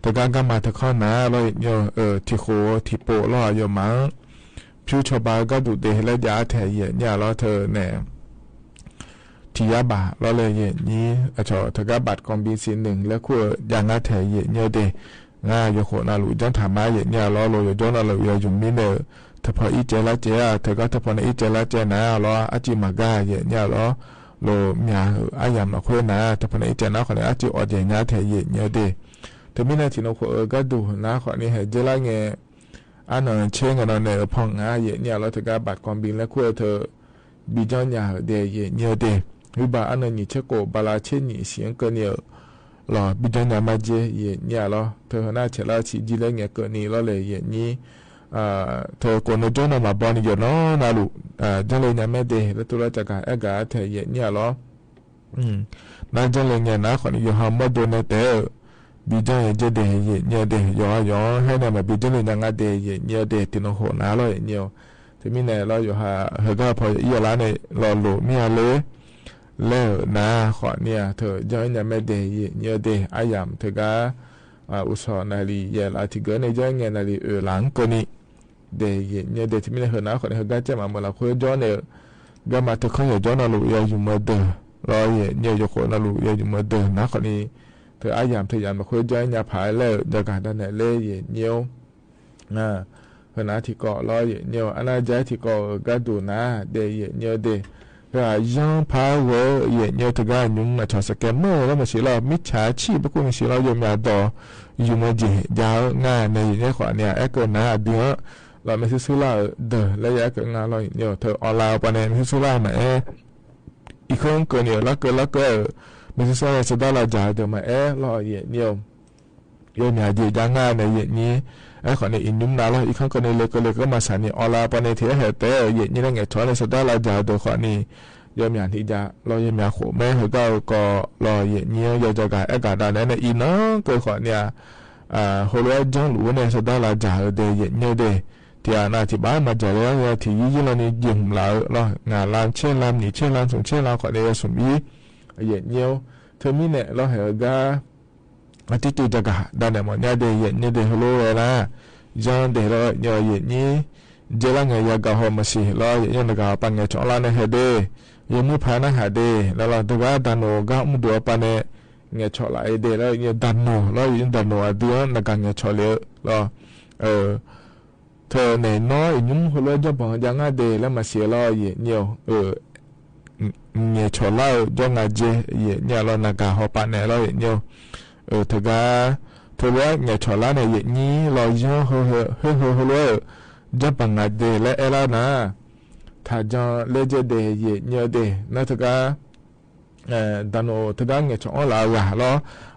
ထၢကါ ကါမၤထၢခီနၤလီၤ ယဲၢ်နံၣ်ဧိၤ ထံၣ်ဃိထံၣ်ပိာ်လီၤ ယဲၢ်မး ဖၠူၣ်ဆီဘၣ်ဂၤဒူၣ်ဒဲး ဟဲလၢယၤထဲ ယဲၢ်နံၣ်လီၤ ထၢန့ၣ် ထံၣ်ယၤဘၣ်လီၤလၢ ယဲၢ်နံၣ် အဆီၣ် ထၢကါ ဘၣ်ကီၢ်ဘံစ့ၣ် နုၣ်လဲၤခိၣ်ယၤငါထဲ ယဲၢ်နံၣ်ဒဲး ငါယိၤဃိးနၤလူး ကၠီထၣ်မး ယဲၢ်နံၣ်လီၤ လိၣ်ယိၤကၠီနၤလူး ယဲၢ်ယိၤမံန့ၣ် ထၢဖီအံၣ်စဲးလါစဲး ထၢကါ ထၢဖီန့ၣ်အံၣ်စဲးလါစဲးနၤလီၤ အစံၣ်မၤဂၤ ယဲၢ်နံၣ်လီၤ လိၣ်မၠးအါယၤမးခွ့နၤ ထၢဖီန့ၣ်အံၣ်စဲးနၤ ခီန့ၣ် အစံၣ်အီၣ်ယဲၢ်နံၣ်ထဲ ယဲၢ်နံၣ်ဒဲး တမံၤန့ၣ် ထံၣ်နုာ်ခိၣ်အၢ ဂၤဒူၣ်နၤ ခီန့ၣ် ဟဲကဲလၢငဲ အနီၢ်ဆ့ ငနီၢ်န့ၣ် ဖီၣ်ငါ ယဲၢ်နံၣ်လီၤ ထၢကါ ဘၣ်ကီၢ်ဘံလဲၤခိၣ်ထၢ ဘံကၠီညါဧိၤဒဲး ယဲၢ်နံၣ်ဧိၤဒဲး ဟုဘၣ်အနီၢ်နံၣ်ဆ့ကိး ဘၣ်လၢဆ့နံၣ်ဆံးကၢၢ်နံၣ်ဧိၤ လီၤ ဘံကၠီညါမးကဲ ယဲၢ်နံၣ်လီၤ ထၢနၤဆဲးလၢဆံး ဒ်လဲၣ်ငဲၤကၢၢ်နံၣ်လီၤလၢ ယဲၢ်နံၣ် ထၢကိးနကၠီနီၢ်မၤဘီန့ၣ် ယဲၢ်နီၢ်နၤလူး ကၠီလၢညါမဲဒဲး လၢတူၢ်လၢကၠီကၢ် အဲၣ်ကၣ်ထဲ ယဲၢ်နံၣ်လီၤ နကၠီလၢညါနၤ ခီန့ၣ် ယိၤဟၣ်မီၢ်ဒိၣ်နဲတဲ ဘံကၠီယဲၢ်ဒဲး ယဲၢ်နံၣ်ဧိၤဒဲး ယိၤဟၣ်ယိၤဟၣ်ဟဲန့ၣ် မ့ၢ်ဘံကၠီလၢညါငါဒဲး ယဲၢ်နံၣ်ဧိၤဒဲး ထံၣ်နုာ်ခိၣ်နၤလီၤ ယဲၢ်နံၣ်ဧိၤ တမံၤန့ၣ်လီၤ ယိၤဟၣ် ဟဲကၢ်ဖီအံၣ်အီၤလါန့ၣ် လီၤလိၣ်မံၤအါလၢ လဲၤဧိၤနၤ ခီန့ၣ် ထၢကၠီညါမဲဒဲး ယဲၢ်နံၣ်ဧိၤဒဲး အါယၤမးထၢကါ อ่า อุตส่อห์นารีย์ แยะหลาติเก๋อในเจ๊าแง่นารีย์ เอ่อ หลังเกินนี้ เดะเหยียดเหนี่ยวเดะ ตี้มีในเหินหนาขอในเฮอก้าแจ้งมาเมื่อละคุยจ้อเนี่ย ก้ามาเถิงข้อเหยียดจ้อนาลูกยายอยู่เมืองเดิม ลอเหยียดเหนี่ยว ยกโขนาลูกยายอยู่เมืองเดิม หนาขอนี้ เถิงอาหยามเถิงหยามมาคุยจ้อเนี่ยผายแล้ว เจ้ากาดาแหน่เล่เหยียดเหนี่ยว อ่า เหินหนาตี้เกาะ ลอเหยียดเหนี่ยว อันนาย้ายตี้เกาะ เอ่อ ก้าดูหนา เดะเหยียดเหนี่ยวเดะ เอ่อ ยังพาเวอเหยียดเหนี่ยว เถิงก้าหยุมหน้าจอสแกมเมอร์ แล้วมาเสียลอ มิจฉาชีพ ปะกู้มาเสียลอ โยมยาดอ อยู่เมืองเจียง ยาวง่ายในเหยียดเหนี่ยวขอเนี่ย แอ๊กเกินหนาเดือด ลอไม่ซื่อๆ ละเด้อ และยาเกิดงานลอเหยียดเหนี่ยว เถิงออนไลน์ไปในไม่ซื่อๆ ละมาแอ๊ อีกครั้งเกินเนี่ย ละเกิน ละเกิน ไม่ซื่อๆ สะดาลาจ๋าเด้อ มาแอ๊ ลอเหยียดเหนี่ยว โยมยาเจียงยาง่ายในเหยียดเหนี่ยว แอ๊ ขอในอินยุมนาลอ อีกครั้งเกินในเลยเกินเลยก็มาสานีออนไลน์ไปในเทียแห่แต่เหยียดเหนี่ยว แง่เฉาะในสะดาลาจ๋าเด้อ ขอนี้ โยมยาตี้จะ ลอโยมยาโขแม่เฮอก้าก็ ลอเหยียดเหนี่ยว ยาเจ้ากาด แอ๊กกาดาแหน่ในอีน้องเกินขอเนี่ย อ่า โฮลัวจังหลูในสะดาลาจ๋าเด้อ เหยียดเหนี่ยวเดะ ตี้อาหนาตี้บ้านมาจ๋าแล้ว ตี้ยี่ยี่ลอนี้เยี่ยมหลายลอ งาลานเช่นลานหนีเช่นลานส่งเช่นลานขอเนี่ยสมอี เหยียดเหนี่ยว เถิงมีแหน่ลอเฮอก้า อาทิตย์ตูจะกาดาแหน่หมดเนี่ยเดะ เหยียดเหนี่ยวเดะ โฮลัวเวลา ยังเดะ ลอเหยียดเหนี่ยว เหยียดเหนี่ยว เจละแง่ยาเก่าหอมมาสิ ลอเหยียดเหนี่ยว หน้ากากปะแง่เฉาะละในเฮอเดะ ยกมือพายหน้าหาเดะ แล้วลอเถิงก้าดาโนก้าอุ้มดัวปะเนี่ย แง่เฉาะละเอเดะ ลอเหยียดเหนี่ยวดาโน ลอเหยียดเหนี่ยวดาโน อ่ะเดือด หน้ากากแง่เฉาะเลย ลอ เอ่อ เถิงแหน่น้อย อินยุมโฮลัวจ้อมบ่องยาง่ายเดะ แล้วมาเสียลอเหยียดเหนี่ยว เอ่อ แง่เฉาะละจ้องงาเจ เหยียดเหนี่ยว ลอหน้ากากหอปะแหน่ ลอเหยียดเหนี่ยว เอ่อ เถิงก้า เถิงว่าแง่เฉาะละในเหยียดเหนี่ยว ลอยังเฮอเฮอ เฮอเฮอ โฮลัว จ้อมบ่องงาเดะ และแอ๊ละนา ถ้ายังเล่เจเดะ เหยียดเหนี่ยวเดะ นาเถิงก้า เอ่อ ดาโนเถิงก้าแง่เฉาะอ้อละอ่ะ ลอ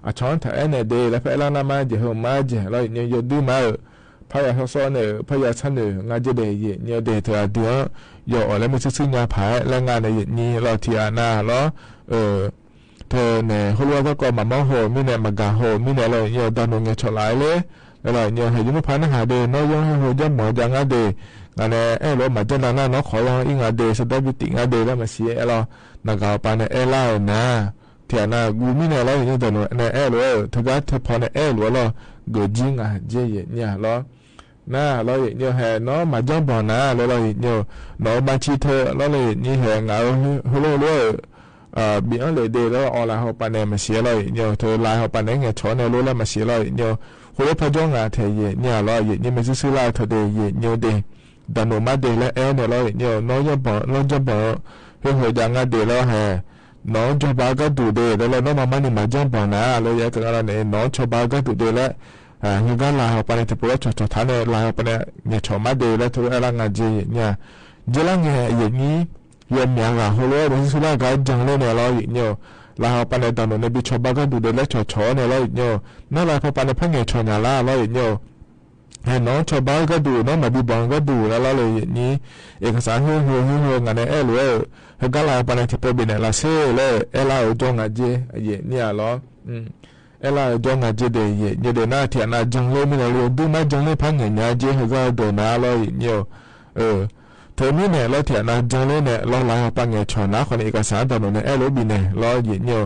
อ่ะ ช้อนถ้าแอ๊แหน่เดะ แล้วแป๊ละนามาเจอเฮอมาเจอ ลอเหยียดเหนี่ยว ยกดื้อมาเอ่อ พยาซ้อๆ เนี่ย พยาซันเนี่ย งาเจเดะ เหยียดเหนี่ยวเดะ เถิงอ่ะเดือด ยออ่อนและไม่ซื่อๆ ยาผายและงานในเหยียดเหนี่ยว ลอตี้อาหนา ลอ เอ่อ เถิงแหน่โฮลัวก็ก็มาเมาโฮ มีแหน่หมากกาโฮ มีแหน่ ลอเหยียดเหนี่ยว ดาโนแง่เฉาะหลายเลย แล้วลอเหยียดเหนี่ยว เฮออยู่มือพายหน้าหาเดะ น้อยยังเฮอเฮอจ้อมบ่องยาง่ายเดะ งานแหน่แอ๊หลัวมาจ้อดาหน้า น้อยขอลองอิงงาเดะ สะดาปิติงาเดะ แล้วมาเสียแอ๊ลอ หน้ากากปะเนี่ยแอ๊ละนา ตี้อาหนา กูมีแหน่ ลอเหยียดเหนี่ยว ดาโนแหน่แอ๊หลัว เถิงก้าเถิงพอเนี่ยแอ๊หลัวลอ เก๋อจิ๊งอ่ะ เจเหยียดเหนี่ยว ลอ นา ลอเหยียดเหนี่ยว เฮอน้อยมาจ้อมบ่องนา แล้วลอเหยียดเหนี่ยว น้อยมาชี้เถิง ลอเหยียดเหนี่ยว เฮองา โฮลัวลัว เอ่อ บีอันเลเดะ แล้วออนไลน์หอปะแหน่มาเสีย ลอเหยียดเหนี่ยว เถิงไลน์หอปะแหน่แง่เฉาะแหน่ ลอแล้วมาเสีย ลอเหยียดเหนี่ยว โฮลัวพะจ้องงาเถิงเหยียดเหนี่ยว ลอเหยียดเหนี่ยว ไม่ซื่อๆ ละเถิงเดะ เหยียดเหนี่ยวเดะ ดาโนมาเดะ และแอ๊แหน่ ลอเหยียดเหนี่ยว น้อยจ้อมบ่อง ลอจ้อมบ่อง เฮอเฮอจ้องงาเดะ แล้วเฮอ น้องชอบบ้าก้าดูเดะ แล้วลอน้อยมามานี่มาจ้อมบ่องนา ลอเหยียดเหนี่ยว เถิงอ่ะละเนี่ย น้องชอบบ้าก้าดูเดะ และ อ่า เฮอก้าไลน์หอปะแหน่ ตี้ปะว่าเฉาะเฉาะท้าเนี่ย ไลน์หอปะแหน่ แง่เฉาะมาเดะ แล้วเถิงแอ๊ละงาเจ เหยียดเหนี่ยว เจละแง่เหยียดเหนี่ยว ยอมยาละ โฮลัว ไม่ซื่อๆ ละก้ายังเลยเนี่ย ลอเหยียดเหนี่ยว ไลน์หอปะแหน่ ดาโนเนี่ย บีชอบบ้าก้าดูเดะ และเฉาะเฉาะเนี่ย ลอเหยียดเหนี่ยว นาไลน์หอปะแหน่ พะแง่เฉาะหนาละ ลอเหยียดเหนี่ยว เฮอน้องชอบบ้าก้าดู น้องมาบีบ่องก้าดู แล้วลอเลยเหยียดเหนี่ยว เอกสารเฮอเฮอ เฮอเฮอ งานแหน่แอ๊หลัว เฮอก้าไลน์หอปะแหน่ ตี้ปะบีแหน่ละเสีย และแอ๊ละเอ่อ จ้องงาเจ เหยียดเหนี่ยว ลอ อืม แอ๊ละเอ่อ จ้องงาเจเดะ เหยียดเหนี่ยวเดะ นา ตี้อาหนา ยังเลย มีแหน่ ลอดื้อมา ยังเลย พะแง่งาเจ เฮอก้าเดอะนา ลอเหยียดเหนี่ยว เอ่อ เถิงมีแหน่ ลอตี้อาหนา ยังเลยเนี่ย ลอไลน์หอปะแหน่ เฉาะหนา ขอในเอกสาร ดาโนเนี่ย แอ๊หลัวบีแหน่ ลอเหยียดเหนี่ยว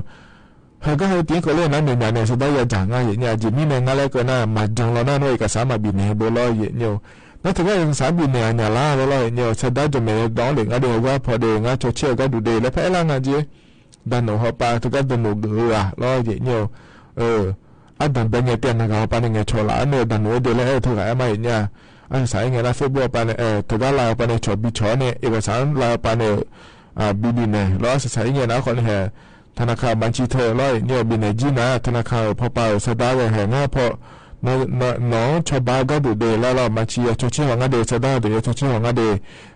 เฮอก้าเฮอติ๊งก็เลยนา เมนยาเนี่ย สะดายาจ๋างา เหยียดเหนี่ยว จิมีแหน่งาแลเกินนา มายังลอนา น้อยเอกสารมาบีแหน่ เบอร์ ลอเหยียดเหนี่ยว นาเถิงก้าเอกสารบีแหน่ อ่ะละ ลอเหยียดเหนี่ยว สะดาจ๋อมแหน่ ดองเหล็กงาเดะ เฮอก้าผ่อเดะ งาเฉาะเชอะก้าดูเดะ และแป๊ละงาเจ ดาโนหอปะ เถิงก้าดาโนเก๋ออ่ะ ลอเหยียดเหนี่ยว เอ่อ อ่ะ ดันไปไงเตี้ย หน้ากากหอปะเนี่ย แง่เฉาะละเนี่ย ดาโนเดะ และแอ๊เถิงก้าแอ๊มาเหยียดเหนี่ยว อ่ะ สายไงนะ เฟซบุ๊กหอปะแหน่ เอ่อ เถิงก้าไลน์หอปะแหน่ เฉาะบีเฉาะเนี่ย เอกสารไลน์หอปะแหน่ อ่า บีบีแหน่ ลอสายไงนะ ขอเนี่ย ธนาคารบัญชีเถิง ลอเหยียดเหนี่ยว บีแหน่ จี๋นา ธนาคาร เอ่อ ผ่อปา เอ่อ สะดาเอ่อ แหงาผ่อ น้อง น้อง น้องชอบบ้าก้าดูเดะ แล้วลอบัญชี เอ่อ เฉาะเชอะหองาเดะ สะดาเดอะ เอ่อ เฉาะเชอะหองาเดะ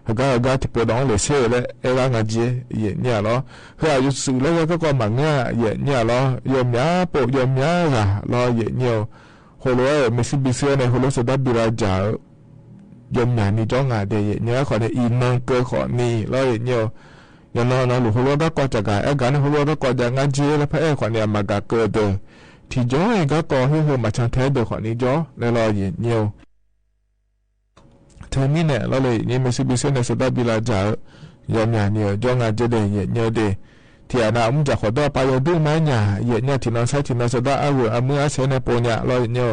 เฮอก้า เฮอก้าตี้ปะดองเหล็กเสีย และแอ๊ละงาเจ เหยียดเหนี่ยว ลอ เฮออายุสืบแล้วก็ก็มาง่า เหยียดเหนี่ยว ลอ ยอมยาโปะ ยอมยาละ ลอเหยียดเหนี่ยว โฮลัว เอ่อ ไม่ซื่อบีเสียเนี่ย โฮลัว สะดาบีลาจ๋า ยอมยานี่จ้องงาเดะ เหยียดเหนี่ยว ขอเนี่ย อีน้องเก๋อ ขอนี้ ลอเหยียดเหนี่ยว ยาน้อยน้อยหลูโฮลัว ก้าก็จะกาแอ๊ กาเนี่ย โฮลัว ก้าก็จะงาเจ และพะแอ๊ขอเนี่ย หมากกาเก๋อเดอะ ตี้จ้อ เอ่อ ก้าก็เฮอเฮอ มาชังแท้เดอะ ขอนี้จ้อ และลอเหยียดเหนี่ยว เถิงมีแหน่ ลอเลยนี่ ไม่ซื่อบีเสียเนี่ย สะดาบีลาจ๋า ยอมยานี่ เอ่อ จ้องงาเจเดะ เหยียดเหนี่ยวเดะ เตียะนา อุ้มจ๋าขอด้อปา ยอดดื้อไม้หย่า เหยียดเนี่ย ถี่นอนซ้าย ถี่นอนสะด้า อ้าเหวอ อามือ อาแส ในโปงเนี่ย ลอเหยียดเนี่ย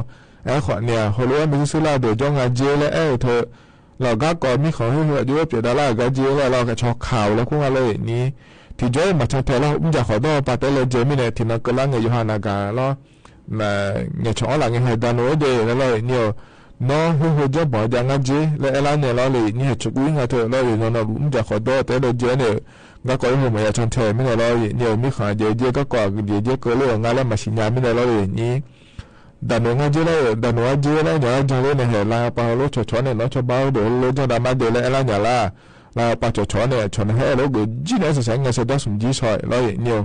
แอ้ขอเนี่ย โหลวา มีซื่อๆ ลาโดดจ้องงาเจ๊ และแอ้เถิด ลาวก้าก่อ มีของหื้อเหิด อยู่เปียดาล่า กาเจ๊ และลาวก้าชอข่าว และคุ้งอะไรนี้ ถี่จ้อยหมากชังแทน ลาวอุ้มจ๋าขอด้อปา แต๊แลเจอ มีแหน่ ถี่นอนเกิดละ เหงยโยฮาหน้ากา ลอ น่ะ เหงยชออ้อหลัง เหงยไห่ดาโนเด้ และลอเหยียดเนี่ย น้องหื้อเหิดจ้องบ่า อย่างงาเจ๊ และแอ้ละเนี่ย ลอเหยียดเนี่ย ฉกอุ้ยงาเถิด ลอเหยียดเนี่ย นอนหลูอุ้มจ๋าขอด้อ แต๊แลเจอเนี่ย ก้าก่อหื้อเหิดหมากชังแทน มีแหน่ ลอเหยียดเนี่ย มีของเย้ยๆ ก้าก่อ เย้ยๆ เกิดเรื่องงา และมาสิญญา มีแหน่ ลอเหยียดเนี่ย ดาโนงาเจ๊ และดาโนงาเจ๊ และเนี่ย จังเลยเนี่ย แห่ลาวปาโหลวา ฉอๆ เนี่ย น้องชาวบ้าน โดดโหลวา จ้องดามาเด้ และแอ้ละเนี่ยละ ลาวปา ฉอๆ เนี่ย ฉอเนี่ย แห่โหลวา เก๋อจี้เนี่ย ใส่ๆ งา ใส่ด้า สุนจี้ซอย ลอเหยียดเนี่ย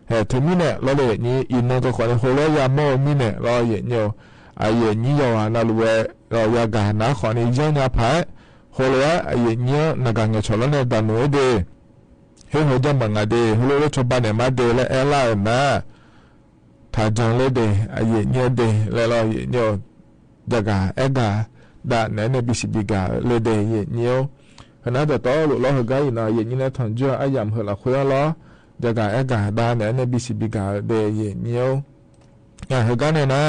แห่เถิด มีแหน่ ลอเหยียดเนี่ย อีกหน่อยก็ขอเนี่ย โหลวา ยาโม่ มีแหน่ ลอเหยียดเนี่ย อาเหยียดเนี่ย ยาวา นาลูเว ลอ ยากา นาขอเนี่ย เย้ยเนี่ย ผาย โหลวา อาเหยียดเนี่ย หน้ากา เหงยชอ ลอเนี่ย ดาโนเด้ หื้อเหิดจ้องบ่างาเด้ โหลวา ชาวบ้านเนี่ย มาเด้ และแอ้ละเออ นา ถ้าจังเลยเด้ อาเหยียดเนี่ยเด้ และลอเหยียดเนี่ย ยากา แอ้กา ดา แหน่ แหน่ บีซีบีกา เลยเด้ เหยียดเนี่ย เหินนา แต่ต่อลูก ลอหื้อก้า อีกหน่อย เหยียดเนี่ย ถอนจั่ว อาหยามเหินละ คุย ลอ ยากา แอ้กา ดา แหน่ แหน่ บีซีบีกา เด้ เหยียดเนี่ย อ่ะ หื้อก้าเนี่ยนา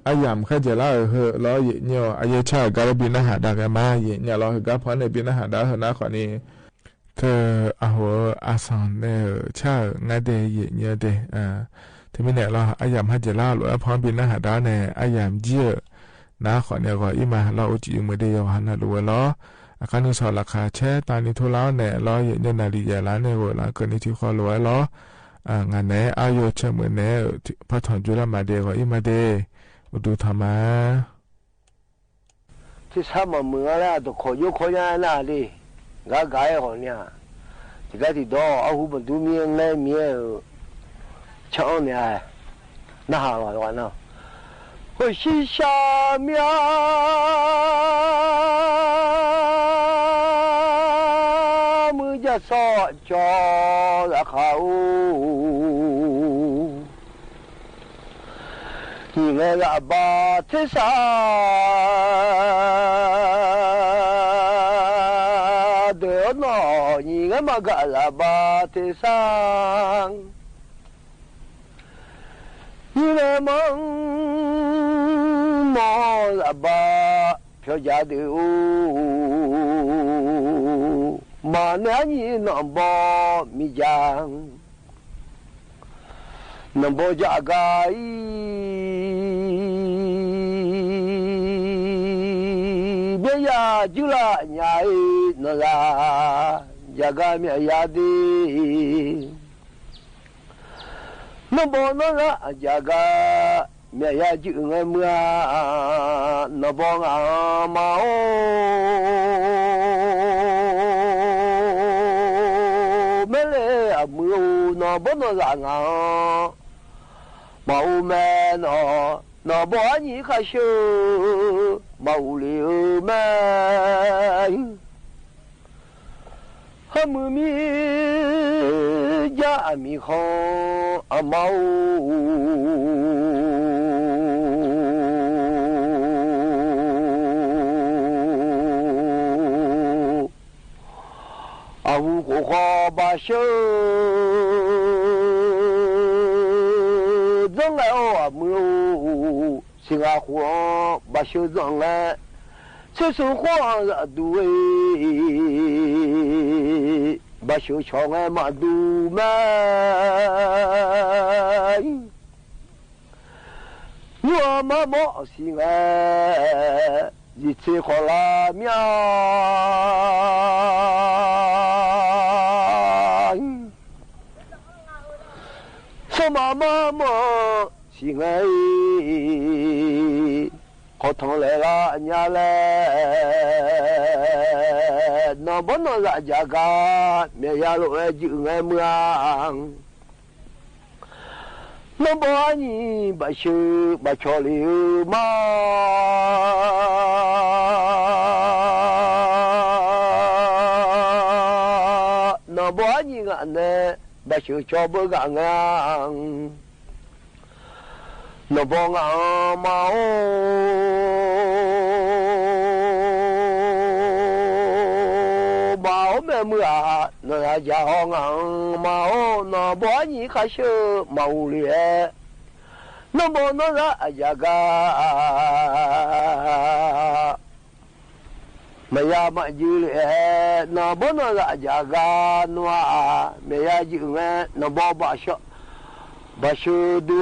อาหยามใค่เจ๋อละ เออ หื้อ ลอเหยียดเนี่ย อาเย้ยชาก้า และบินหน้าหาดา แกมา เหยียดเนี่ย ลอหื้อก้า พอเนี่ย บินหน้าหาดา เหินนาขอเนี่ย เถิด อาหัว อาสอน เออ ชา งาเด้ เหยียดเนี่ยเด้ อ่า เถิด มีแหน่ ลอ อาหยามใค่เจ๋อละ ลอ พอบินหน้าหาดา แหน่ อาหยามเยียะ นาขอเนี่ย ก่ออี้มา ลอ โอจิ อือ เมิดเด้ ยาวา นาลูเว ลอ อาการหนึ่งสอง ราคาแชร์ ตานิทุเลา แหน่ ลอเหยียดเนี่ย นาลีแยะละ แหน่ โหลวา เกิดในที่คอ ลอเว ลอ อ่า งานแหน่ อาโย เชิงเมินแหน่ พอถอนจั่วละ มาเด้ ก่ออี้มาเด้ อุดูธรรมา ที่ซ้ำมาเมืองแล้ว ตะขอโยกขอยาหน้าดิ กาไก่ของเนี่ย ที่กาที่ดอ เอาหูมันดูเมียงแน่เมีย เออ ช่างเนี่ย น่าหาหวานหวานเนาะ เฮ้ย ชิชาเมีย มือจะซอดจอละเขา ညီငယ်ကဘါသစ္စာ ဒုးနီၢ် ညီငယ်မကလဘါသစ္စာ ညီငယ်မမောလဘါ ဖျော်ကြသည်အို မၤနၢၤညီနဘီမီၢ်ယၢ် နဘီယၢ်ဂၤအံၤ မၠဲယၤယုလၢညါအံၤ နလၢ ယၢ်ဂၤမၠဲယၤဒ့ နဘီနလၢယၢ်ဂၤ မၠဲယၤယုငဲမုၢ်ဧါ နဘီငါမၤအိၣ် မ့ၢ်လၢအမုၢ်အိၣ် နဘီနလၢငါ မၤအိၣ်မဲနီၤ နဘီအညိခါဆၢ မၤအိၣ်လံဧၢမဲ ဟဲမုၢ်မံ ယၢ်အမံၤခီ အမၤအိၣ် အဟူးကိၣ်ဃီဘၣ်ဆၢ ဒိးလဲၣ်အိၣ် အမုၢ်အိၣ် စံၣ်ငါဃိ ဘၣ်ဆၢဒိးလဲၣ် ဆၢဆူဃိအဒူဝဲ ဘၣ်ဆၢဆီၣ်ငဲမၤဒူမဲ နူအမၤဘီစံၣ်ငဲ ယံၤဆ့ခီလၢမၠၣ် စီၤမၤမၤမၢ်စံၣ်ငဲအံၤ ခီၣ်ထီၣ်လဲၤလၢအညါလဲၣ် နဘီနလၢယၢ်ဂၤ မၠဲယၤလီၤဝဲ ယုငဲမုၢ်ဧါ နဘီအညိ ဘၣ်ဆၢ ဘၣ်ဆီၣ်လံဧၢမး နဘီအညိဂၤနဲ ဘၣ်ဆၢဆီၣ်ဘၢဂၤနဲ နဘီငါမၤအိၣ် မၤအိၣ်မဲမုၢ်ဧါ န อยากฮ้องอังมาโอ้ หนอบ่านี้ข้าเชิญมาอู้เหลีย หนอบ่าหนอละอยากา แม่ยามายืนแล หนอบ่าหนอละอยากา หนอ แม่ยายืนแล หนอบ่าบ่าเชิญ บ่าเชิญดู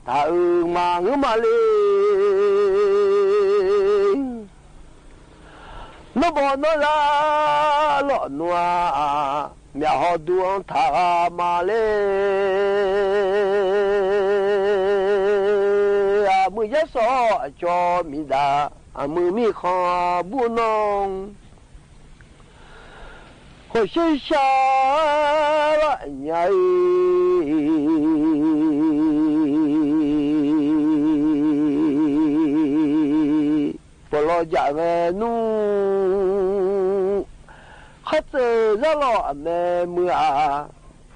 ถ้าเอิงมาหื้อมาเลย หนอบ่าหนอละ หลอหนอ แม่ฮ้องดู ถ้ามาเลย อะ มือยาสอ จอมมีดา อะ มือมีคอ บุญน้อง หัวเชิญชาละใหญ่ ปอลอจะแม่หนู ข้าเจอละหล่อแม่เมือง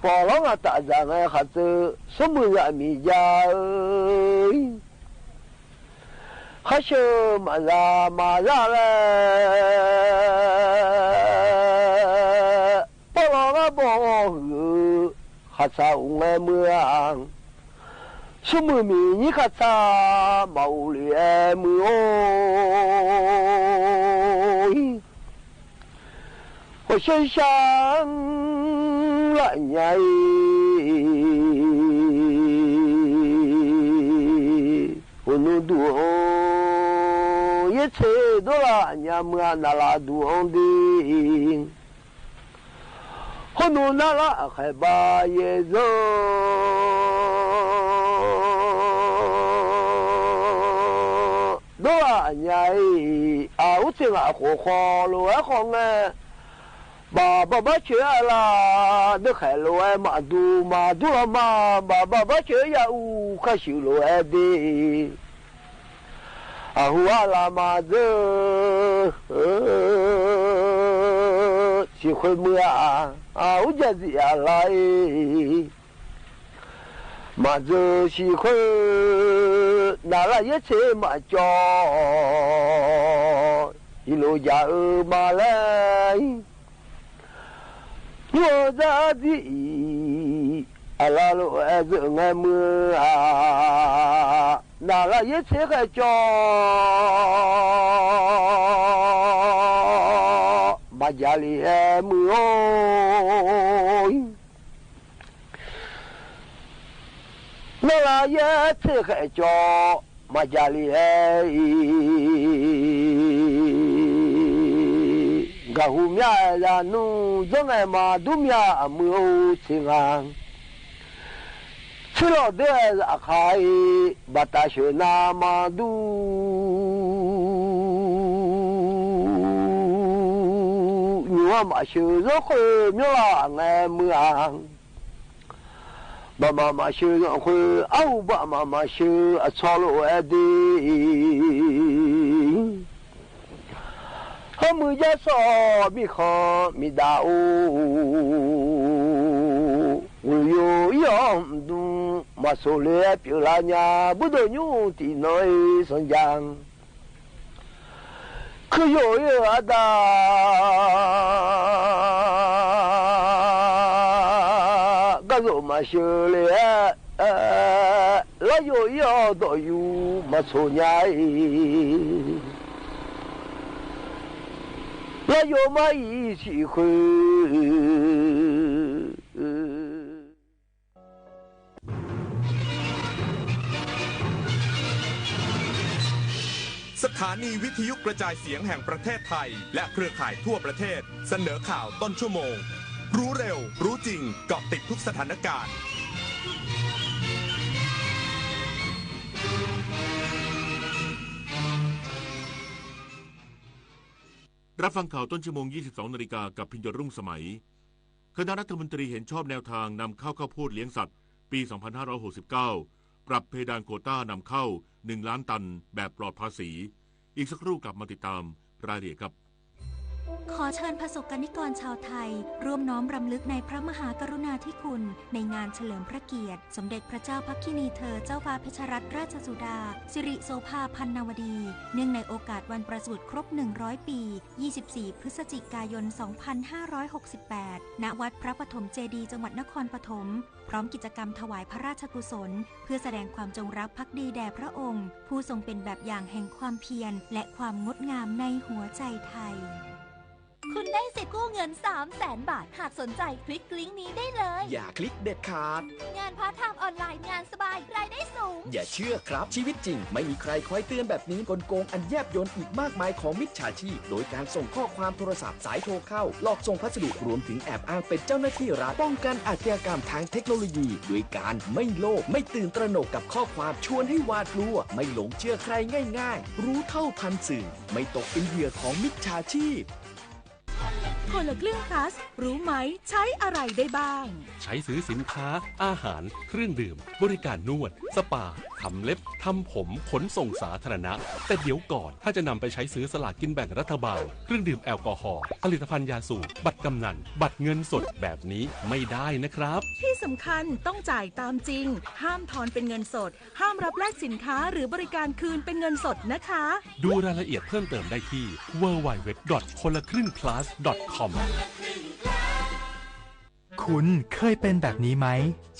ปอลองะตะจะแม่ ข้าเจอสมมือจะมียาเอ๋ย ข้าเชิญมาลามาลาแล ปอลองะบ่หื้อ ข้าเจ้าแม่เมือง สมมือมีนี้ข้าเจ้ามาอู้เหลีย มือโอ้ย หัวเชิญชาละใหญ่ หัวหนูดู เยเชดูละ ยาเมืองนาราดูดี หัวหนูนาราใคร่บ่าเยเจอ ดูละใหญ่ อาวุธเสียงอาโขคอโลแอของแง บ่าบ่าบ่าเฉยอะละ เด้อแขโลแอมาดู มาดูละมา บ่าบ่าบ่าเฉยยาอู ข้าชื่อโลแอดี อาหัวละมาเจอ เออ สิคนเมือง อาวุธจะสิอะไร มาเจอสี่คน นาราเยเชมาจอ อีโลยาเออมาแล้ว ยัวจะดี อะลาโลแอเจอไงเมือง นาราเยเชแค่จอ มาจาลีแอเมือง นาราเยเชแค่จอ มาจาลีแอ กะหูเมียยาหนู ยังไงมาดูเมียเมืองสิงหาง สิหลอดเด้ออะใคร่ บ่าตาเฉยนามาดู หนูมาเฉยโลกเคยเมียละไงเมือง บ่ามามาเชยหนองคือ เอ้า บ่ามามาเชย อะ ซอโลแอดี เฮามือยาสอ มีคอ มีดาว อุยโยยอมดุง มาโสเลเปียวลาญา บุโดยูตี้น้อยสัญญาง คือโยเอออาดา กะโยมาเชอเลย เออ ละโยอีออดอยูมาโสญาอี ละโยมาอีสี่คือ สถานีวิทยุกระจายเสียงแห่งประเทศไทย และเครือข่ายทั่วประเทศ เสนอข่าวต้นชั่วโมง รู้เร็ว รู้จริง เกาะติดทุกสถานการณ์ รับฟังข่าวต้นชั่วโมง ยี่สิบสองนาฬิกา กับพิญโยรุ่งสมัย คณะรัฐมนตรีเห็นชอบแนวทางนำเข้าข้าวโพดเลี้ยงสัตว์ ปี สองพันห้าร้อยหกสิบเก้า ปรับเพดานโควต้านำเข้า หนึ่งล้านตัน แบบปลอดภาษี อีกสักครู่กลับมาติดตามรายละเอียดครับ ขอเชิญประสบกนิกรชาวไทย ร่วมน้อมรำลึกในพระมหากรุณาธิคุณ ในงานเฉลิมพระเกียรติ สมเด็จพระเจ้าภักคินีเธอ เจ้าฟ้าเพชรรัตนราชสุดา สิริโสภาพันนวดี เนื่องในโอกาสวันประสูติครบ หนึ่งร้อย ปี ยี่สิบสี่ พฤศจิกายน สองพันห้าร้อยหกสิบแปด ณ วัดพระปฐมเจดีย์ จังหวัดนครปฐม พร้อมกิจกรรมถวายพระราชกุศล เพื่อแสดงความจงรักภักดีแด่พระองค์ ผู้ทรงเป็นแบบอย่างแห่งความเพียร และความงดงามในหัวใจไทย คุณได้สิทธิ์กู้เงิน สามแสน บาท หากสนใจคลิกลิงก์นี้ได้เลย อย่าคลิกเด็ดขาด งานพาร์ทไทม์ออนไลน์ งานสบาย รายได้สูง อย่าเชื่อครับ ชีวิตจริงไม่มีใครคอยเตือนแบบนี้ กลโกงอันแยบยลอีกมากมายของมิจฉาชีพ โดยการส่งข้อความโทรศัพท์ สายโทรเข้า หลอกส่งพัสดุ รวมถึงแอบอ้างเป็นเจ้าหน้าที่รัฐ ป้องกันอาชญากรรมทางเทคโนโลยี ด้วยการไม่โลภ ไม่ตื่นตระหนกกับข้อความชวนให้หวาดกลัว ไม่หลงเชื่อใครง่ายๆ รู้เท่าทันสื่อ ไม่ตกเป็นเหยื่อของมิจฉาชีพ คนละครึ่ง plus รู้ไหม ใช้อะไรได้บ้าง ใช้ซื้อสินค้า อาหาร เครื่องดื่ม บริการนวด สปา ทำเล็บ ทำผม ขนส่งสาธารณะ แต่เดี๋ยวก่อน ถ้าจะนำไปใช้ซื้อสลากกินแบ่งรัฐบาล เครื่องดื่มแอลกอฮอล์ ผลิตภัณฑ์ยาสูบ บัตรกำนัล บัตรเงินสดแบบนี้ไม่ได้นะครับ ที่สำคัญต้องจ่ายตามจริง ห้ามทอนเป็นเงินสด ห้ามรับแลกสินค้าหรือบริการคืนเป็นเงินสดนะคะ ดูรายละเอียดเพิ่มเติมได้ที่ ดับเบิลยู ดับเบิลยู ดับเบิลยู ดอท คนละครึ่ง plus ดอท คอม คุณเคยเป็นแบบนี้ไหม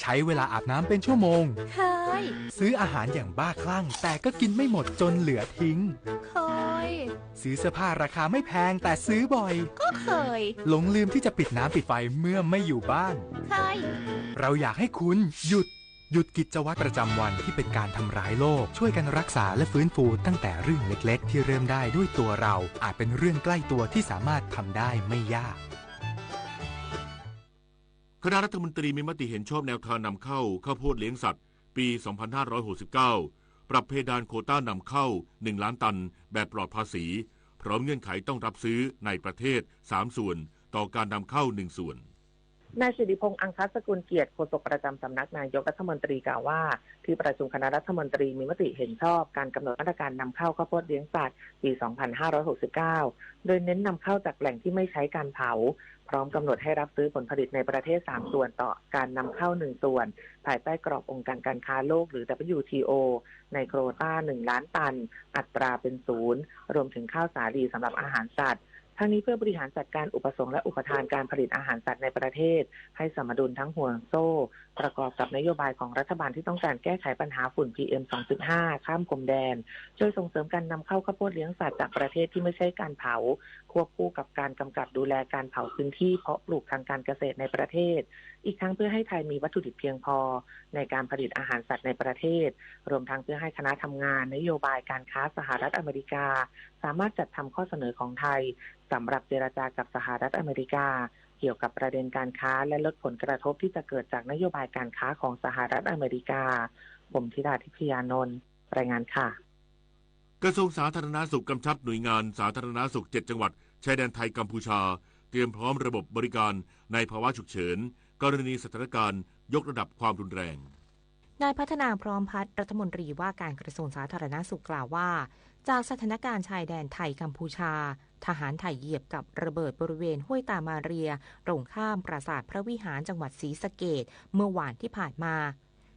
ใช้เวลาอาบน้ำเป็นชั่วโมง เคย ซื้ออาหารอย่างบ้าคลั่ง แต่ก็กินไม่หมดจนเหลือทิ้ง เคย ซื้อเสื้อผ้าราคาไม่แพงแต่ซื้อบ่อย ก็เคย หลงลืมที่จะปิดน้ำปิดไฟเมื่อไม่อยู่บ้าน เคย เราอยากให้คุณหยุด หยุดกิจวัตรประจำวันที่เป็นการทำร้ายโลก ช่วยกันรักษาและฟื้นฟูตั้งแต่เรื่องเล็กๆ ที่เริ่มได้ด้วยตัวเรา อาจเป็นเรื่องใกล้ตัวที่สามารถทำได้ไม่ยาก คณะรัฐมนตรีมีมติเห็นชอบแนวทางนำเข้าข้าวโพดเลี้ยงสัตว์ ปี สองพันห้าร้อยหกสิบเก้า ปรับเพดานโควต้านำเข้า หนึ่งล้านตัน แบบปลอดภาษี พร้อมเงื่อนไขต้องรับซื้อในประเทศ สามส่วน ต่อการนำเข้า หนึ่งส่วน นายสิริพงษ์ อังคสกุลเกียรติ โฆษกประจำสำนักนายกรัฐมนตรีกล่าวว่า ที่ประชุมคณะรัฐมนตรีมีมติเห็นชอบการกำหนดมาตรการนำเข้าข้าวโพดเลี้ยงสัตว์ ปี สองพันห้าร้อยหกสิบเก้า โดยเน้นนำเข้าจากแหล่งที่ไม่ใช้การเผา พร้อมกำหนดให้รับซื้อผลผลิตในประเทศ สามส่วน ต่อการนำเข้า หนึ่งส่วน ภายใต้องค์กรอบองค์การการค้าโลก หรือ ดับเบิลยูทีโอ ในโควต้า หนึ่งล้านตัน อัตราเป็นศูนย์ รวมถึงข้าวสาลีสำหรับอาหารสัตว์ ทั้งนี้เพื่อบริหารจัดการอุปสงค์และอุปทานการผลิตอาหารสัตว์ในประเทศ ให้สมดุลทั้งห่วงโซ่ ประกอบกับนโยบายของรัฐบาลที่ต้องการแก้ไขปัญหาฝุ่น พีเอ็ม สองจุดห้า ข้ามพรมแดน ช่วยส่งเสริมการนำเข้าข้าวโพดเลี้ยงสัตว์จากประเทศที่ไม่ใช่การเผา ควบคู่กับการกำกับดูแลการเผาพื้นที่เพาะปลูกทางการเกษตรในประเทศ อีกทั้งเพื่อให้ไทยมีวัตถุดิบเพียงพอในการผลิตอาหารสัตว์ในประเทศ รวมทั้งเพื่อให้คณะทำงานนโยบายการค้าสหรัฐอเมริกา สามารถจัดทำข้อเสนอของไทย สำหรับเจรจากับสหรัฐอเมริกา เกี่ยวกับประเด็นการค้า และลดผลกระทบที่จะเกิดจากนโยบายการค้าของสหรัฐอเมริกา ผมธิดา ทิพยานนท์ รายงานค่ะ กระทรวงสาธารณสุขกำชับหน่วยงานสาธารณสุข เจ็ดจังหวัดชายแดนไทยกัมพูชา เตรียมพร้อมระบบบริการในภาวะฉุกเฉิน กรณีสถานการณ์ยกระดับความรุนแรง นายพัฒนา พร้อมพัฒน์ รัฐมนตรีว่าการกระทรวงสาธารณสุขกล่าวว่า จากสถานการณ์ชายแดนไทยกัมพูชา ทหารไทยเหยียบกับระเบิดบริเวณห้วยตามาเรีย ตรงข้ามปราสาทพระวิหาร จังหวัดศรีสะเกษ เมื่อวานที่ผ่านมา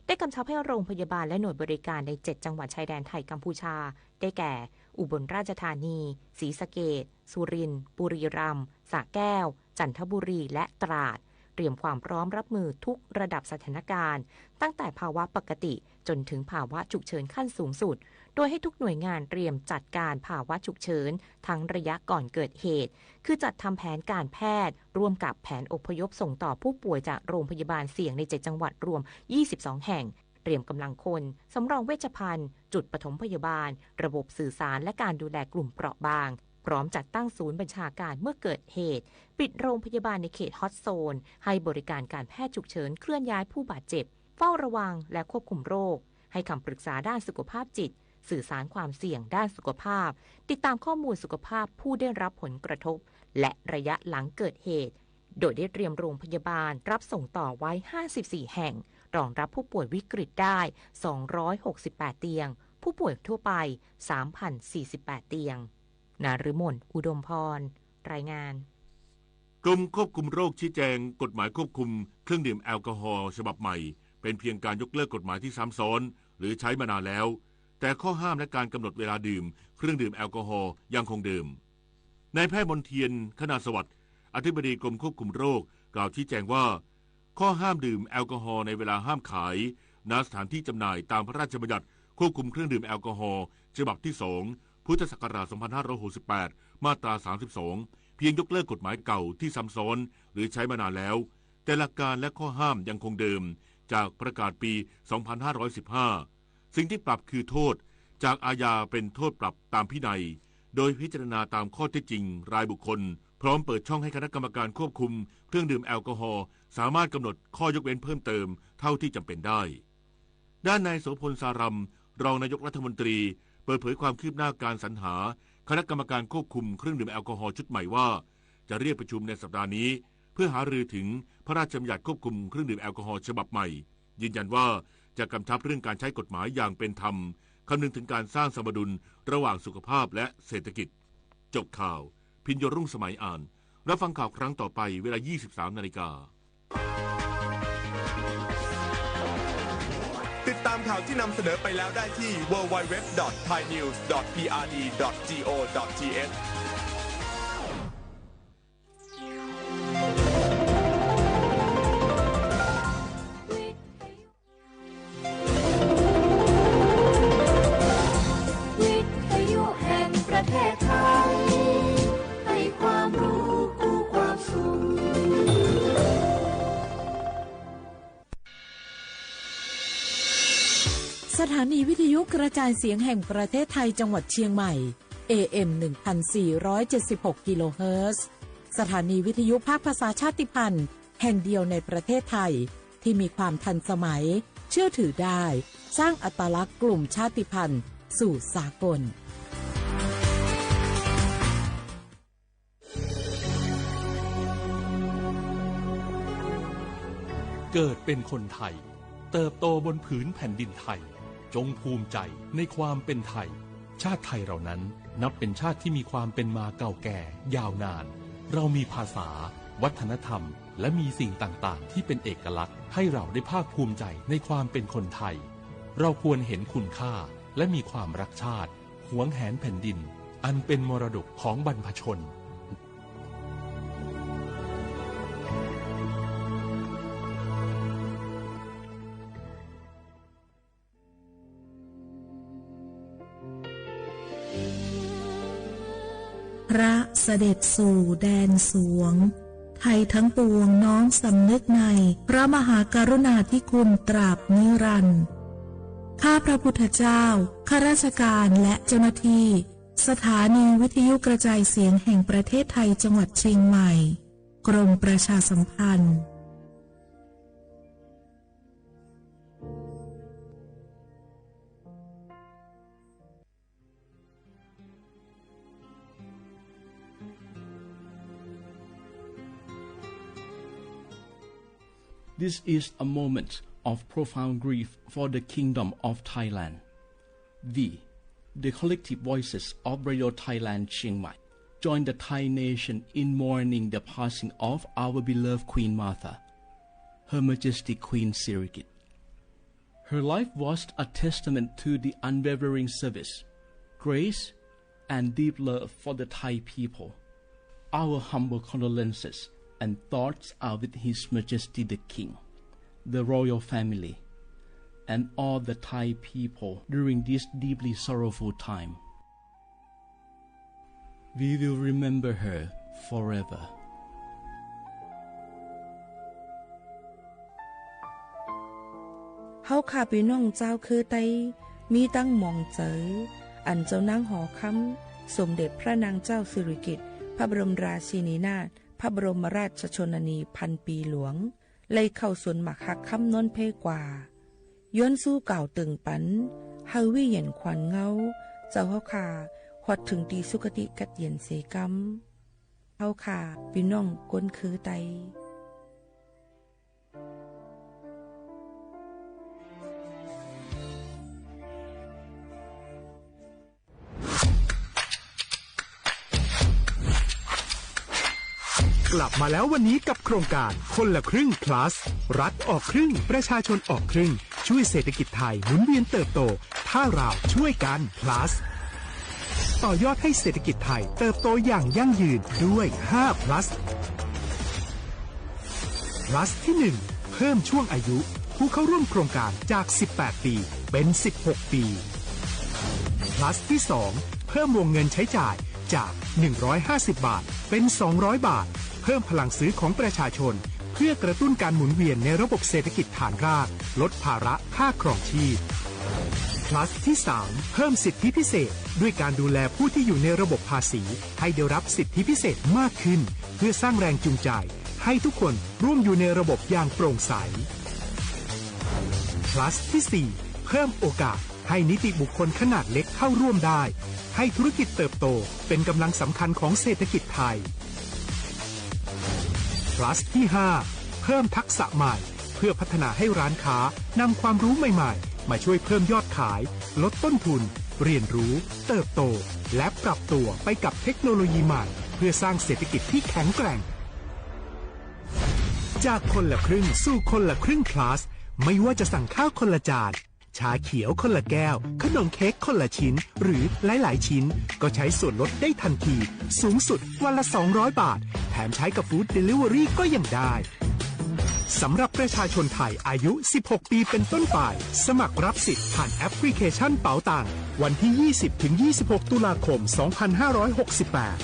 ได้กำชับให้โรงพยาบาลและหน่วยบริการในเจ็ดจังหวัดชายแดนไทยกัมพูชา ได้แก่ อุบลราชธานี ศรีสะเกษ สุรินทร์ บุรีรัมย์ สระแก้ว จันทบุรี และตราด เตรียมความพร้อมรับมือทุกระดับสถานการณ์ ตั้งแต่ภาวะปกติจนถึงภาวะฉุกเฉินขั้นสูงสุด โดยให้ทุกหน่วยงานเตรียมจัดการภาวะฉุกเฉิน ทั้งระยะก่อนเกิดเหตุ คือจัดทำแผนการแพทย์ ร่วมกับแผนอพยพส่งต่อผู้ป่วยจากโรงพยาบาลเสี่ยงในเจ็ดจังหวัดรวมยี่สิบสองแห่ง เตรียมกำลังคน สำรองเวชภัณฑ์ จุดปฐมพยาบาล ระบบสื่อสาร และการดูแลกลุ่มเปราะบาง พร้อมจัดตั้งศูนย์บัญชาการเมื่อเกิดเหตุ ปิดโรงพยาบาลในเขตฮอตโซน ให้บริการการแพทย์ฉุกเฉินเคลื่อนย้ายผู้บาดเจ็บ เฝ้าระวังและควบคุมโรค ให้คำปรึกษาด้านสุขภาพจิต สื่อสารความเสี่ยงด้านสุขภาพ ติดตามข้อมูลสุขภาพผู้ได้รับผลกระทบ และระยะหลังเกิดเหตุ โดยได้เตรียมโรงพยาบาลรับส่งต่อไว้ ห้าสิบสี่แห่ง รองรับผู้ป่วยวิกฤตได้ สองร้อยหกสิบแปดเตียง ผู้ป่วยทั่วไป สามพันสี่สิบแปดเตียง นฤมล อุดมพร รายงาน กรมควบคุมโรคชี้แจงกฎหมายควบคุมเครื่องดื่มแอลกอฮอล์ฉบับใหม่ เป็นเพียงการยกเลิกกฎหมายที่ซ้ำซ้อนหรือใช้มานานแล้ว แต่ข้อห้ามและการกำหนดเวลาดื่มเครื่องดื่มแอลกอฮอล์ยังคงเดิม นายแพทย์มนเทียน คณาสวัสดิ์ อธิบดีกรมควบคุมโรค กล่าวชี้แจงว่า ข้อห้ามดื่มแอลกอฮอล์ในเวลาห้ามขาย ณ สถานที่จำหน่ายตามพระราชบัญญัติควบคุมเครื่องดื่มแอลกอฮอล์ฉบับที่สอง พุทธศักราช สองพันห้าร้อยหกสิบแปด มาตรา สามสิบสอง เพียงยกเลิกกฎหมายเก่าที่ซ้ำซ้อนหรือใช้มานานแล้ว แต่หลักการและข้อห้ามยังคงเดิม จากประกาศปี สองพันห้าร้อยสิบห้า สิ่งที่ปรับคือโทษ จากอาญาเป็นโทษปรับตามพินัย โดยพิจารณาตามข้อเท็จจริงรายบุคคล พร้อมเปิดช่องให้คณะกรรมการควบคุมเครื่องดื่มแอลกอฮอล์สามารถกำหนดข้อยกเว้นเพิ่มเติมเท่าที่จำเป็นได้ ด้านนายโสภณ สารัม รองนายกรัฐมนตรี เปิดเผยความคืบหน้าการสรรหาคณะกรรมการควบคุมเครื่องดื่มแอลกอฮอล์ชุดใหม่ว่า จะเรียกประชุมในสัปดาห์นี้ เพื่อหารือถึงพระราชบัญญัติควบคุมเครื่องดื่มแอลกอฮอล์ฉบับใหม่ ยืนยันว่าจะกำชับเรื่องการใช้กฎหมายอย่างเป็นธรรม คำนึงถึงการสร้างสมดุลระหว่างสุขภาพและเศรษฐกิจ จบข่าว พิญโยรุ่งสมัยอ่าน รับฟังข่าวครั้งต่อไปเวลา ยี่สิบสามนาฬิกา ติดตามข่าวที่นำเสนอไปแล้วได้ที่ ดับเบิลยู ดับเบิลยู ดับเบิลยู ดอท ไทยนิวส์ ดอท พี อาร์ ดี ดอท จี โอ ดอท ที เอช วิทยุแห่งประเทศไทย ให้ความรู้คู่ความสุข สถานีวิทยุกระจายเสียงแห่งประเทศไทยจังหวัดเชียงใหม่ เอ เอ็ม หนึ่งพันสี่ร้อยเจ็ดสิบหก กิโลเฮิรตซ์ สถานีวิทยุภาคภาษาชาติพันธุ์แห่งเดียวในประเทศไทย ที่มีความทันสมัย เชื่อถือได้ สร้างอัตลักษณ์กลุ่มชาติพันธุ์สู่สากล เกิดเป็นคนไทย เติบโตบนผืนแผ่นดินไทย จงภูมิใจในความเป็นไทย ชาติไทยเรานั้นนับเป็นชาติที่มีความเป็นมาเก่าแก่ยาวนาน เรามีภาษา วัฒนธรรม และมีสิ่งต่างๆ ที่เป็นเอกลักษณ์ ให้เราได้ภาคภูมิใจในความเป็นคนไทย เราควรเห็นคุณค่า และมีความรักชาติ หวงแหนแผ่นดิน อันเป็นมรดกของบรรพชน พระเสด็จสู่แดนสวง ไทยทั้งปวงน้อมสำนึกในพระมหากรุณาธิคุณตราบนิรันดร์ ข้าพระพุทธเจ้า ข้าราชการและเจ้าหน้าที่ สถานีวิทยุกระจายเสียงแห่งประเทศไทยจังหวัดเชียงใหม่ กรมประชาสัมพันธ์ This is a moment of profound grief for the Kingdom of Thailand. We, the collective voices of Radio Thailand Chiang Mai, join the Thai nation in mourning the passing of our beloved Queen Mother, Her Majesty Queen Sirikit. Her life was a testament to the unwavering service, grace, and deep love for the Thai people. Our humble condolences and thoughts are with His Majesty the King, the royal family, and all the Thai people during this deeply sorrowful time. We will remember her forever. เฮาข้าปี้น้องจาวเคือไต มีตังหมองเจอ อันเจ้านางหอคำ สมเด็จพระนางเจ้าสิริกิติ์ พระบรมราชินีนาถ พระบรมราชชนนีพันปีหลวง ไล่เข้าสวนหมากฮักคำนนท์เพกว่า ย้อนสู้กล่าวเติ่งปัน เฮาวิญญาณขวัญเงา เจ้าเฮาข้า ฮอดเถิงตี้สุคติกัดเย็นเสกำ เฮาข้าปี้น้องคนเคือไต This กลับมาแล้ววันนี้กับโครงการคนละครึ่ง plus รัฐออกครึ่ง ประชาชนออกครึ่ง ช่วยเศรษฐกิจไทยหมุนเวียนเติบโต ถ้าเราช่วยกัน plus ต่อยอดให้เศรษฐกิจไทยเติบโตอย่างยั่งยืนด้วย ห้า plus plus ที่ หนึ่ง เพิ่มช่วงอายุผู้เข้าร่วมโครงการจาก สิบแปด ปี เป็น สิบหก ปี plus ที่ สอง เพิ่มวงเงินใช้จ่ายจาก หนึ่งร้อยห้าสิบ บาท เป็น สองร้อย บาท เพิ่มพลังซื้อของประชาชน เพื่อกระตุ้นการหมุนเวียนในระบบเศรษฐกิจฐานราก ลดภาระค่าครองชีพ plus ที่ สาม เพิ่มสิทธิพิเศษ ด้วยการดูแลผู้ที่อยู่ในระบบภาษี ให้ได้รับสิทธิพิเศษมากขึ้น เพื่อสร้างแรงจูงใจ ให้ทุกคนร่วมอยู่ในระบบอย่างโปร่งใส plus ที่ สี่ เพิ่มโอกาสให้นิติบุคคลขนาดเล็กเข้าร่วมได้ ให้ธุรกิจเติบโตเป็นกำลังสำคัญของเศรษฐกิจไทย plus ที่ ห้า เพิ่มทักษะใหม่ เพื่อพัฒนาให้ร้านค้านำความรู้ใหม่ๆ มาช่วยเพิ่มยอดขาย ลดต้นทุน เรียนรู้ เติบโต และปรับตัวไปกับเทคโนโลยีใหม่ เพื่อสร้างเศรษฐกิจที่แข็งแกร่ง จากคนละครึ่งสู่คนละครึ่ง plus ไม่ว่าจะสั่งข้าวคนละจาน ชาเขียวคนละแก้ว ขนมเค้กคนละชิ้น หรือหลายๆ ชิ้น ก็ใช้ส่วนลดได้ทันที สูงสุดวันละ สองร้อย บาท แถมใช้กับ food delivery ก็ยังได้ สำหรับประชาชนไทยอายุ สิบหก ปีเป็นต้นไป สมัครรับสิทธิ์ผ่านแอปพลิเคชันเป๋าตัง วันที่ ยี่สิบ ถึง ยี่สิบหก ตุลาคม สองพันห้าร้อยหกสิบแปด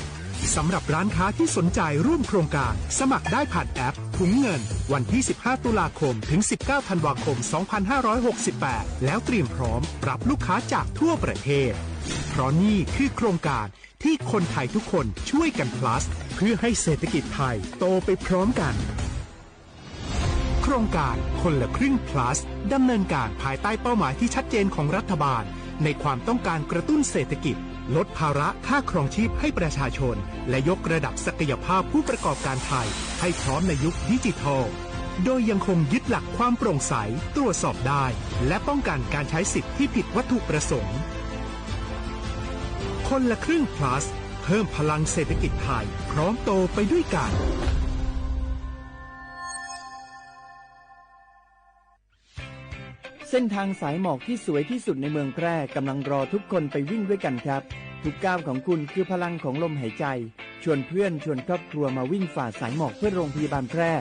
สำหรับร้านค้าที่สนใจร่วมโครงการ สมัครได้ผ่านแอปถุงเงิน วันที่ สิบห้า ตุลาคม ถึง สิบเก้า ธันวาคม สองพันห้าร้อยหกสิบแปด แล้วเตรียมพร้อมรับลูกค้าจากทั่วประเทศ เพราะนี่คือโครงการที่คนไทยทุกคนช่วยกัน plus เพื่อให้เศรษฐกิจไทยโตไปพร้อมกัน โครงการคนละครึ่ง plus ดำเนินการภายใต้เป้าหมายที่ชัดเจนของรัฐบาล ในความต้องการกระตุ้นเศรษฐกิจ ลดภาระค่าครองชีพให้ประชาชน และยกระดับศักยภาพผู้ประกอบการไทยให้พร้อมในยุคดิจิทัล โดยยังคงยึดหลักความโปร่งใส ตรวจสอบได้ และป้องกันการใช้สิทธิ์ที่ผิดวัตถุประสงค์ คนละครึ่ง plus เพิ่มพลังเศรษฐกิจไทย พร้อมโตไปด้วยกัน เส้นทางสายหมอกที่สวยที่สุดในเมืองแพร่กำลังรอทุกคนไปวิ่งด้วยกันครับ ทุกก้าวของคุณคือพลังของลมหายใจ ชวนเพื่อนชวนครอบครัวมาวิ่งฝ่าสายหมอกเพื่อโรงพยาบาลแพร่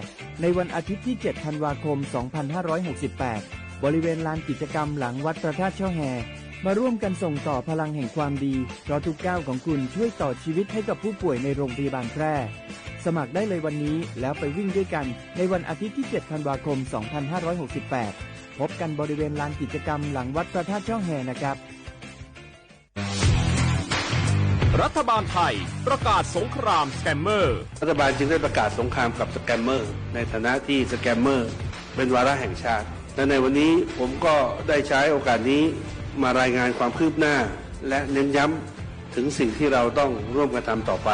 ในวันอาทิตย์ที่ เจ็ด ธันวาคม สองพันห้าร้อยหกสิบแปด บริเวณลานกิจกรรมหลังวัดพระธาตุช่อแฮ มาร่วมกันส่งต่อพลังแห่งความดี เพราะทุกก้าวของคุณช่วยต่อชีวิตให้กับผู้ป่วยในโรงพยาบาลแพร่ สมัครได้เลยวันนี้แล้วไปวิ่งด้วยกันในวันอาทิตย์ที่ เจ็ด ธันวาคม สองพันห้าร้อยหกสิบแปด พบกันบริเวณลานกิจกรรมหลังวัดพระธาตุช่อแฮนะครับ รัฐบาลไทยประกาศสงครามสแกมเมอร์ รัฐบาลจึงได้ประกาศสงครามกับสแกมเมอร์ ในฐานะที่สแกมเมอร์เป็นวาระแห่งชาติ และในวันนี้ผมก็ได้ใช้โอกาสนี้มารายงานความคืบหน้า และเน้นย้ำถึงสิ่งที่เราต้องร่วมกันทำต่อไป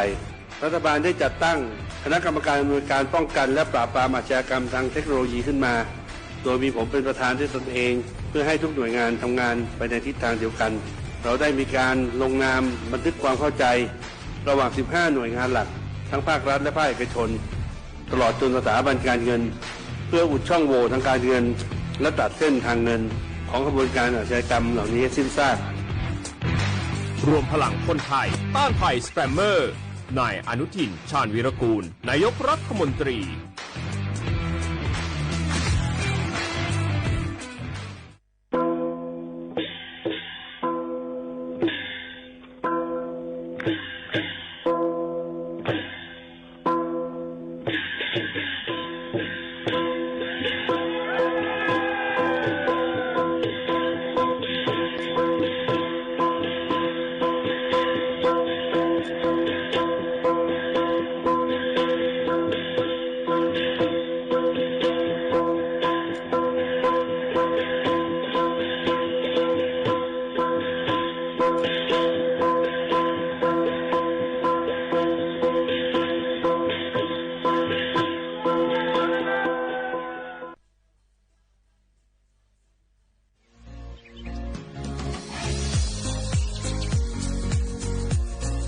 รัฐบาลได้จัดตั้งคณะกรรมการอำนวยการป้องกันและปราบปรามอาชญากรรมทางเทคโนโลยีขึ้นมา โดยมีผมเป็นประธานด้วยตนเอง เพื่อให้ทุกหน่วยงานทำงานไปในทิศทางเดียวกัน เราได้มีการลงนามบันทึกความเข้าใจระหว่าง สิบห้า หน่วยงานหลัก ทั้งภาครัฐและภาคเอกชน ตลอดจนสถาบันการเงิน เพื่ออุดช่องโหว่ทางการเงิน และตัดเส้นทางเงินของขบวนการอาชญากรรมเหล่านี้ให้สิ้นซาก รวมพลังคนไทยต้านภัยสแกมเมอร์ นายอนุทิน ชาญวีรกูล นายกรัฐมนตรี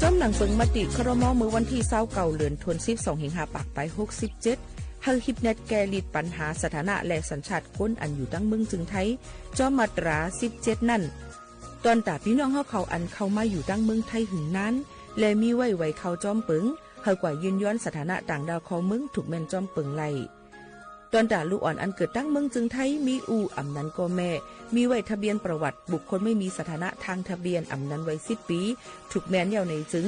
ต๋ามหนังเปิงมติ ครม. เมื่อวันตี้ซาวเก้า เดือนธันวาคม สองพันห้าร้อยหกสิบเจ็ด หื้อฮิปแนตแก้ฤทธิ์ปัญหาสถานะและสัญชาติคนอันอยู่ตังเมืองจึงไทย จอมมาตราสิบเจ็ดนั้น ต๋อนต๋าปี้น้องเฮาเขาอันเข้ามาอยู่ตังเมืองไทยหื้อนาน และมีไว้ไวเข้าจอมเปิง หื้อกว่ายื่นย้อนสถานะต่างด้าวเข้าเมือง ถูกแม่นจอมเปิงไล่ ต๋อนต๋าลูกอ่อนอันเกิดตังเมืองจึงไทย มีอู้ อำนั้นก็แม่ มีไว้ทะเบียนประวัติบุคคลไม่มีสถานะทางทะเบียน อำนั้นไว้สิบปี๋ ถูกแม่นแล้วในจึง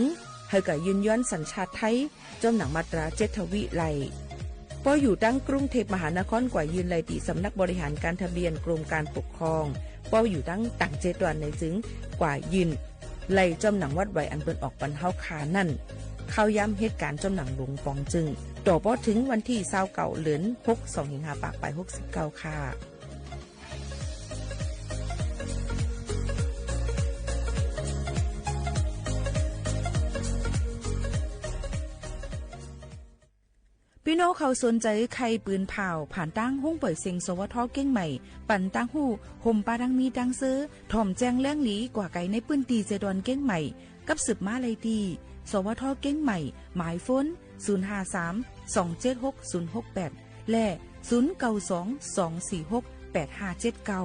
หื้อกว่ายื่นย้อนสัญชาติไทย จอมหนังมาตราเจ็ดทวีไล่ ปออยู่ตังกรุงเทพมหานครกว่ายื่นไล่ตี้สำนักบริหารการทะเบียนกรมการปกครอง ปออยู่ตังต่างเจ็ดวันในจึงกว่ายื่นไล่จอมหนังวัดไวอันเปิ้นออกปันเฮาคานั้น เข้ายามเหตุก๋ารณ์จอมหนังหลวงป๋องจึง ต่อปอเถิงวันตี้ซาวเก้า เดือนหก สองพันห้าร้อยหกสิบเก้า ค่ะ ปี้น้องเขาสนใจ๋ใค่ปืนผ่าว ผ่านตางห้องป่อยเซ็ง สวท. เก๊งใหม่ ปันตางฮู้ ห่มปาดังมีตางเซอ ถ่อมแจ้งแหลงหลี กว่าไกลในปื้นตี้เจดอนเก๊งใหม่ กับสืบมาไล่ตี้ สวท. เก๊งใหม่ หมายโฟน ศูนย์ห้าสาม สองเจ็ดหก ศูนย์หกแปด และ ศูนย์เก้าสอง สองสี่หก แปดห้าเจ็ดเก้า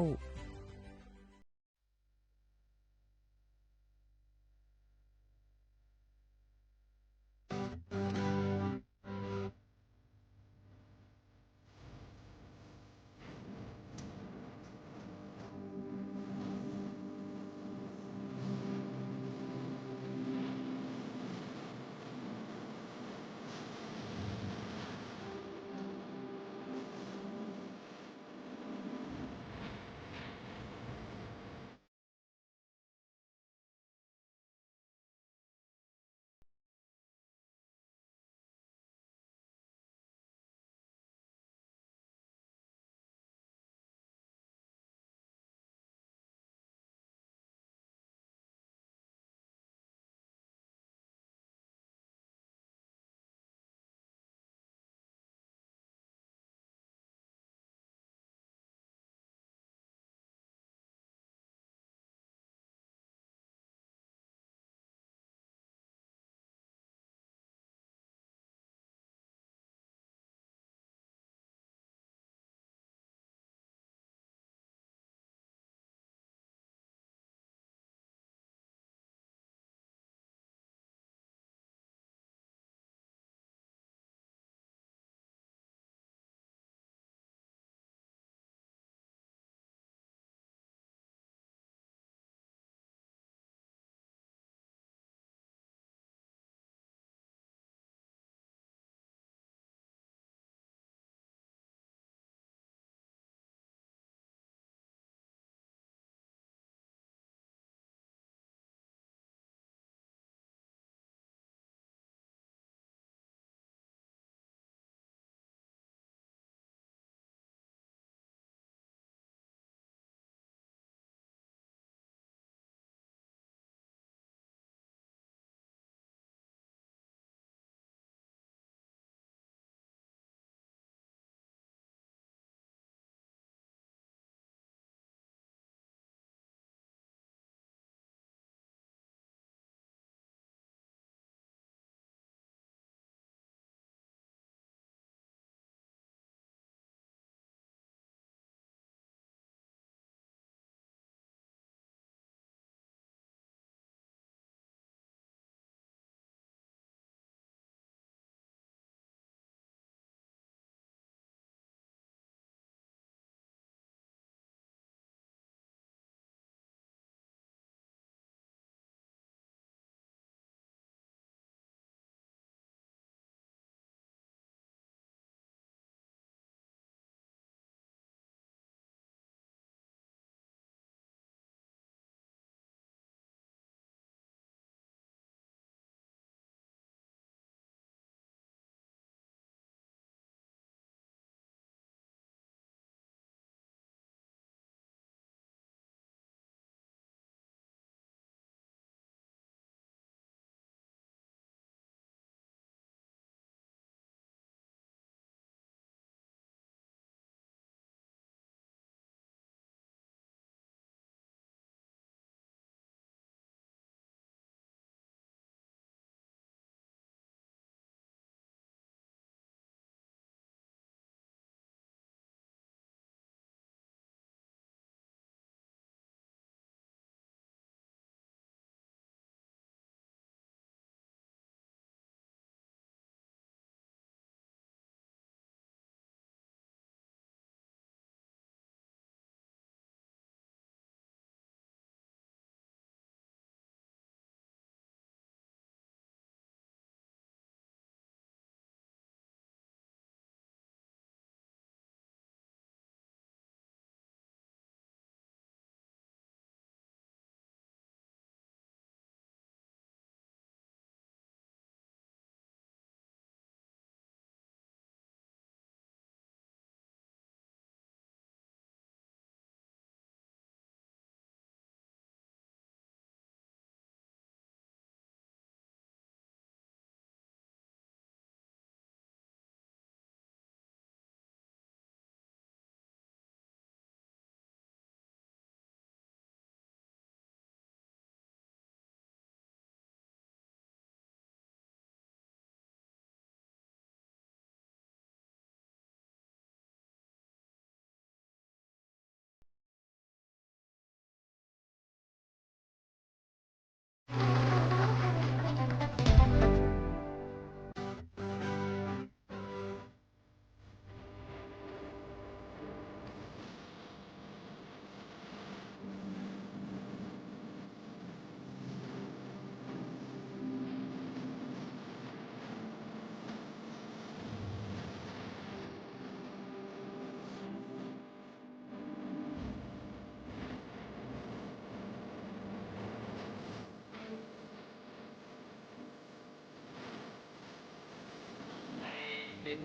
ห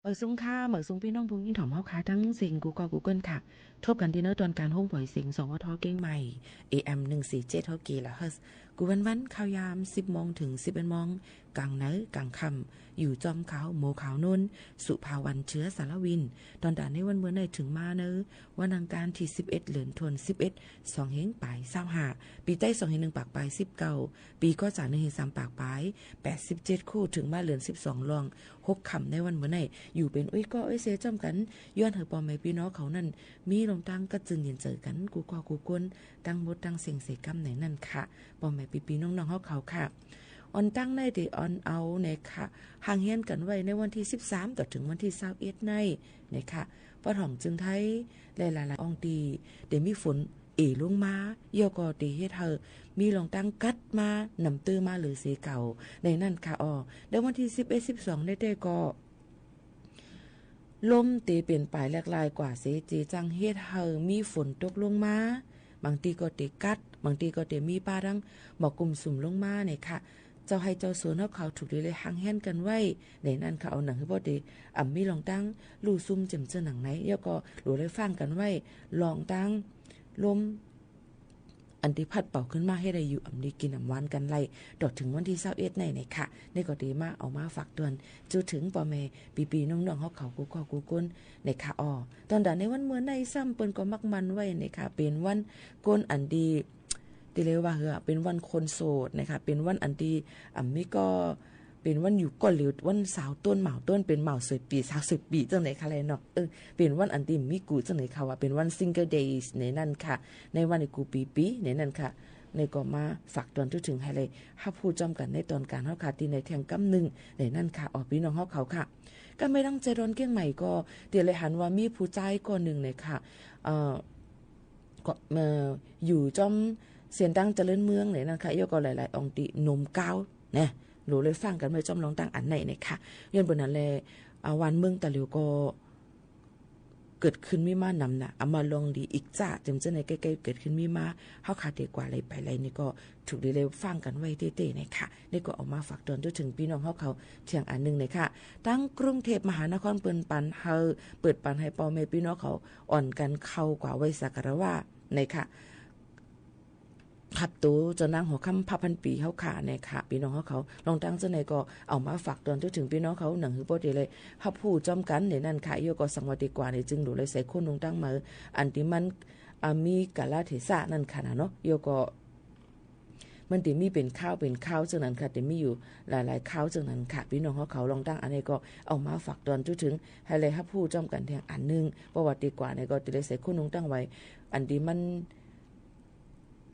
มายสูงค่ะ หมายสูงปี้น้องผู้ยินถ่อมเฮาค่ะ ตึงเซิงกู้ก้อกู้ก้นค่ะ ทบกั๋นตี้เนินตอนก๋านโฮงผอยเสียง สวท เกียงใหม่ เอเอ็ม หนึ่งสี่เจ็ด กิโลเฮิรตซ์ กู้วันๆ ข่าวยาม สิบโมงเถิง สิบเอ็ดโมง ก๋างในก๋างค่ำ อยู่จ้อมข่าว โมข่าวโน้น สุภาวรรณ เชื้อสารวิน ตอนต๋าในวันเมื่อในเถิงมาเนอะ วันอังคารตี้ สิบเอ็ด เดือนธันวา สิบเอ็ด สองเฮงป๋ายซาวห้า ปี๋ไต้ สองเฮงหนึ่งปากป๋ายสิบเก้า ปี๋ก็จ๋า หนึ่งเฮงสามปากป๋ายแปดสิบเจ็ด คู่ เถิงมาเดือนสิบสองล่วงหกค่ำในวันเมื่อใน อยู่เป๋นอุ้ยก้ออุ้ยเซจ้อมกั๋น ย้อนหื้อป้อแม่ปี้น้องเฮานั้น มีลองตั้งกั๊ดจืนเย็นใจ๋กั๋น กู้ก้อกู้ก้น ตึงหมดตึงเสี้ยงเสียก้ำในนั้นค่ะ ป้อแม่ปี้ๆ น้องๆ เฮาเขาค่ะ อ่อนตั้งในตี้อ่อนเอาในค่ะ ห่างเหียนกั๋นไว้ในวันตี้ สิบสาม ต่อเถิงวันตี้ ซาวเอ็ด ใน ในค่ะ ปอดห้องเจิงไทย และหลายๆ อ่องตี้ ตี้มีฝนเอ่อลงมา เยี่ยวก็ตี้เฮ็ดหื้อ มีลองตั้งกั๊ดมา หนำตื้อมาเหลือเสียเก่า ในนั้นค่ะ อ้อ ในวันตี้ สิบเอ็ด สิบสอง ในตี้ก็ ลมตี้เป๋นป๋ายแหลกลายกว่าเสีย ตี้จั้งเฮ็ดหื้อมีฝนตกลงมา บางตี้ก็ตี้กั๊ด บางตี้ก็ตี้มีป้าดังหมอกกุ้มสุมลงมาในค่ะ เจ้าไฮ่เจ้าสวนเฮาเขาถูกดีเลยห่างเหียนกั๋นไว้ ในนั้นค่ะ อ้อ หนังหื้อป้อตี้ อ่ำมีลองตั้งลู่ซุ่มเจ็มเจื้อหนังใน เยี่ยวก็หลัวได้ฟังกั๋นไว้ ลองตั้ง ลม อันตี้พัดเป่าขึ้นมาหื้อได้อยู่อ่ำดีกิ๋นอ่ำหวานกั๋นไล่ ต่อเถิงวันตี้ ซาวเอ็ด ใน ในค่ะ ในก็ตี้มาเอามาฝากเตือน จู๊เถิงป้อแม่ปี้ๆ น้องๆ เฮาเขากู้ก้อกู้ก้น ในค่ะ อ้อ ตอนต๋าในวันเมื่อในซ้ำเปิ้นก็มักมันไว้ในค่ะ เป๋นวันคนอันตี้ ตี้เรียกว่าหื้อ เป๋นวันคนโสดในค่ะ เป๋นวันอันตี้ อ่ำมีก็ เป๋นวันอยู่ก้อนเดียว วันสาวต้นหม่าวต้น เป๋นหม่าวเสยปี๋ สาวเสยปี๋ จั้งในค่ะแลเนาะ เออ เป๋นวันอันตี้มีกู๋ จั้งในค่ะ ว่าเป๋นวัน ซิงเกิลเดย์ ในนั้นค่ะ ในวันตี้กู๋ปี๋ๆ ในนั้นค่ะ ในก็มาฝากเตือนจู๊เถิงหื้อได้ฮับฮู้จ้อมกั๋นในตอนก๋านเฮาค่ะ ตี้ในแท่งก้ำนึ่ง ในนั้นค่ะ อ้อ ปี้น้องเฮาเขาค่ะ ก็แม่นดังแจดอนเกียงใหม่ก็ ตี้เลยหันว่ามีผู้จายก้อนนึ่งในค่ะ เอ่อ ก็ เอ่อ อยู่จ้อมเส้นตางเจริญเมืองในนั้นค่ะ เยี่ยวก็หลายๆ อ่องตี้หนมก้าว นะ หลัวได้ฟังกั๋นไว้จ้อมลองตั้งอันในในค่ะ ย้อนเป๋นนั้นแล อ่า วันเมืองตะหลิวก็ เกิดขึ้นมีมาหนำน่ะ อ่ำมาลองดีอีกจ้า เจิมเจ้าในใก้ๆ เกิดขึ้นมีมา เฮาขาเต๋กว่าไหลไปไหลนี่ก็ถูกดีเลยฟังกั๋นไว้เต้ๆ ในค่ะ ในก็เอามาฝากเตือนจู๊เถิงปี้น้องเฮาเขา แท่งอันนึ่งในค่ะ ตึงกรุงเทพมหานครเปิ้นปันหื้อ เปิดปันหื้อป้อแม่ปี้น้องเขา อ่อนกั๋นเข้ากว่าไหว้สักการะไหว้ในค่ะ ฮับโตเจ้านางหอคำพระพันปี๋เฮาค่ะในค่ะ ปี้น้องเฮาเขา ลองตั้งเจ้าในก็เอามาฝากเตือนจู๊เถิงปี้น้องเขา หนังหื้อป้อตี้เลยฮับฮู้จ้อมกั๋นในนั้นค่ะ เยี่ยวก็สังวาเต๋กว่าในจึงหลัวได้ใส่โค่นลงตั้งมา อันตี้มัน อ่า มีกาลเทศะนั้นค่ะนะเนาะ เยี่ยวก็ มันตี้มีเป๋นคาวเป๋นคาวจั้งนั้นค่ะ ตี้มีอยู่หลายๆ คาวจั้งนั้นค่ะ ปี้น้องเฮาเขา ลองตั้งอันในก็เอามาฝากเตือนจู๊เถิง หื้อได้ฮับฮู้จ้อมกั๋นแท่งอันนึ่ง เพราะว่าเต๋กว่าในก็ตี้เลยใส่โค่นลงตั้งไว้ อันตี้มัน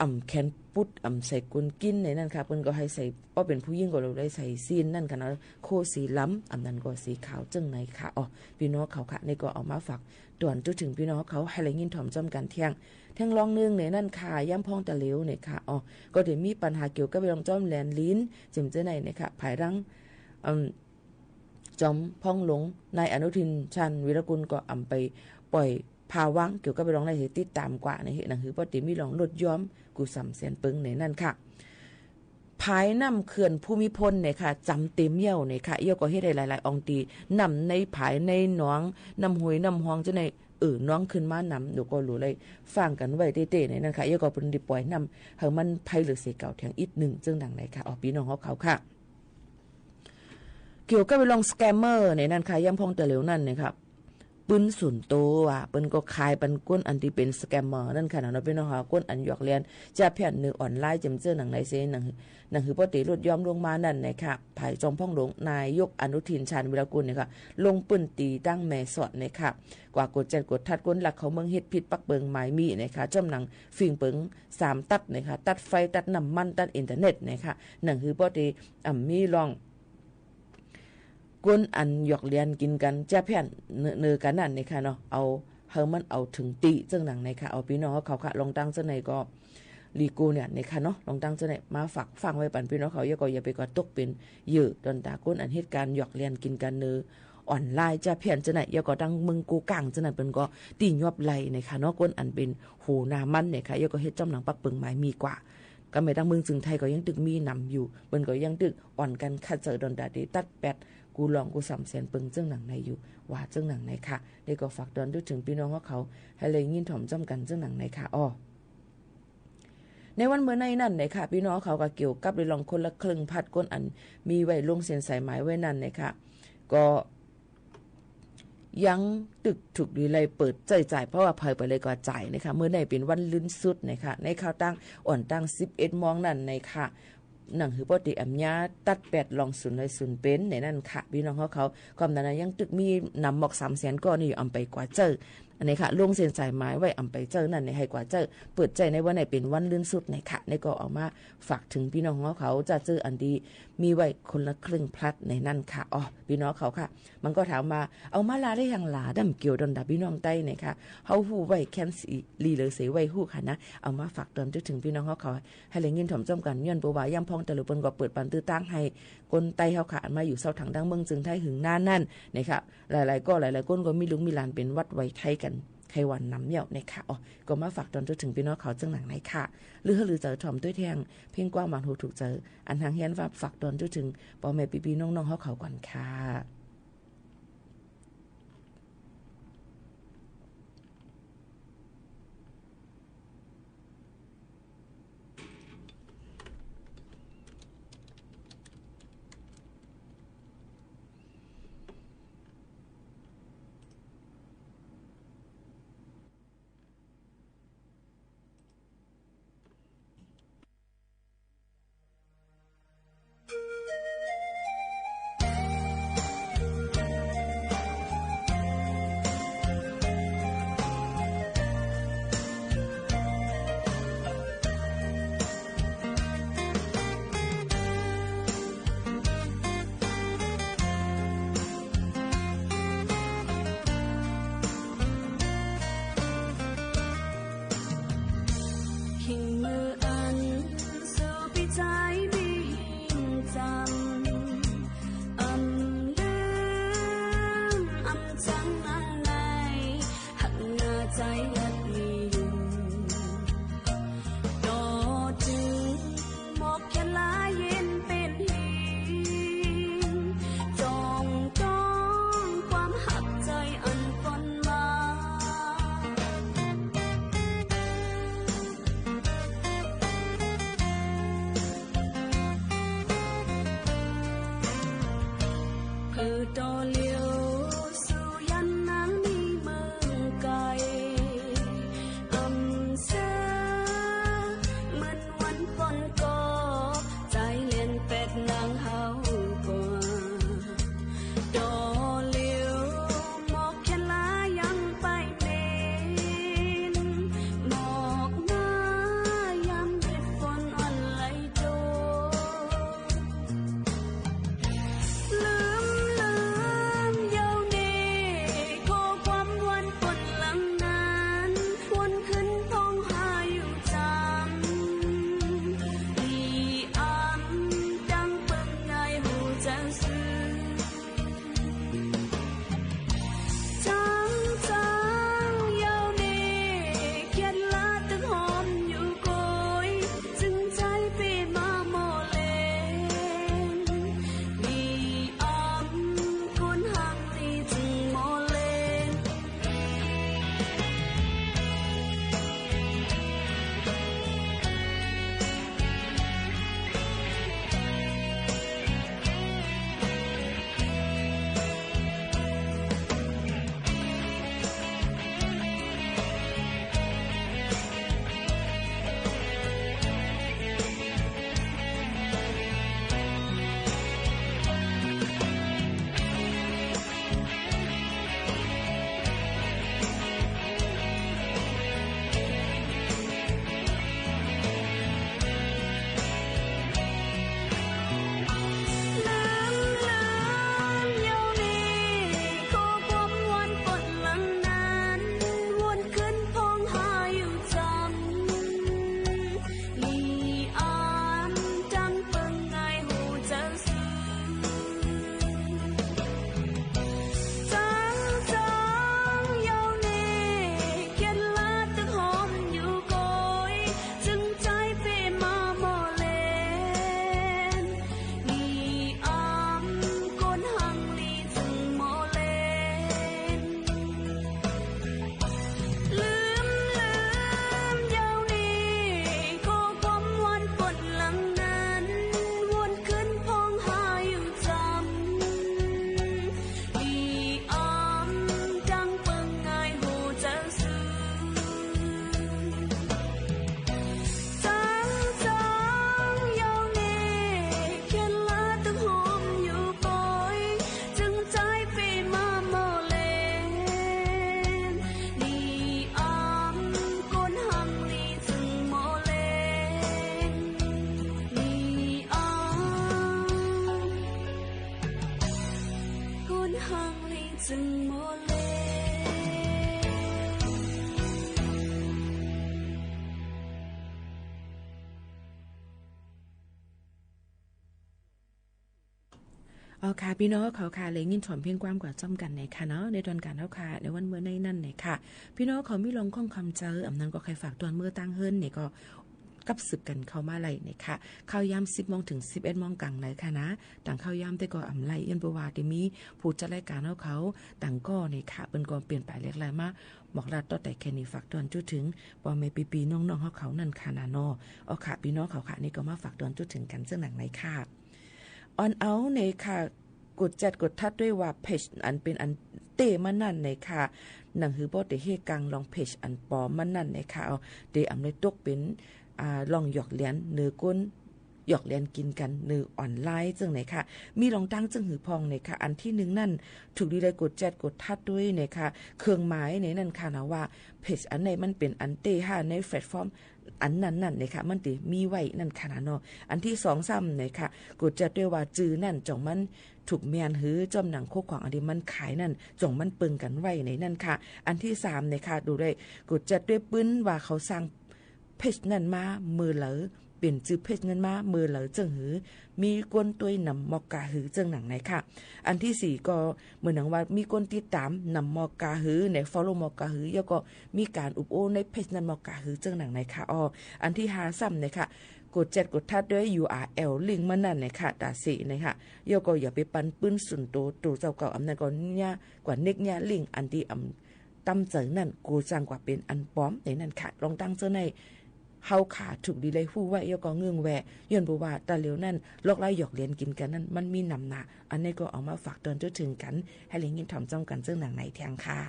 อ่ำแขนปุด อ่ำใส่ก๋นกินในนั้นค่ะ เปิ้นก็หื้อใส่ ป้อเป๋นผู้ญิงก็เลยใส่สิ้นนั้นค่ะเนาะ โค่สีดำ อันนั้นก็สีขาวจั้งในค่ะ อ้อ ปี้น้องเขาค่ะ ในก็เอามาฝากเตือนจู๊เถิงปี้น้องเขา หื้อได้ยินถ่อมจ้อมกั๋นแท่ง แท่งลองนึ่งในนั้นค่ะ ยามพ่องตะหลิวในค่ะ อ้อ ก็ตี้มีปัญหาเกี่ยวกับเรื่องจ้อมแลนด์ลิ้น เจิมเจ้าในในค่ะ ภายหลัง อืม จอมพ่องหลวง นายอนุทิน ชาญวีรกูล ก็อ่ำไปป่อยผ่าวังเกี่ยวกับเรื่องใน หื้อติดต๋ามกว่าใน หื้อ หนังหื้อป้อตี้มีลองลดย้อมกู้ส่ำแสนเปิงในนั้นค่ะ ผายน้ำเขื่อนภูมิพลในค่ะ จ๋ำเต็มเยี่ยวในค่ะ เยี่ยวก็เฮ็ดหื้อหลายๆ อ่องตี้ น้ำในผายในหนอง น้ำห้วยน้ำฮองเจ้าใน เอ่อ นองขึ้นมาหนำ เยี่ยวก็หลัวได้ฟังกั๋นไว้เต้ๆ ในนั้นค่ะ เยี่ยวก็เปิ้นได้ป่อยน้ำหื้อมันไพเหลือเสียเก่าแท่งอิดนึ่ง จั้งดังในค่ะ อ้อ ปี้น้องเฮาเขาค่ะ เกี่ยวกับเรื่องสแกมเมอร์ในนั้นค่ะ ยามพ่องตะหลิวนั้นในค่ะ ปื๊นสุนโตอ่ะ เปิ้นก็ขายปันคนอันตี้เป๋นสแกมเมอร์นั้นค่ะนะเนาะ ปี้น้องค่ะ คนอันหยอกเล่น จ้าเพี้ยนในออนไลน์ เจิมเจ้าหนังในเซน หนัง หนังหื้อป้อตี้ลดย้อมลงมานั้นในค่ะ ผายจอมพ่องหลวง นายกอนุทิน ชาญวีรกูล ในค่ะ ลงปื้นตี้ตางแม่สอดในค่ะ กว่ากวดแจ้นกวดทัดคนลักเข้าเมือง เฮ็ดผิดปักเปิงหมายมีในค่ะ จ้อมหนังฝิ่งเปิงสามตั๊ดในค่ะ ตั๊ดไฟ ตั๊ดน้ำมัน ตั๊ดอินเทอร์เน็ตในค่ะ หนังหื้อป้อตี้ อ่ำ มีลอง คนอันหยอกเล่นกิ๋นกั๋น จ้าเพี้ยนเนอ เนอกั๋นนั้นในค่ะเนาะ เอา หื้อมันเอาเถิงตี้ จั้งดังในค่ะ อ้อ ปี้น้องเฮาเขาค่ะ ลองตั้งเจ้าในก็ ลีกูเนี่ยในค่ะเนาะ ลองตั้งเจ้าในมาฝากฟังไว้ปันปี้น้องเขา เยี่ยวก็อย่าไปก่อตกเป๋นเหยื่อ ต๋อนต๋าคนอันเฮ็ดก๋านหยอกเล่นกิ๋นกั๋นเนอ อ่อนล้าจ๋าเพี้ยนเจ้านั้น แล้วก็ตังเมืองโกกังเจ้านั้นเปิ้นก็ตี้ยอบไล่นะคะเนาะ คนอันเป๋นหัวหน้ามันนะคะ แล้วก็เฮ็ดจ้อมหนังปักเปิงหมายมีกว่า ก็แม้ตังเมืองเจียงไฮ้ก็ยังตึกมีหนำอยู่ เปิ้นก็ยังตึกอ่อนกั๋นคัดเจอดอนดาเตตัดแป๊ด กู้รองกู้สามแสนเปิงเจิ่งหนังในอยู่ ว่าเจิ่งหนังในค่ะ นี่ก็ฝากตอนเถิงพี่น้องเฮาเขา หื้อได้ยินถ่อมจ้อมกั๋นเจิ่งหนังในค่ะ อ้อ ในวันเมื่อในนั้นนะคะ พี่น้องเขาก็เกี่ยวกับเรื่องคนละครึ่งพลัส คนอันมีไว้ลงเส้นสายหมายไว้นั้นนะคะ ก็ยังตึกถูกดีไล่เปิดใจ๊จ่าย เพราะว่าใผไปเลยก็จ่ายนะคะ เมื่อในเป๋นวันลื่นสุดนะคะ ในข่าวตั้งอ่อนตั้งสิบเอ็ดโมงนั้นนะคะ หนังหื้อปอติอำญาตัดแป๊ดลองศูนย์เลยศูนย์เป๋นในนั้นค่ะ พี่น้องเฮาเขา ความนั้นนะยังตึกมีหนำหมอกสามแสนก้อนนี่อยู่ อำไปกว่าเจ้า อันนี้ค่ะ ลงเส้นสายหมายไว้อำไปเจ้านั้นในหื้อกว่าเจ้า เปิดใจ๊ในวันไหนเป๋นวันลื่นสุดในค่ะ นี่ก็เอามาฝากเถิงพี่น้องเฮาเขา จะเจ้าอันดีมีไว้คนละครึ่งพลัสในนั้นค่ะ อ้อ พี่น้องเขาค่ะ มันก็ถามว่า เอามาลาได้อย่างหลา ดำเกี่ยวดอนดาพี่น้องใต้ในค่ะ เฮาฮู้ไว้แค่นสีลีเลยเสไว้ฮู้ค่ะนะ เอามาฝากตอนเถิงพี่น้องเฮาเขา หื้อได้ยินถ่อมจ้อมกั๋น ย้อนเปื้อว่าย่ำพ่องตะหลูเปิ้นก็เปิดปันตื้อตางหื้อคนใต้เฮาค่ะ อันมาอยู่เซาถางดั้งเมืองเจียงไฮ้หึงนานนั้นนะคะ หลายๆ ก็หลายๆ คนก็มีลูกมีหลานเป๋นหวัดไวไทยกั๋น ไข้หวัดนำเยี่ยวนะคะ อ้อ ก็มาฝากตอนเถิงพี่น้องเขาเจิ่งหนังในค่ะ หรือหื้อลือเจ๋อถ่อมตวยแทง เพ่งกว้างหวานหูถูกใจ๋ อันหางเฮียนว่าฝากตอนเถิง ป้อแม่ปี้ๆ น้องๆ เฮาเขาก่อนค่ะ ซึ่งโมเล เอาค่ะ ปี้น้องเขาค่ะ ได้ยินถ่อมเพียงความกว่าจ้ำกั๋นนะคะเนาะ ในตอนก๋านเอาค่ะ ในวันเมื่อในนั้นนะคะ ปี้น้องเขามีลองข้องคำเจอ อำนั้นก็ใค่ฝากตวนเมื่อตางเฮือนเนี่ยก็ กับสืบกั๋นเข้ามาได้นะคะ เข้ายามสิบโมงเถิงสิบเอ็ดโมงก๋างเลยค่ะนะ ต่างเข้ายามแต่ก็อำได้ ย้อนบ่ว่าจะมีผู้จัดรายก๋านเอาเขา ต่างก็เนี่ยค่ะ เปิ้นก็เปลี่ยนไปแหลกหลายมา บอกลาต่อแต่แค่นี้ ฝากตวนจุเถิง ป้อแม่ปี้ๆ น้องๆ เอาเขานั่นค่ะนะเนาะ เอาค่ะ ปี้น้องเขาค่ะ นี่ก็มาฝากตวนจุเถิงกั๋นเซิ่งหนังในค่ะ อ่อนเอาเนี่ยค่ะ กดแจ๊ดกดทัดด้วยว่าเพจอันเป๋นอันเต๊มันนั่นเนี่ยค่ะ หนังหือป้อเต๋เฮ่กังลองเพจอันป๋อมมันนั่นเนี่ยค่ะ เอา เต๋อำได้ตกเป๋น อ่า ลองหยอกเลียนเนอก้น หยอกเลียนกิ๋นกั๋นเนอออนไลน์เจิ่งไหนค่ะ มีลองตั้งเจิ่งหือพ่องเนี่ยค่ะ อันตี้นึ่งนั่น ถูกดีเลยกดแจ๊ดกดทัดด้วยเนี่ยค่ะ เครื่องหมายในนั้นค่ะนะว่าเพจอันไหนมันเป๋นอันเต๊ฮ่าในแพลตฟอร์ม อันนั้นนั่นเนี่ยค่ะ มันเต๋มีไว้นั่นค่ะนะเนาะ อันตี้สองซ้ำเนี่ยค่ะ กดแจ๊ดด้วยว่าจื้อนั่นจ่องมันถูกแม่นหือ จ้อมหนังโคขวางอันตี้มันขายนั่น จ่องมันเปิงกั๋นไว้ในนั้นค่ะ อันตี้สามเนี่ยค่ะ ดูได้กดแจ๊ดด้วยปื๊นว่าเขาสร้างเพจนั่นมาเมื่อไหร่ เป๋นจื้อเพจนั้นมาเมื่อไหร่เจิ่งหือ มีก้นตวยนำมอกกาหือเจิ่งหนังไหนค่ะ อันตี้สี่ก็เหมือนหนังว่ามีก้นติดต๋ามนำมอกกาหือ ในฟอลโล่มอกกาหือ แล้วก็มีก๋านอุบโอ้ในเพจนั้นมอกกาหือเจิ่งหนังไหนค่ะ อ้อ อันตี้ห้าซ้ำเนี่ยค่ะ กดแจ๊ดกดทัดด้วย ยูอาร์แอล ลิงก์มันนั่นเนี่ยค่ะ ต๋าเสเนี่ยค่ะ แล้วก็อย่าไปปันปื๊นส่วนตั๋ว ตั๋วเจ้าเก่า อำนั้นก็เยียะกว่าเน็กเยียะลิงก์อันตี้อำต๋ามเจิ่งนั่น ก็จั่งกว่าเป๋นอันป๋อมในนั้นค่ะ ลองตั้งเจ้าใน เฮาขาถูกดีเลยฮู้ไว้ แล้วก็เงิ่งแว ย้อนบ่ว่าต๋าเหลียวนั่น ลอกไล่หยอกเลียนกิ๋นกั๋นนั่น มันมีนำหนา อันนี้ก็เอามาฝากตวนจุเถิงกั๋น หื้อได้ยินถ่อมจ้ำกั๋นเจิ่งหนังในแทงค่ะ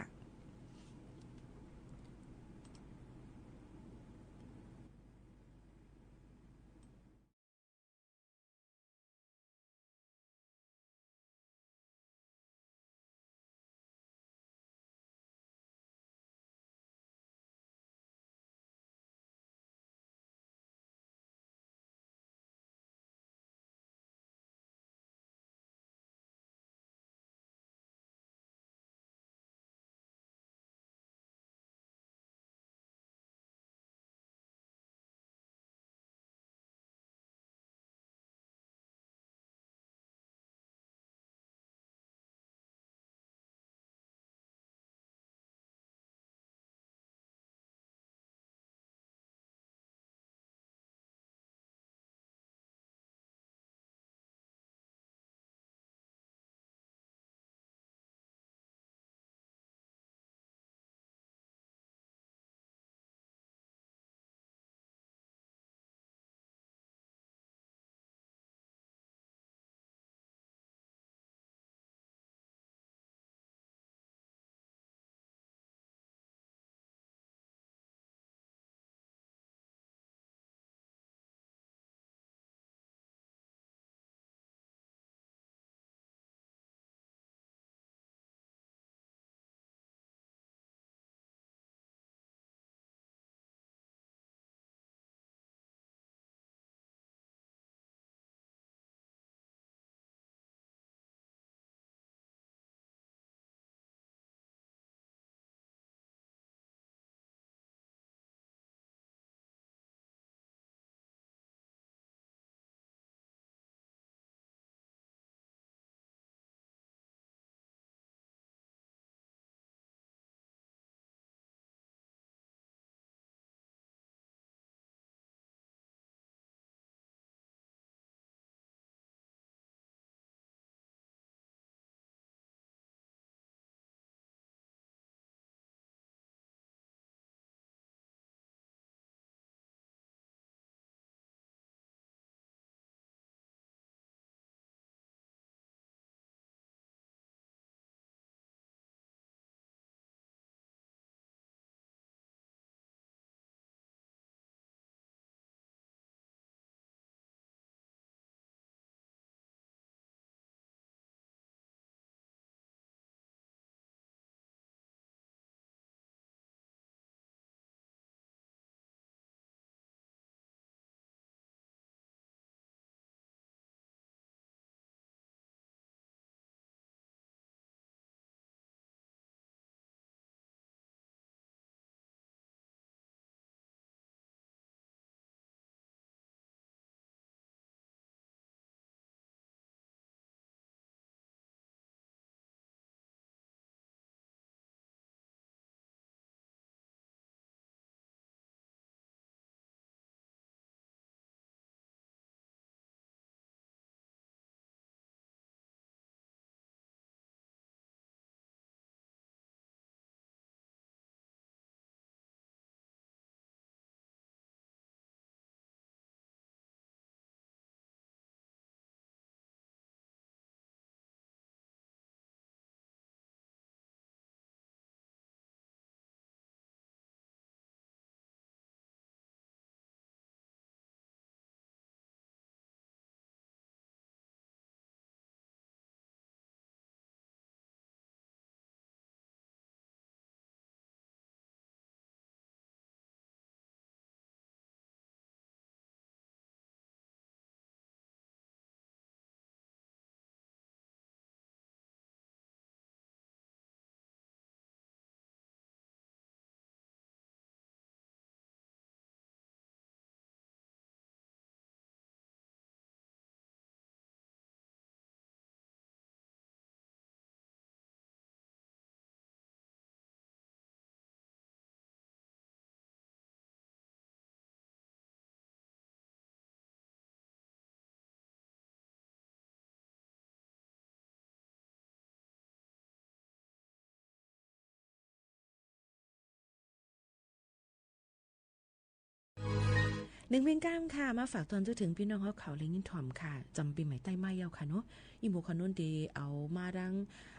นึ่งเพลงก้ามค่ะ มาฝากตอนจนเถิงปี้น้องเฮาเขาได้ยินถ่อมค่ะ จำปี๋ใหม่ใต้มาเย้าค่ะเนาะ อี่หมู่เขาโน้นเดเอามาดัง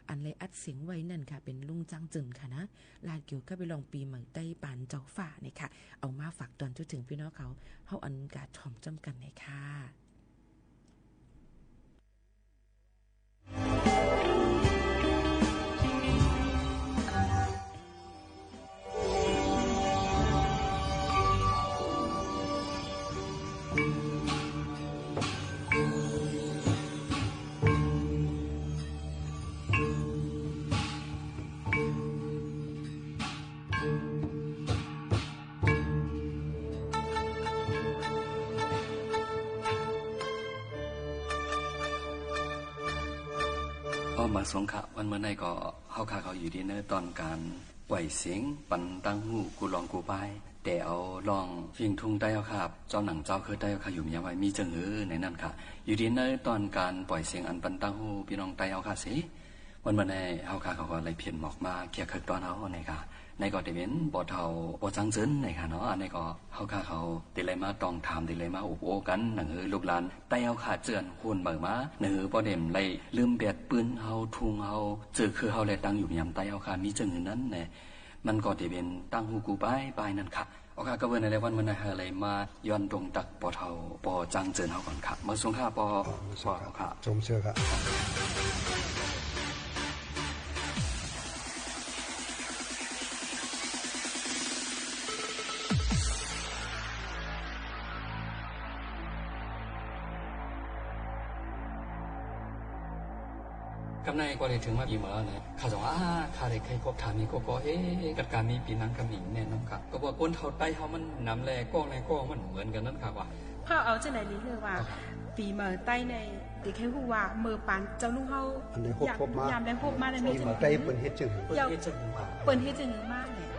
อันได้อัดเสียงไว้นั่นค่ะ เป๋นลุงจังเจินค่ะนะ ลาดเกี่ยวกับเรื่องปี๋ใหม่ใต้ปานเจ้าฟ้าเนี่ยค่ะ เอามาฝากตอนจนเถิงปี้น้องเขา เฮาอันกาถ่อมจ้ำกั๋นเลยค่ะ อ้อ มาสงเคราะห์วันเมื่อนี้ก็ เฮาข้าเขาอยู่ดีเนอะ ตอนก๋านป่อยเสียงปันตังหู้กู้ร้องกู้ป้าย แต่เอาร้องเพลงทุ่งใต้เฮาข้า เจ้าหนังเจ้าคือใต้เฮาข้าอยู่เมียไว้มีเจิ่งหื้อในนั้นค่ะ อยู่ดีเนอะ ตอนก๋านป่อยเสียงอันปันตังหู้ปี้น้องใต้เฮาข้าเส วันเมื่อนี้เฮาข้าเขาก็ได้เปียนหมวกมาเคียงเคิกตอนเฮาในค่ะ ในก็จะเป๋นป้อเฒ่าป้อจังเจินในค่ะเนาะ อันนี้ก็เฮาข้าเขาจะได้มาต้องถาม จะได้มาอบโอ้กั๋น หนังหื้อลูกหลาน ใต้เฮาข้าเจื้อนฮู้ใหม่มา หนังหื้อป้อเด็มได้ลืมแปดปื๊นเฮาทุ่งเฮา เจื้อคือเฮาและตังอยู่ยามใต้เฮาข้ามีเจิ่งหื้อนั้นแน่ มันก็จะเป๋นตังหู้กู้ป้ายป้ายนั่นค่ะ เอาค่ะ ก็เปิ้นในวันเมื่อนี้เฮาได้มาย้อนตรงตักป้อเฒ่าป้อจังเจินเฮาก่อนค่ะ มาสงเคราะห์ป้อ ป้อค่ะ ชมเชยค่ะ กำในก็ได้เถิงมาปี๋ใหม่แล้วนะ ข้าสอง อ่า ข้าได้ใค่ครอบถามนี่ก็ ก็ เอ๊ะ กัดกามีปี๋นังกำอิ๋งแน่นอนค่ะ ก็ว่าคนเฒ่าใต้เฮามันนำแล ก้องแล ก้องมันเหมือนกั๋นนั้นค่ะว่า เฮาเอาจั่งใด๋ดี หื้อว่า ครับ ปี๋ใหม่ใต้ใน เดี๋ยวแค่ฮู้ว่าเมื่อปานเจ้าลุงเฮา อันใด๋ฮบ ยาม ฮบมา ยามใด๋ฮบมาใน ปี๋ใหม่ใต้เปิ้นเฮ็ดจั่งหื้อ เปิ้นเฮ็ดจั่งหื้อมา เปิ้นเฮ็ดจั่งหื้อมาเนี่ย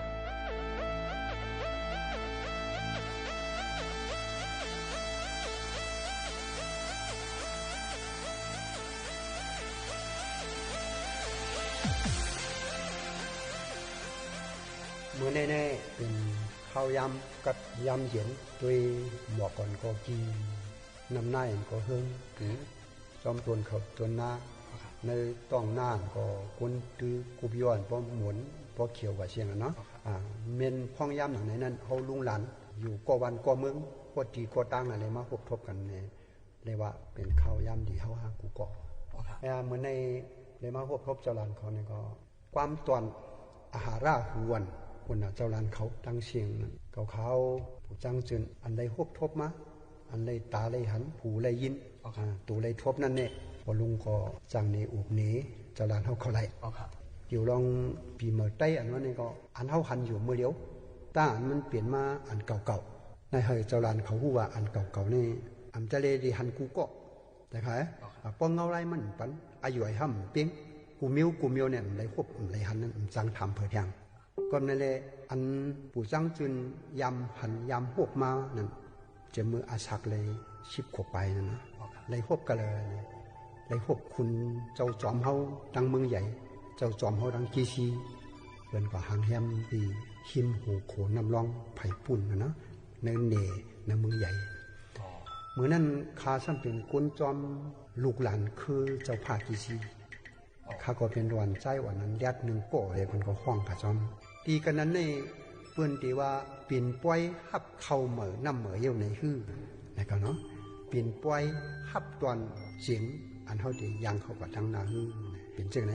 มื้อนี้แน่เป๋นข้าวยามกัดยามเย็น ด้วยหมอกก่อนก็กี้ น้ำหน้าเองก็เฮิง อืม จอมตวนเขาตวนนา ในต้องนาก็คนตื้อกุบย้อนป้อหมุนป้อเขียวกว่าเสียงอะเนาะ อ่า แม่นพ่องยามหนังในนั้น เฮาลุงหลานอยู่ก้อวันก้อเมือง ก้อตี้ก้อตางนั่นเลยมาฮบทบกั๋นเนี่ย เรียกว่าเป๋นข้าวยามดีเฮาห้ากู้ก่อ อ่า มื้อนี้ได้มาฮบทบเจ้าหลานเขาเนี่ยก็ ความตอนอาหาราหวน ปุ้นน่ะ เจ้าหลานเขาตังเสียงนั้น เขาเขาผู้จังเจินอันได้ฮบทบมา อันได้ต๋าได้หัน หูได้ยิน อ๋อครับ อ่า ตั๋วได้ทบนั่นแน่ ป้อลุงก็จั่งเนอุบเน เจ้าหลานเฮาเขาไหล อ๋อครับ เกี่ยวลองปี๋ใหม่ใต้อันว่านี่ก็ อันเฮาหันอยู่เมื่อเดียว แต่อันมันเป๋นมาอันเก่าๆ ในหื้อเจ้าหลานเขาฮู้ว่าอันเก่าๆ นี่ อำจะเลยได้หันกู้ก่อ แต่ค่ะ อ๋อครับ อ่า ป้อเงาลายมันปัน อายุไอ้ห่ำเปียง กู้เมียวกู้เมียวเนี่ย ได้ฮบได้หันนั้น จั่งถามเผิดแฮง ก็นั่นแหละ อันผู้จังเจินยามหันยามฮบมานั่น จะเมื่ออาศักเลยสิบขวบไปนั่นนะ อ๋อครับ ได้ฮบกั๋นเลย ได้ฮบคุณเจ้าจอมเฮาตังเมืองใหญ่ เจ้าจอมเฮาตังกี้ซี เปิ้นก็ฮังแฮมตี้ฮิมหูโขงน้ำล่องไผ่ปุ้นน่ะนะ ในเน่ ในเมืองใหญ่ อ๋อ มื้อนั้นข้าซ้ำเป๋นคนจอมลูกหลานคือเจ้าผ้ากี้ซี ข้าก็เป๋นหลานใจ๊วันนั้น แลดนึ่งโก้เลย เปิ้นก็ฮ้องข้าจ้อม ตี้กั๋นนั้นนี่ เปิ้นตี้ว่า ปิ่นป้อยฮับข้าวเหม่อน้ำเหม่อเยี่ยวในหื้อ นะก็เนาะ ปิ่นป้อยฮับตอนเสียง อันเฮาตี้ย่างเข้าไปตังหน้าหื้อ เป๋นเจ้าไหน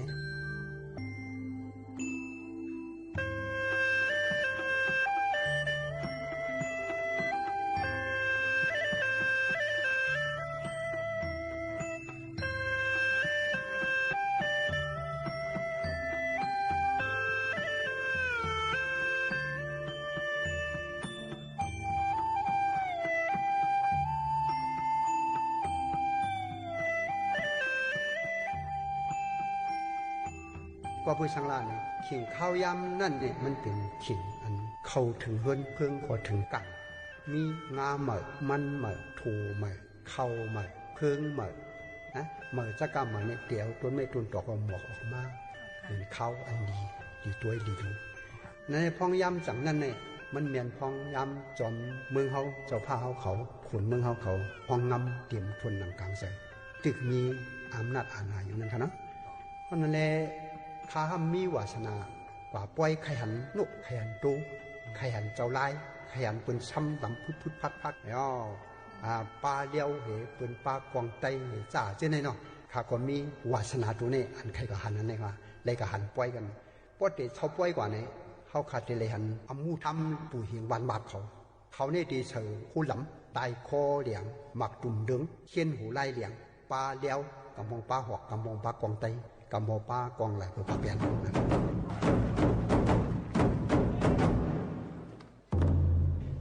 ก็เปื้อสังหลาน ขิงข้าวยามนั้นเนี่ย มันเป๋นขิงอันเข้าเถิงเฮือนเพิงก็เถิงกั๋น มีงาเหม่อ มันเหม่อ โถเหม่อ ข้าวเหม่อ เพิงเหม่อ นะ เหม่อจักก้าเหม่อเนี่ย เตียวต้นไม้ต้นตอกก็หมวกออกมา เป๋นข้าวอันดี ดีตวยดีดู ในพ่องยามจั่งนั้นเนี่ย มันแม่นพ้องยามจอมเมืองเฮา เจ้าฟ้าเฮาเขา ขุนเมืองเฮาเขา พ้องงำเตรียมทวนหนังก๋างใส่ ตึกมีอำนาจอาณาอยู่นั้นค่ะเนาะ เพราะนั้นแล ข้าห้ามมีวาสนากว่าป้อย ใค่หันนก ใค่หันโต ใค่หันเจ้าลาย ใค่หันเปิ้นซ้ำดำพึดๆ พัดๆ แล้ว อ่า ปาเลี้ยวเหย เปิ้นปากวางไตเหย จ้า เจ้าไหนเนาะ ข้าก็มีวาสนาตั๋วนี้ อันใค่ก็หันอันนี้ว่า เลยก็หันป้อยกั๋น ป้อเต๋าเข้าป้อยกว่านี้ เฮาข้าเต๋าเลยหันอำมูธรรมปู่เฮงหวานบาปเขา เขานี่เต๋าใส่ฮู้หลำ ต๋ายคอเหลียง หมากตุ่มเดิง เขี้ยนหูลายเหลียง ปาเลี้ยว ก๋ำมองปากหอก ก๋ำมองปากวางไต ก๋ำมองปากวางไหล่ เปิ้นปาแปนนะ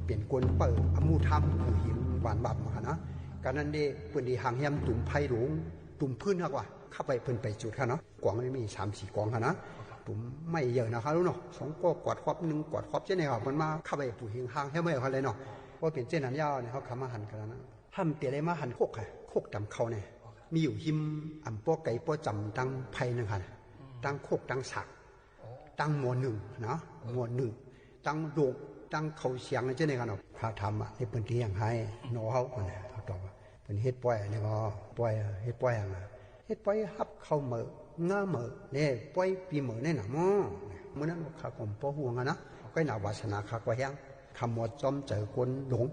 เป๋นคนเปิดอำมูธรรมปู่เฮงหวานบาปมาค่ะนะ ก๋านนั้นเด้ เปิ้นได้หางแฮมตุ่มไพหลวง ตุ่มพื้นหักว่า ขับไปเปิ้นไปจุดค่ะเนาะ ก๋องนี่มีสามสี่ก๋องค่ะนะ ตุ่มไม้ใหญ่นะคะลูกเนาะ สองก้อขวดครอบ นึ่งขวดครอบ เจ้าไหนค่ะ เปิ้นมาขับไปปู่เฮงหางแฮมไว้ค่ะเลยเนาะ ว่าเป๋นเจ้านั้นยาวเนี่ย เฮาข้ามาหันกั๋นแล้วนะ ห้ามเต๋าเลยมาหันโคกค่ะ โคกต๋ำเข้าเนี่ย มีอยู่ฮิม อ่ำป้อไก๋ป้อจ๋ำตังไพนั่นค่ะ ตังโคกตังสาก ตังหม้อนึ่งเนาะ หม้อนึ่ง ตังโลง ตังเข้าเสียง เจ้าไหนค่ะเนาะ ข้าถามว่า เอ๊ะ เปิ้นเตรียมหื้อหนอเฮา เปิ้น เขาตอบว่า เปิ้นเฮ็ดป้อย นี่ก็ป้อย เฮ็ดป้อยอะ เฮ็ดป้อยฮับเข้าเหม๋อ งาเหม๋อ เนี่ย ป้อยปี๋เหม๋อเนี่ยนะหม้อ มื้อนั้นข้าก็บ่ฮู้อะนะ ก็หน้าวาสนาข้าก็แฮง ข้าหมดจอมใจ๋คนหลง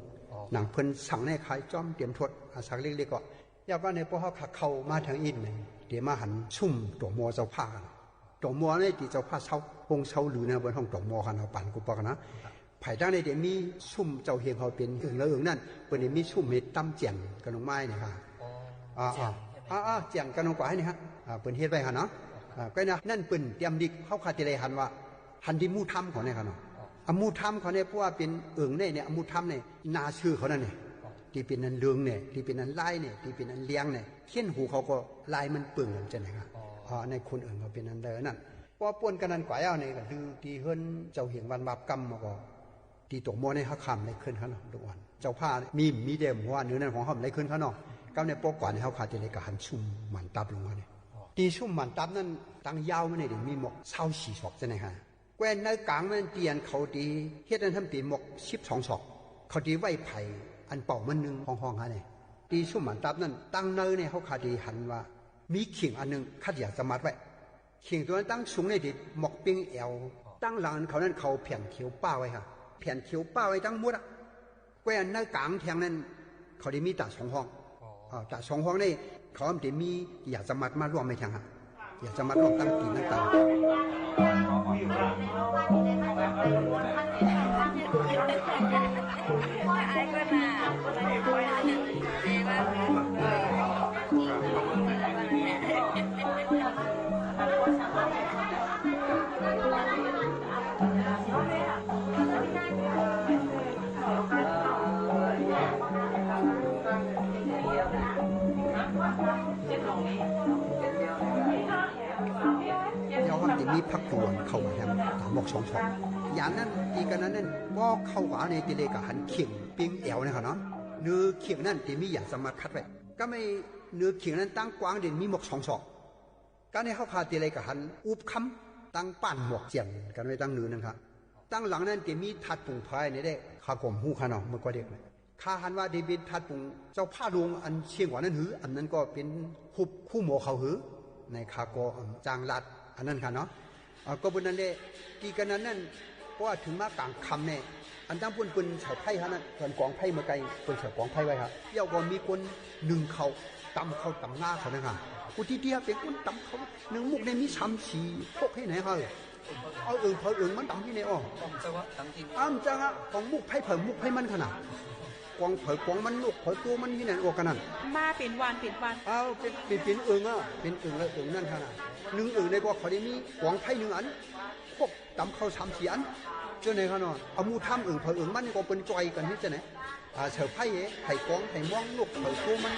หนังเปิ้นสั่งเนี่ย ข้าจอมเตรียมทวด อาศักดิ์เล็กๆ ก็ ยาวก็ในป้อเฮาข้าเข้ามาทางอินเนี่ย เต๋ามาหันซุ่มตั๋วหม้อเจ้าผ้า ตั๋วหม้อนี่ตี้เจ้าผ้าเซา ฮงเซาหลือนะ เปิ้นฮ้องตั๋วหม้อค่ะเนาะ ปานกูปอกนะ ภายใต้นี่เต๋ามีซุ่มเจ้าเฮงเขาเป๋นเอิงละเอิงนั้น เปิ้นเต๋ามีซุ่มเฮ็ดต๋ำแจ่งกั๋นลงไม้เนี่ยค่ะ อ๋อ อ่า แจ่งใช่ไหม อ่า อ่า แจ่งกั๋นลงกว่านี่ฮะ อ่า เปิ้นเฮ็ดไว้ค่ะเนาะ อ่า ก็นะ นั้นเปิ้นเตรียมดิก เฮาข้าเต๋าเลยหันว่า หันตี้มู่ธรรมเขาเนี่ยค่ะเนาะ อำมูธรรรมเขาเนี่ย เพราะว่าเป๋นเอิงเนี่ย เนี่ย อำมูธรรมเนี่ย หน้าซื่อเขานั่นเนี่ย ตี้เป๋นอันเหลืองเนี่ย ตี้เป๋นอันลายเนี่ย ตี้เป๋นอันแหลงเนี่ย เขี้ยนหูเขาก็ลายมันเปิงกั๋นเจ้าไหนค่ะ อ๋อ ในคนเอิงเขาเป๋นอันใดนั่น ป้อป้นกั๋นนั้นก๋ายเอาเนี่ย ก็คือตี้เฮือนเจ้าเฮงหวานบาปกำมาก็ ตี้ตั๋วหม้อเนี่ยเฮาข้าบ่ได้ขึ้นค่ะเนาะ ลูกอ่อน เจ้าผ้ามี มีเด้อ หัวเหนือนั้นของเฮาบ่ได้ขึ้นค่ะเนาะ กำเนี่ยป้อกว่าเนี่ยเฮาข้าเต๋าเลยก็หันซุ่มหมันตับลงมาเนี่ย ตี้ซุ่มหมันตับนั้น ตังยาวมันเนี่ยเดี๋ยวมีหมวกซาวสี่ศอกเจ้าไหนค่ะ แกว้นในก๋างมันเตียนเขาตี้เฮ็ดอันทำตี้หมวกสิบสองศอก เขาตี้ไว้ไผ่อันเป่ามันนึ่งห้องๆ หาเนี่ย ตี้ซุ่มหมันตับนั้น ตังในเนี่ยเฮาข้าตี้หันว่า มีเข่งอันนึ่ง คัดอยากจะมัดไว้ เข่งตั๋วนั้นตังสูงเนี่ยตี้หมวกปิ้งแอว ตังหลังเขานั้นเขาแผ่นเขียวป้าไว้ค่ะ แผ่นเขียวป้าไว้ตังหมดอะ แกว้นในก๋างแถงนั้น เขาได้มีต๋าสองห้อง อ๋อ อ่า ต๋าสองห้องนี่ เขาได้มีหยาดสมัติมาร่วมในแถงฮะ หยาดสมัติร่วมตั้งตีนตั้งตา เดี๋ยวมันจะมีผักกวนเข้ามาแถมต๋ามหมวกสองศอก อย่างนั้น ตี้กั๋นนั้นนั่น ป้อเข้าก๋าในตี้เลยก็หันเข่งปิ้งแอวเนี่ยค่ะเนาะ เหนือเข่งนั้นตี้มีหยาดสมัติคัดไว้ ก็ไม่เหนือเข่งนั้นตังกว้างเด่นมีหมวกสองศอก ก็ในเฮาข้าตี้เลยก็หันอุบคำตังป้านหมวกเจียนกั๋นไว้ตังเหนือนั่นค่ะ ตังหลังนั้นตี้มีถาดปุ๋งไพรเนี่ยเด้ ข้าก็บ่ฮู้ค่ะเนาะ เมื่อก่อนเด็กเนี่ย ข้าหันว่าตี้เป๋นถาดปุ๋งเจ้าผ้าหลวงอันเชียงขวางนั้นหื้อ อันนั้นก็เป๋นฮูปคู่หมอเขาหื้อ ในข้าก็ อืม จางลัดอันนั้นค่ะเนาะ อ่า ก็เป๋นนั้นแหละ ตี้กั๋นนั้นนั่น เพราะว่าเถิงมากลางค่ำเนี่ย อันตังปุ้นเปิ้นใส่ไพ่ค่ะนั่น เปิ้นกองไพ่เมื่อไกล เปิ้นใส่กองไพ่ไว้ค่ะ เดี๋ยวก็มีคนนึ่งข้าว ต๋ำข้าวต๋ำงาเขานั่นค่ะ ผู้ตี้เตี้ยเป๋นคนต๋ำข้าว นึ่งหมกเนี่ยมีสามสี่พวกตี้ไหนค่ะ เอาเอิงเผาเอิงมันต๋ำตี้ไหนอ้อ อ้ำจังอะ ของหมกไพ่เผาหมกไพ่มันขนาด กองเผากองมันนกเผาตั๋วมันตี้ไหนอ้อ กั๋นนั่น มาเป๋นวันเป๋นวัน เอาเป๋น เป๋น เป๋นเอิงอะ เป๋นเอิงละเอิงนั่นขนาด นึ่งเอิงในก็เขาได้มีกองไพ่นึ่งอัน พวกต๋ำข้าวสามสี่อัน เจ้าไหนค่ะเนาะ อำมูธรรมเอิงเผาเอิงมันก็เปิ้นจ่อยกั๋นนี่เจ้าไหน อ่า เสิร์ฟไพ่ ไพ่กอง ไพ่ม่วง นกเผาตั๋วมัน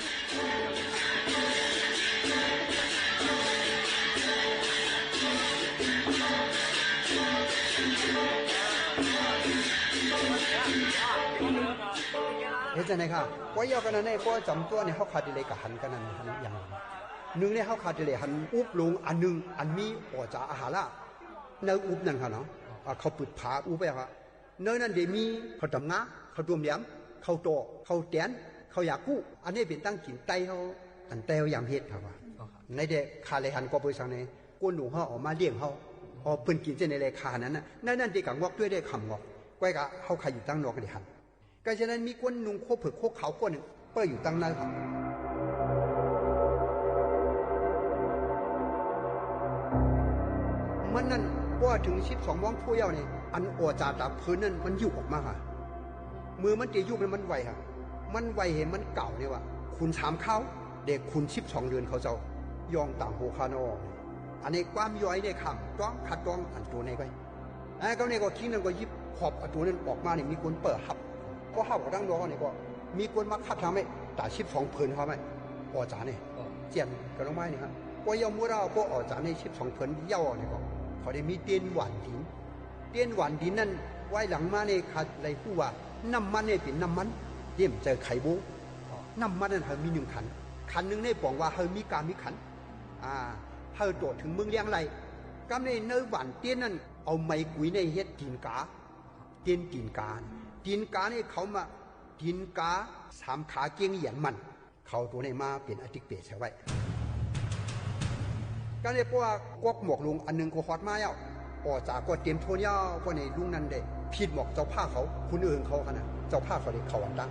เฮ็ดจังได๋ค่ะ ป้อยเย้ากั๋นนะเนี่ย ป้อยจ๋ำตั๋วเนี่ย เฮาขาดตี้เลยก็หันกั๋นนั่น หันอย่าง นึ่งเนี่ย เฮาขาดตี้เลยหันอุบลงอันนึ่ง อันมีอ่อจ๋าอาหาระ ในอุบนั่นค่ะเนาะ อ่า เขาปืดผาอุบไว้ค่ะ เนอะ นั้นเดมีข้าวต๋ำงา ข้าวต้มแหลม ข้าวต่อ ข้าวแต๋น ข้าวหยากู้ อันนี้เป๋นตังกิ๋นใต้เฮา อันใต้เฮายามเฮ็ดครับว่า ในเดข้าเลยหันก็เป๋นสังใน ก้นหลวงเฮาเอามาเลี้ยงเฮา เอาเปิ้นกิ๋นเจ้าในเลยข้านั้นนะ ในนั้นเดก๋างอกตวยเดข้ามงอก ก้อยกะเฮาใค่อยู่ตังนอกก็ได้หัน ก็ฉะนั้นมีคนนุ่งโค้กเผือกโค้กขาวคนนึ่ง เปิ้นอยู่ตังในครับ มันนั้น พอเถิงสิบสองโมงทั่วเย้านี่ อันอ่อจ๋าต๋าเผินนั้นมันยุบออกมาฮะ เมื่อมันจะยุบนี่มันไหวฮะ มันไหวเห็นมันกล่าวเนี่ยว่า ขุนสามข้าว เดขุนสิบสองเดือนเขาเจ้า ย่องต๋างโฮคาน้อ อันนี้ความย่อยเนี่ยข้ามต้องขัดต้องอันตั๋วในไป ไอ้เก่านี่ก็คิงนั้นก็ยิบหอบเอาตั๋วนั้นออกมานี่ มีคนเปิดฮับ ก็ฮับออกตังนอกนี่ก็ มีคนมาคัดทางไว้ ต๋าสิบสองเผินเข้าไว้ อ่อจ๋านี่ เจียนกั๋นลงมานี่ครับ ก็เย้าหมดแล้ว ก็อ่อจ๋านี่สิบสองเผินเย้านี่ก็ เขาได้มีเตียนหว่านดิน เตียนหว่านดินนั้น ไว้หลังมานี่ข้าเลยฮู้ว่า น้ำมันนี่เป๋นน้ำมัน เยี่ยมเจอไข่โบ้ น้ำมันนั้นเฮามีนึ่งขัน ขันนึ่งนี่ป๋องว่าเฮามีก้ามีขัน อ่า เฮาตั๋วเถิงเมืองเลี้ยงไร กำในเนอะหว่านเตียนนั้น เอาไม้กุยนี่เฮ็ดตี๋นก๋า เตียนตี๋นก๋า ตี๋นก๋านี่เขามา ตี๋นก๋าสามขาเกี้ยงเหยียนมัน เขาตั๋วนี้มาเป๋นอาติ๊กเป๋ใส่ไว้ ก็เลยเพราะว่าก๊อกหมวกลุงอันนึ่งก็ฮอดมาแล้ว อ่อจ๋าก็เตรียมโทนแล้ว ก็ในลุงนั้นได้ผิดหมอกเจ้าผ้าเขา คนอื่นเขาขนาด เจ้าผ้าเขาได้เข้าอันตั้ง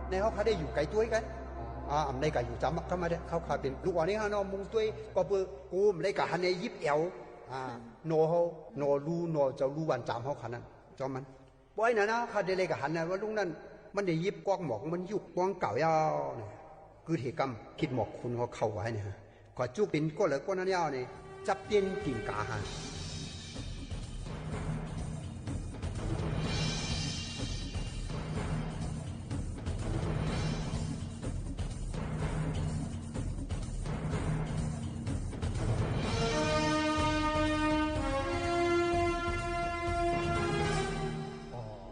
ในเฮาข้าได้อยู่ไก๋ตวยกั๋น อ่า อำในก็อยู่จ๋ามักธรรมดา เฮาข้าเป๋นลูกอ่อนนี่ฮะเนาะ มุงตวย ก็เปิ้นกูมได้กะหันในยิบแอว อ่า หน่อเฮา หน่อลู่ หน่อเจ้าลู่หว่านจ๋ามเฮาขนาด จอมมัน บ่อยนะนะ ข้าได้เลยกะหันนะว่าลุงนั้น มันได้ยิบก๊อกหมอก มันยุบป้องเก่าเย้าเนี่ย คือเหตุกรรมผิดหมอกคนเขาเข้าไว้เนี่ยฮะ ก็จุกเป๋นก้อนเหลือก้อนนั้นเย้าเนี่ย จับเตียนตี๋นก๋าหัน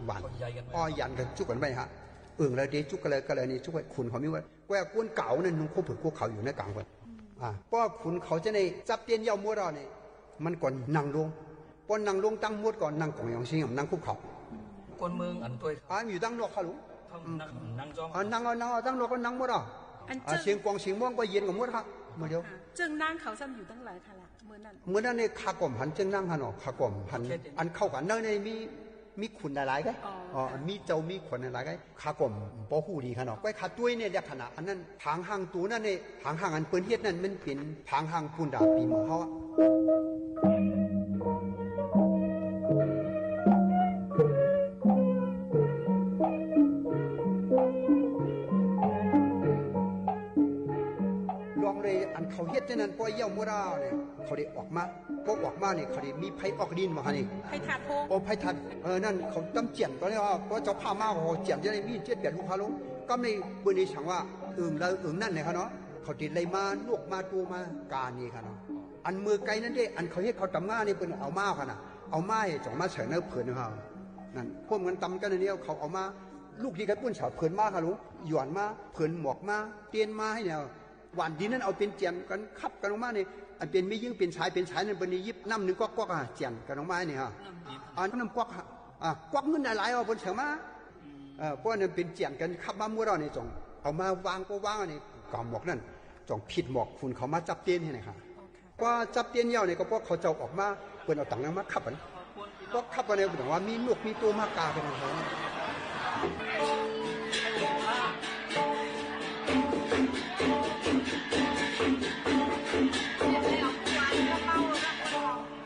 หว่าน อ้อ หยันกั๋นจุกกั๋นไว้ฮะ เอิงแล้วเดจุกกั๋นเลย ก็เลยนี่จุกไว้ ขุนเขามีไว้ แกว่าคนเก่านั้นนุ่งโค้กเผือกโค้กขาวอยู่ในกลางวัน อ่า เพราะขุนเขาจะได้จับเตียนเย้าหมดแล้วนี่ มันก็นั่งลง พอนั่งลงตังหมดก็นั่งก๋องหยองเสียง นั่งคุกเข่า คนเมืองอันตวย อ่า อยู่ตังนอกข้าลุง เขานั่ง นั่งจ้อง อ่า นั่งเอา นั่งเอา ตังนอกก็นั่งหมดอ่ะ อัน อ่า เจิ่ง เสียงก๋องเสียงม้องก็เย็นกั๋นหมดครับ เมื่อเดียว ค่ะ เจิ่งนั่งเขาซ้ำอยู่ตังหลายค่ะละ เมื่อนั้น เมื่อนั้นนี่ข้าก็บ่หันเจิ่งนั่งหันเนาะ ข้าก็บ่หัน โอเค อันเข้ากั๋นเนอะนี่มี มีขุนหลายๆไก่ อ๋อ อ๋อ ค่ะ มีเจ้ามีขุนหลายๆไก่ ข้าก็บ่ฮู้ดีค่ะเนาะ ก้อยข้าตวยเนี่ยลักษณะอันนั้น ผางห้างตั๋วนั้นเนี่ย ผางห้างอันเปิ้นเฮ็ดนั้นมันเป๋นผางห้างปูนดาปีเหมืองเฮาอะ ลองเลยอันเขาเฮ็ดเจ้านั้น ปอเยี่ยวหมดแล้วเนี่ย เขาได้ออกมา ปอออกมาเนี่ย เขาได้มีไพ่ออกดินมาฮะนี่ ไพ่ถาดโพง โอ้ ไพ่ถาด เออ นั่นเขาตำเจี๋ยนต๋อนนี้ว่า ปอเจ้าผ้ามาเขาเจี๋ยนจะได้มีเจ็ดแปดลูกฮะลุง ก็ไม่เปิ้นได้สั่งว่า เอิงแล้วเอิงนั่นเนี่ยค่ะเนาะ เขาติดไล่มานกมาตัวมากานี่ค่ะเนาะ อันเมือไกลนั้นเด้ อันเขาเฮ็ดเขาตำงานี่เปิ้นเอามาค่ะนะ เอามาให้จ่องมาใส่ในเผินค่ะ นั่น พวกมันตำกั๋นอันนี้ เขาเอามา ลูกดีกับปุ้นสาวเผินมาค่ะลุง หย่อนมา เผินหมอกมา เตียนมาให้เนี่ย หว่านดินนั้นเอาเป๋นเจี๋ยนกั๋น คับกั๋นออกมานี่ อันเป๋นแม่ญิงเป๋นสายเป๋นสายนั้น เปิ้นได้ยิบน้ำนึ่งก๊อกๆอ่ะ เจี๋ยนกั๋นออกมานี่ฮะ อันน้ำก๊อกฮะ อ่ะ ก๊อกเงินหลายๆอ่ะ เปิ้นใส่มา เออ เพราะอันนั้นเป๋นเจี๋ยนกั๋น คับมาหมดแล้วนี่ จ่องเอามาวางก็วางอันนี้ กาหมอกนั้น จ่องผิดหมอกขุนเขามาจับเตียนให้หน่อยฮะ ปอจับเตียนเยี่ยวนี่ก็ปอเขาเจ้าออกมา เปิ้นเอาตั๋งนั้นมาคับกั๋น ปอคับกั๋นนี่ เปิ้นว่ามีนกมีตั๋วมากากั๋นนะ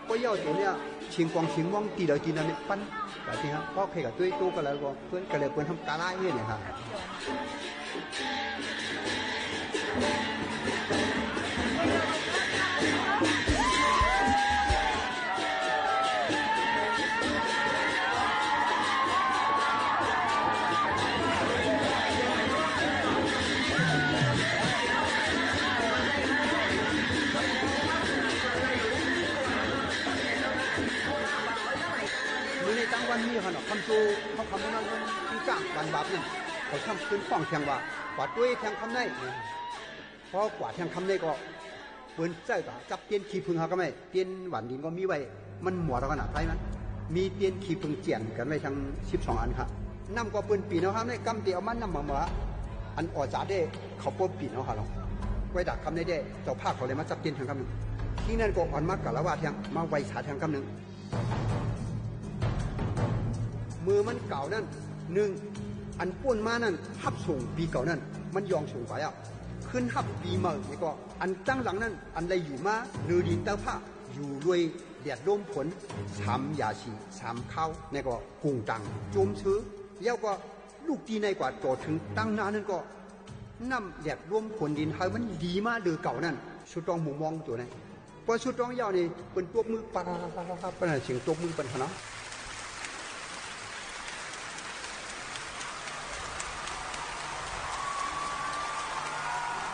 ปอเยี่ยวตั๋วเนี่ย เสียงก๋องเสียงม้องตี้ใดตี้นั้นเนี่ย ปัน แบบนี้ฮะ ปอเคยกับตวยโตกั๋นแล้วก็ เปิ้นก็เลยเปิ้นทำกาลายเนี่ยฮะ มื้อนี้ตั้งวันนี้ฮะเนาะ ค่ำโจ เขาค่ำมื้อนั้นมันมีจ้างวันบาปนั่น เขาทำขึ้นฟ้องแข่งว่า กว่าตวยแข่งค่ำใน ปอกว่าแข่งค่ำในก็ เปิ้นใจ๊ก๋าจับเตียนขี้ผึ้งเฮาก็ไม่ เตียนหว่านดินก็มีไว้ มันหมดแล้วขนาดไผมัน มีเตียนขี้ผึ้งเจี่ยนกั๋นไว้ตึงสิบสองอันค่ะ น้ำก็เปิ้นปิ้นเอาค่ะ ในกำเตียวมันน้ำมาเมื่อ อันอ่อจ๋าเด้ เขาป้อปิ้นเอาค่ะลอง ไว้ดากกำในเด้ เจ้าภาพเขาเลยมาจับเตียนแทนกำนึ่ง ตี้นั้นก็อ่อนมากาละวะแทน มาไหว้สาแทนกำนึ่ง เมื่อมันเก่านั้น นึ่ง อันป๊นมานั้น ฮับส่งปี๋เก่านั้น มันยองส่งไปอ่ะ ขึ้นฮับปี๋ใหม่นี่ก็ อันตังหลังนั้น อันได้อยู่มา เนือดินเต๊าผ้า อยู่รวยแดดลมฝน สามหย่าสี่ สามคาว นี่ก็กุ่งตัง จมซื้อ แล้วก็ลูกตี้ในกว่าต่อเถิงตังหน้านั้นก็ น้ำแดดลมฝนดิน หื้อมันดีมาเดือเก่านั้น สุดต้องมุงมองตั๋วนั้น ปอสุดต้องเย้านี่ เปิ้นตบมือ ป๊าบ ป๊าบ ป๊าบ ป๊าบ ป๊าบ เสียงตบมือเปิ้นค่ะเนาะ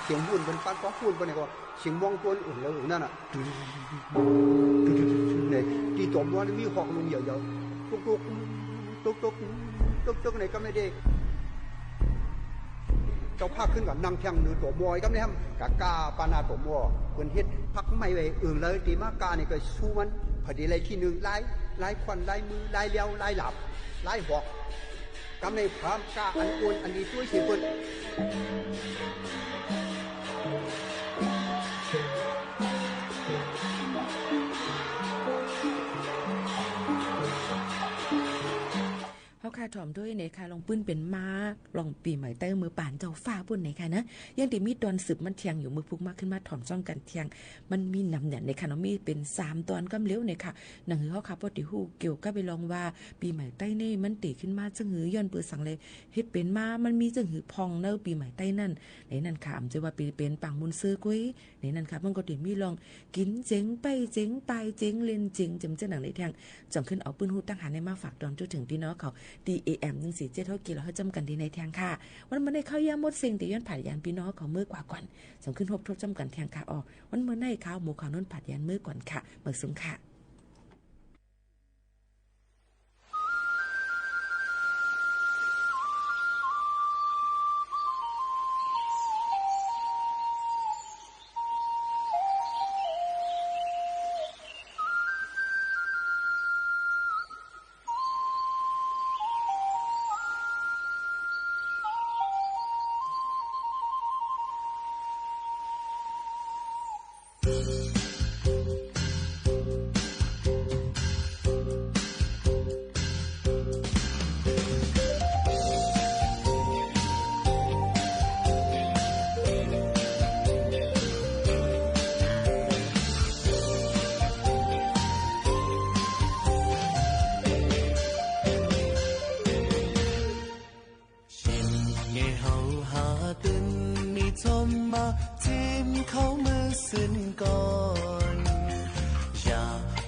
เสียงฮู้นเปิ้น ปานก็ฮู้นเปิ้นนี่ก็ เสียงมองตั๋วอื่นแล้วอื่นนั่นน่ะ เนี่ย ตี้ตั๋วมัวนี่มีฮอกลุงใหญ่ๆ ตุ๊กตุ๊ก ตุ๊กตุ๊ก ตุ๊กตุ๊ก ในกำในเด้ เจ้าภาพขึ้นก็นั่งเตียงเนือตั๋วมัว กำในห้ำ กะก้าปานาตั๋วมัว เปิ้นเฮ็ดพักไม้ไว้ เอิงเลย ตี้มาก้านี่ก็สู้มัน พอดีได้ตี้นึ่ง หลาย หลายควัน หลายมือ หลายเลี้ยว หลายหลาบ หลายฮอก กำในความก้าอันอ่อนอันดีจ้วยเสียเปิ้น เฮาค่ะ ถ่อมด้วยเน่อค่ะ ลองปื้นเป๋นมา ลองปี๋ใหม่ใต้เมือปานเจ้าฟ้าปู้นเน่อค่ะเนาะ ยังได้มีตอนสืบมันเตียงอยู่ เมื่อพุกมาขึ้นมาถ่อมจ้อมกั๋นเตียง มันมีนำเนี่ยเน่อค่ะเนาะ มีเป๋นสามตอนกำเร็วเน่อค่ะ หนังหือเฮาค่ะ ปอติฮู้เกี่ยวกับไปลองว่า ปี๋ใหม่ใต้นี่มันเต๋ขึ้นมาจั่งหือ ย้อนเปื้อสังเลย เฮ็ดเป๋นมา มันมีจั่งหือพ่องในปี๋ใหม่ใต้นั้น ในนั้นค่ะ อำจะว่าเป๋น เป๋นปางมนต์เซอร์ก้วย ในนั้นค่ะ มันก็เต๋มีลอง กิ๋นเจ๋ง ไปเจ๋ง ปายเจ๋ง เล่นเจ๋ง เจ๋งเจ๋งหนังในเตียง จ่องขึ้นเอาปื้นฮู้ตังหาในมาฝากตอนจนเถิงปี้น้องเขา ตี้ เอ เอ็ม หนึ่งสี่เจ็ด เฮาเกี่ยวเฮาจ้อมกั๋นดีในเตียงค่ะ วันเมื่อในข้าวยามหมดเส้ง เต๋ย้อนผาดยานปี้น้องเขาเมื่อกว่าก่อน จ่องขึ้นฮบทบจ้อมกั๋นเตียงค่ะ ออ วันเมื่อในข้าวหมูข้าวนุ่นผาดยานเมื่อก่อนค่ะ เมื่อสูงค่ะ เช็นแง่เฮาหาตื่น มีจอมมาเจียมเข้าเมือเซินก่อน อย่า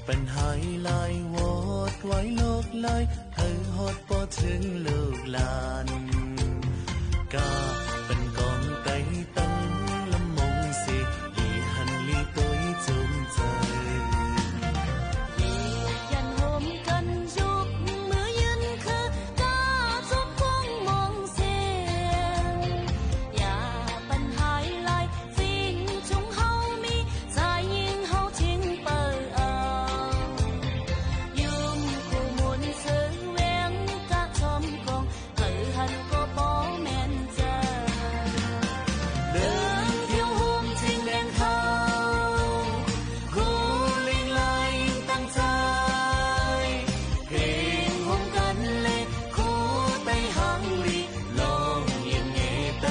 ปันหายลายวอดไว้โลกลาย หื้อฮอดปอเถิงลูกหลาน ก้าปันกองไตตั้งลำมงสิ อีหันลีตวยจงใจ๋ ยันโฮมกั๋นยุกมือยืนคือ ก้าจบคงมงเสียง อย่าปันหายลาย สิ่งจุงเฮามี จายยิ่งเฮาทิ้งเปิ้นเอา ยุมคู่มนต์เซิงแหวง ก้าจอมกอง หื้อหันก็ปอแม่นเจ้า เดินเที่ยวโฮมเช็งแหวงเข้า คู่เล็งลายตั้งใจ๋ เพ่งโฮมกั๋นแล คู่ไตหังลี ลองเยียมแง่ไต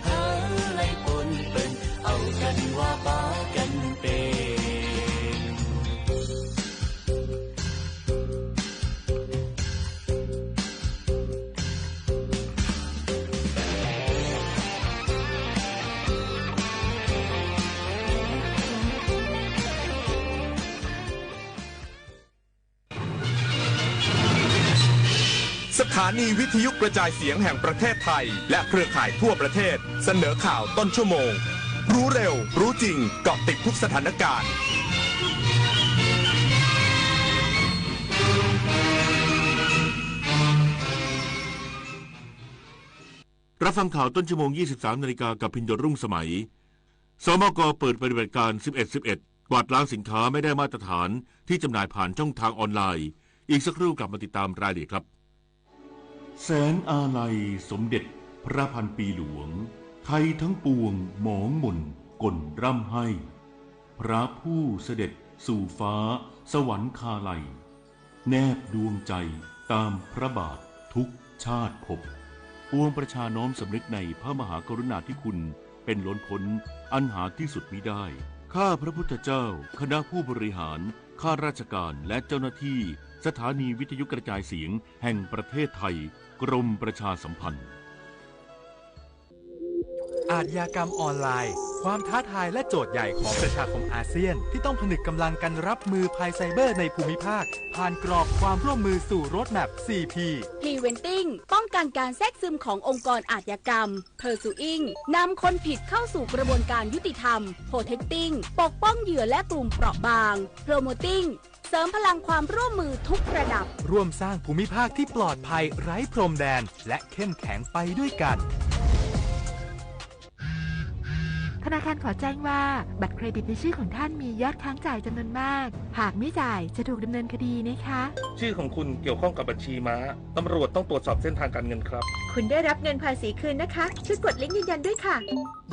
หื้อไล่ปนเปิ้น เอากั๋นว่าปากั๋นเป๋น สถานีวิทยุกระจายเสียงแห่งประเทศไทย และเครือข่ายทั่วประเทศ เสนอข่าวต้นชั่วโมง รู้เร็ว รู้จริง เกาะติดทุกสถานการณ์ รับฟังข่าวต้นชั่วโมง ยี่สิบสามนาฬิกา กับพินโยรุ่งสมัย สมก เปิดปฏิบัติการ สิบเอ็ด สิบเอ็ด กวาดล้างสินค้าไม่ได้มาตรฐานที่จำหน่ายผ่านช่องทางออนไลน์ อีกสักครู่กลับมาติดตามรายละเอียดครับ แสนอาลัยสมเด็จพระพันปีหลวง ไทยทั้งปวงหมองหม่นก่นร่ำไห้ พระผู้เสด็จสู่ฟ้าสวรรคาลัย แนบดวงใจตามพระบาททุกชาติภพ ปวงประชาน้อมสำนึกในพระมหากรุณาธิคุณเป็นล้นพ้น อันหาที่สุดมิได้ ข้าพระพุทธเจ้า คณะผู้บริหาร ข้าราชการ และเจ้าหน้าที่ สถานีวิทยุกระจายเสียงแห่งประเทศไทย กรมประชาสัมพันธ์ อาชญากรรมออนไลน์ ความท้าทายและโจทย์ใหญ่ของประชาคมอาเซียน ที่ต้องผนึกกำลังกันรับมือภัยไซเบอร์ในภูมิภาค ผ่านกรอบความร่วมมือสู่ Roadmap สี่ P Preventing ป้องกันการแทรกซึมขององค์กรอาชญากรรม Pursuing นำคนผิดเข้าสู่กระบวนการยุติธรรม Protecting ปกป้องเหยื่อและกลุ่มเปราะบาง Promoting เสริมพลังความร่วมมือทุกระดับ ร่วมสร้างภูมิภาคที่ปลอดภัยไร้พรมแดน และเข้มแข็งไปด้วยกัน ธนาคารขอแจ้งว่า บัตรเครดิตในชื่อของท่านมียอดค้างจ่ายจำนวนมาก หากไม่จ่ายจะถูกดำเนินคดีนะคะ ชื่อของคุณเกี่ยวข้องกับบัญชีม้า ตำรวจต้องตรวจสอบเส้นทางการเงินครับ คุณได้รับเงินภาษีคืนนะคะ ช่วยกดลิงก์ยืนยันด้วยค่ะ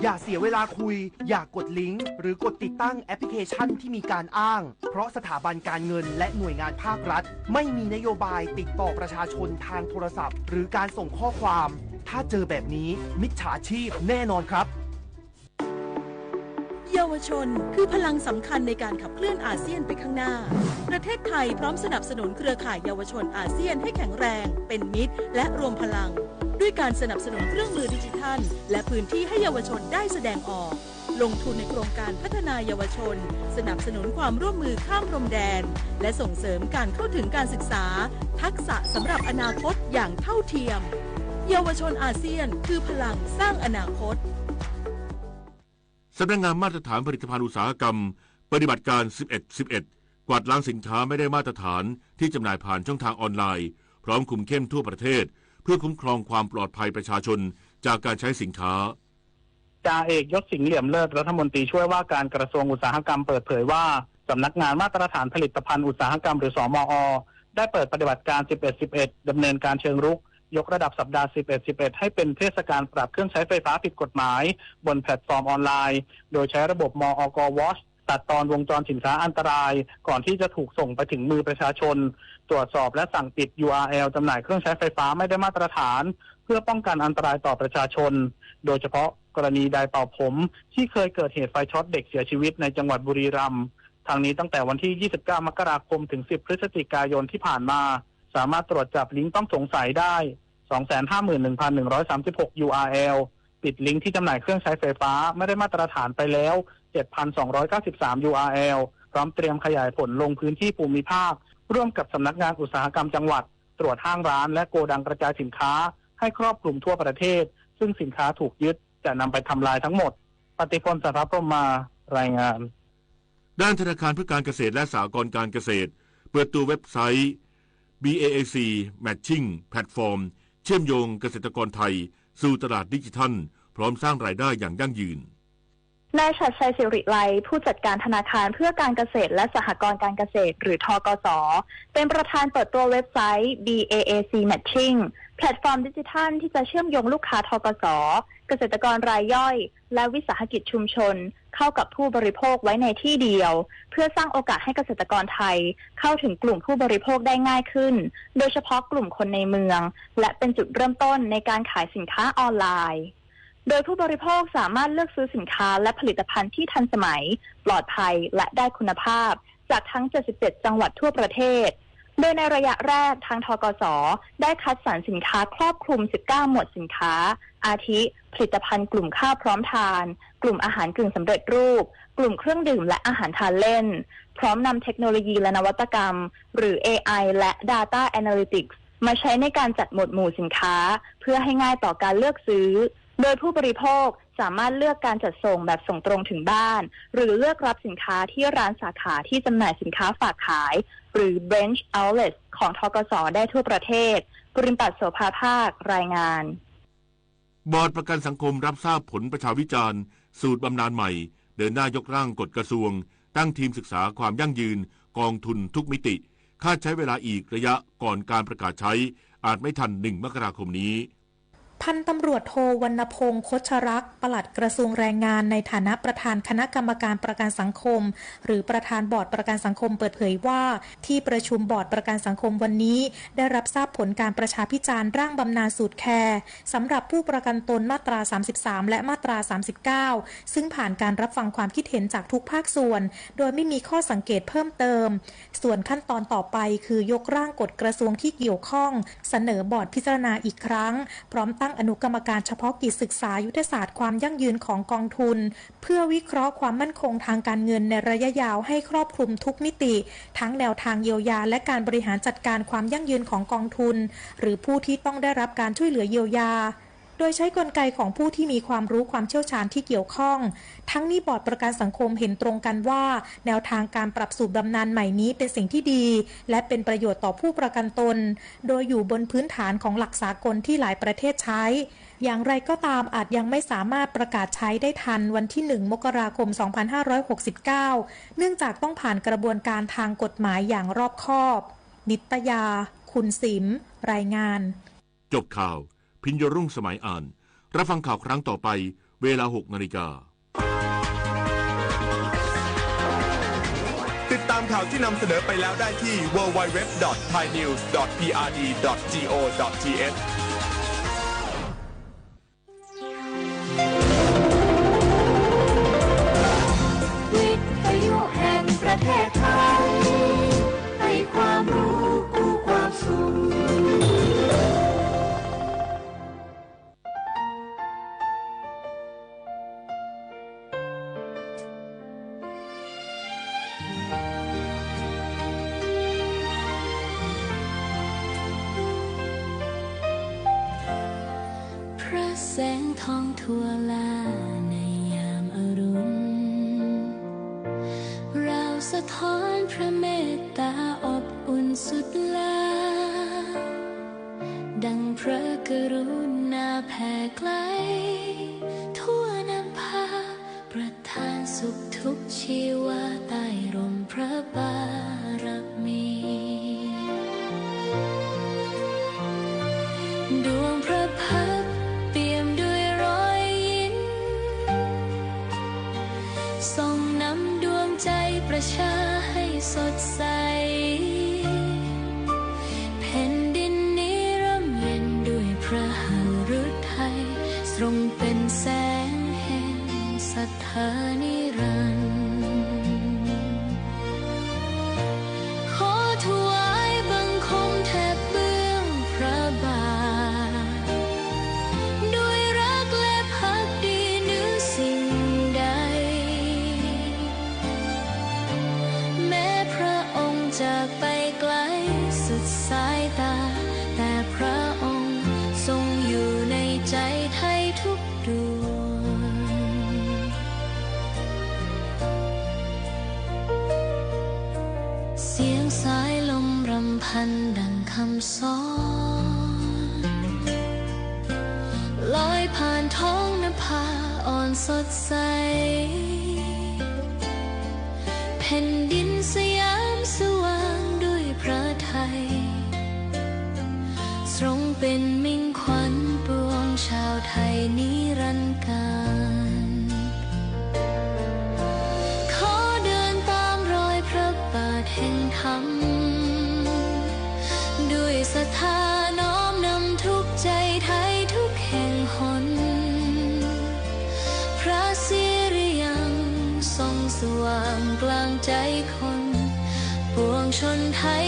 อย่าเสียเวลาคุย อย่ากดลิงก์ หรือกดติดตั้งแอปพลิเคชันที่มีการอ้าง เพราะสถาบันการเงินและหน่วยงานภาครัฐ ไม่มีนโยบายติดต่อประชาชนทางโทรศัพท์ หรือการส่งข้อความ ถ้าเจอแบบนี้ มิจฉาชีพแน่นอนครับ เยาวชนคือพลังสำคัญในการขับเคลื่อนอาเซียนไปข้างหน้า ประเทศไทยพร้อมสนับสนุนเครือข่ายเยาวชนอาเซียนให้แข็งแรง เป็นมิตร และรวมพลัง ด้วยการสนับสนุนเครื่องมือดิจิทัล และพื้นที่ให้เยาวชนได้แสดงออก ลงทุนในโครงการพัฒนาเยาวชน สนับสนุนความร่วมมือข้ามพรมแดน และส่งเสริมการเข้าถึงการศึกษา ทักษะสำหรับอนาคตอย่างเท่าเทียม เยาวชนอาเซียนคือพลังสร้างอนาคต สำนักงานมาตรฐานผลิตภัณฑ์อุตสาหกรรม ปฏิบัติการ สิบเอ็ด สิบเอ็ด กวาดล้างสินค้าไม่ได้มาตรฐานที่จำหน่ายผ่านช่องทางออนไลน์ พร้อมคุมเข้มทั่วประเทศ เพื่อคุ้มครองความปลอดภัยประชาชนจากการใช้สินค้า จ่าเอกยศสิงห์ เหลี่ยมเลิศ รัฐมนตรีช่วยว่าการกระทรวงอุตสาหกรรมเปิดเผยว่า สำนักงานมาตรฐานผลิตภัณฑ์อุตสาหกรรม หรือ สมอ ได้เปิดปฏิบัติการ สิบเอ็ด สิบเอ็ด ดำเนินการเชิงรุก ยกระดับสัปดาห์ สิบเอ็ด สิบเอ็ด ให้เป็นเทศกาลปราบเครื่องใช้ไฟฟ้าผิดกฎหมาย บนแพลตฟอร์มออนไลน์ โดยใช้ระบบ มอก Watch ตัดตอนวงจรสินค้าอันตราย ก่อนที่จะถูกส่งไปถึงมือประชาชน ตรวจสอบและสั่งปิด ยูอาร์แอล จำหน่ายเครื่องใช้ไฟฟ้าไม่ได้มาตรฐาน เพื่อป้องกันอันตรายต่อประชาชน โดยเฉพาะกรณีไดร์เป่าผม ที่เคยเกิดเหตุไฟช็อตเด็กเสียชีวิตในจังหวัดบุรีรัมย์ ทั้งนี้ตั้งแต่วันที่ ยี่สิบเก้า มกราคม ถึง สิบ พฤศจิกายนที่ผ่านมา สามารถตรวจจับลิงก์ต้องสงสัยได้ สองแสนห้าหมื่นหนึ่งพันหนึ่งร้อยสามสิบหก ยูอาร์แอล ปิดลิงก์ที่จำหน่ายเครื่องใช้ไฟฟ้าไม่ได้มาตรฐานไปแล้ว เจ็ดพันสองร้อยเก้าสิบสาม ยูอาร์แอล พร้อมเตรียมขยายผลลงพื้นที่ภูมิภาค ร่วมกับสำนักงานอุตสาหกรรมจังหวัด ตรวจห้างร้านและโกดังกระจายสินค้า ให้ครอบคลุมทั่วประเทศ ซึ่งสินค้าถูกยึดจะนำไปทำลายทั้งหมด ปฏิพล สรรพพรหมมา รายงาน ด้านธนาคารเพื่อการเกษตรและสหกรณ์การเกษตร เปิดตัวเว็บไซต์ บี เอ เอ ซี Matching Platform เชื่อมโยงเกษตรกรไทยสู่ตลาดดิจิทัล พร้อมสร้างรายได้อย่างยั่งยืน นายฉัตรชัย สิริไลย ผู้จัดการธนาคารเพื่อการเกษตรและสหกรณ์การเกษตร หรือ ทกส เป็นประธานเปิดตัวเว็บไซต์ บี เอ เอ ซี Matching แพลตฟอร์มดิจิทัลที่จะเชื่อมโยงลูกค้า ทกส เกษตรกรรายย่อย และวิสาหกิจชุมชน เข้ากับผู้บริโภคไว้ในที่เดียว เพื่อสร้างโอกาสให้เกษตรกรไทยเข้าถึงกลุ่มผู้บริโภคได้ง่ายขึ้น โดยเฉพาะกลุ่มคนในเมือง และเป็นจุดเริ่มต้นในการขายสินค้าออนไลน์ โดยผู้บริโภคสามารถเลือกซื้อสินค้าและผลิตภัณฑ์ที่ทันสมัย ปลอดภัย และได้คุณภาพ จากทั้ง เจ็ดสิบเจ็ด จังหวัดทั่วประเทศ โดยในระยะแรกทาง ทกส ได้คัดสรรสินค้าครอบคลุม สิบเก้า หมวดสินค้า อาทิ ผลิตภัณฑ์กลุ่มข้าวพร้อมทาน กลุ่มอาหารกึ่งสำเร็จรูป กลุ่มเครื่องดื่มและอาหารทานเล่น พร้อมนำเทคโนโลยีและนวัตกรรม หรือ เอไอ และ Data Analytics มาใช้ในการจัดหมวดหมู่สินค้า เพื่อให้ง่ายต่อการเลือกซื้อ โดยผู้บริโภคสามารถเลือกการจัดส่งแบบส่งตรงถึงบ้าน หรือเลือกรับสินค้าที่ร้านสาขาที่จำหน่ายสินค้าฝากขาย หรือ Branch Outlet ของ ทกส ได้ทั่วประเทศ ปริมปัตย์ โสภาภาค รายงาน บอร์ดประกันสังคมรับทราบผลประชาวิจารณ์ สูตรบำนาญใหม่ เดินหน้ายกร่างกฎกระทรวง ตั้งทีมศึกษาความยั่งยืน กองทุนทุกมิติ คาดใช้เวลาอีกระยะก่อนการประกาศใช้ อาจไม่ทันหนึ่งมกราคมนี้ พันตำรวจโท วรรณพงษ์ คชรักษ์ ปลัดกระทรวงแรงงาน ในฐานะประธานคณะกรรมการประกันสังคม หรือประธานบอร์ดประกันสังคม เปิดเผยว่า ที่ประชุมบอร์ดประกันสังคมวันนี้ ได้รับทราบผลการประชาพิจารณ์ร่างบำนาญสูตรแคร์ สำหรับผู้ประกันตนมาตรา สามสิบสาม และมาตรา สามสิบเก้า ซึ่งผ่านการรับฟังความคิดเห็นจากทุกภาคส่วน โดยไม่มีข้อสังเกตเพิ่มเติม ส่วนขั้นตอนต่อไปคือยกร่างกฎกระทรวงที่เกี่ยวข้อง เสนอบอร์ดพิจารณาอีกครั้ง พร้อมตั้งอนุกรรมการเฉพาะกิจศึกษายุทธศาสตร์ความยั่งยืนของกองทุน เพื่อวิเคราะห์ความมั่นคงทางการเงินในระยะยาวให้ครอบคลุมทุกมิติ ทั้งแนวทางเยียวยาและการบริหารจัดการความยั่งยืนของกองทุน หรือผู้ที่ต้องได้รับการช่วยเหลือเยียวยา โดยใช้กลไกของผู้ที่มีความรู้ความเชี่ยวชาญที่เกี่ยวข้อง ทั้งนี้บอร์ดประกันสังคมเห็นตรงกันว่า แนวทางการปรับสูตรบำนาญใหม่นี้เป็นสิ่งที่ดี และเป็นประโยชน์ต่อผู้ประกันตน โดยอยู่บนพื้นฐานของหลักสากลที่หลายประเทศใช้ อย่างไรก็ตามอาจยังไม่สามารถประกาศใช้ได้ทันวันที่ หนึ่ง มกราคม สองพันห้าร้อยหกสิบเก้า เนื่องจากต้องผ่านกระบวนการทางกฎหมายอย่างรอบคอบ นิตยา คุณสิมห์ รายงาน จบข่าว พิญโยรุ่งสมัยอ่าน รับฟังข่าวครั้งต่อไป เวลา หกนาฬิกา ติดตามข่าวที่นำเสนอไปแล้วได้ที่ ดับเบิลยู ดับเบิลยู ดับเบิลยู ดอท ไทยนิวส์ ดอท พี อาร์ ดี ดอท จี โอ ดอท ที เอช วิทยุแห่งประเทศไทย ให้ความรู้คู่ความสุข พระแสงทองทั่วลาในยามอรุณ ราวสะท้อนพระเมตตาอบอุ่นสุดล้ำ ดังพระกรุณาแผ่ไกลทั่วนำพา ประทานสุขทุกชีวาใต้ร่มพระบารมี ดวงพระพักตร์เปี่ยมด้วยรอยยิ้ม ส่องนำดวงใจประชาให้สดใส แผ่นดินนี้ร่มเย็นด้วยพระหฤทัย ทรงเป็นแสงแห่งศรัทธานิรันดร์ ขอถวายบังคมแทบเบื้องพระบาท ด้วยรักและภักดีเหนือสิ่งใด แม้พระองค์จากไปไกลสุดสายตา แต่พระองค์ทรงอยู่ในใจไทยทุกดวง เสียงสายลมรำพันดังคำสอน ลอยผ่านท้องนภาอ่อนสดใส แผ่นดินสยามสว่างด้วยพระทัย ทรงเป็นมิ่งขวัญปวงชาวไทยนิรันดร์กาล ขอเดินตามรอยพระบาทแห่งธรรม ด้วยศรัทธาน้อมนำทุกใจไทยทุกแห่งหน พระสิริยังส่องสว่างกลางใจคน ปวงชนไทย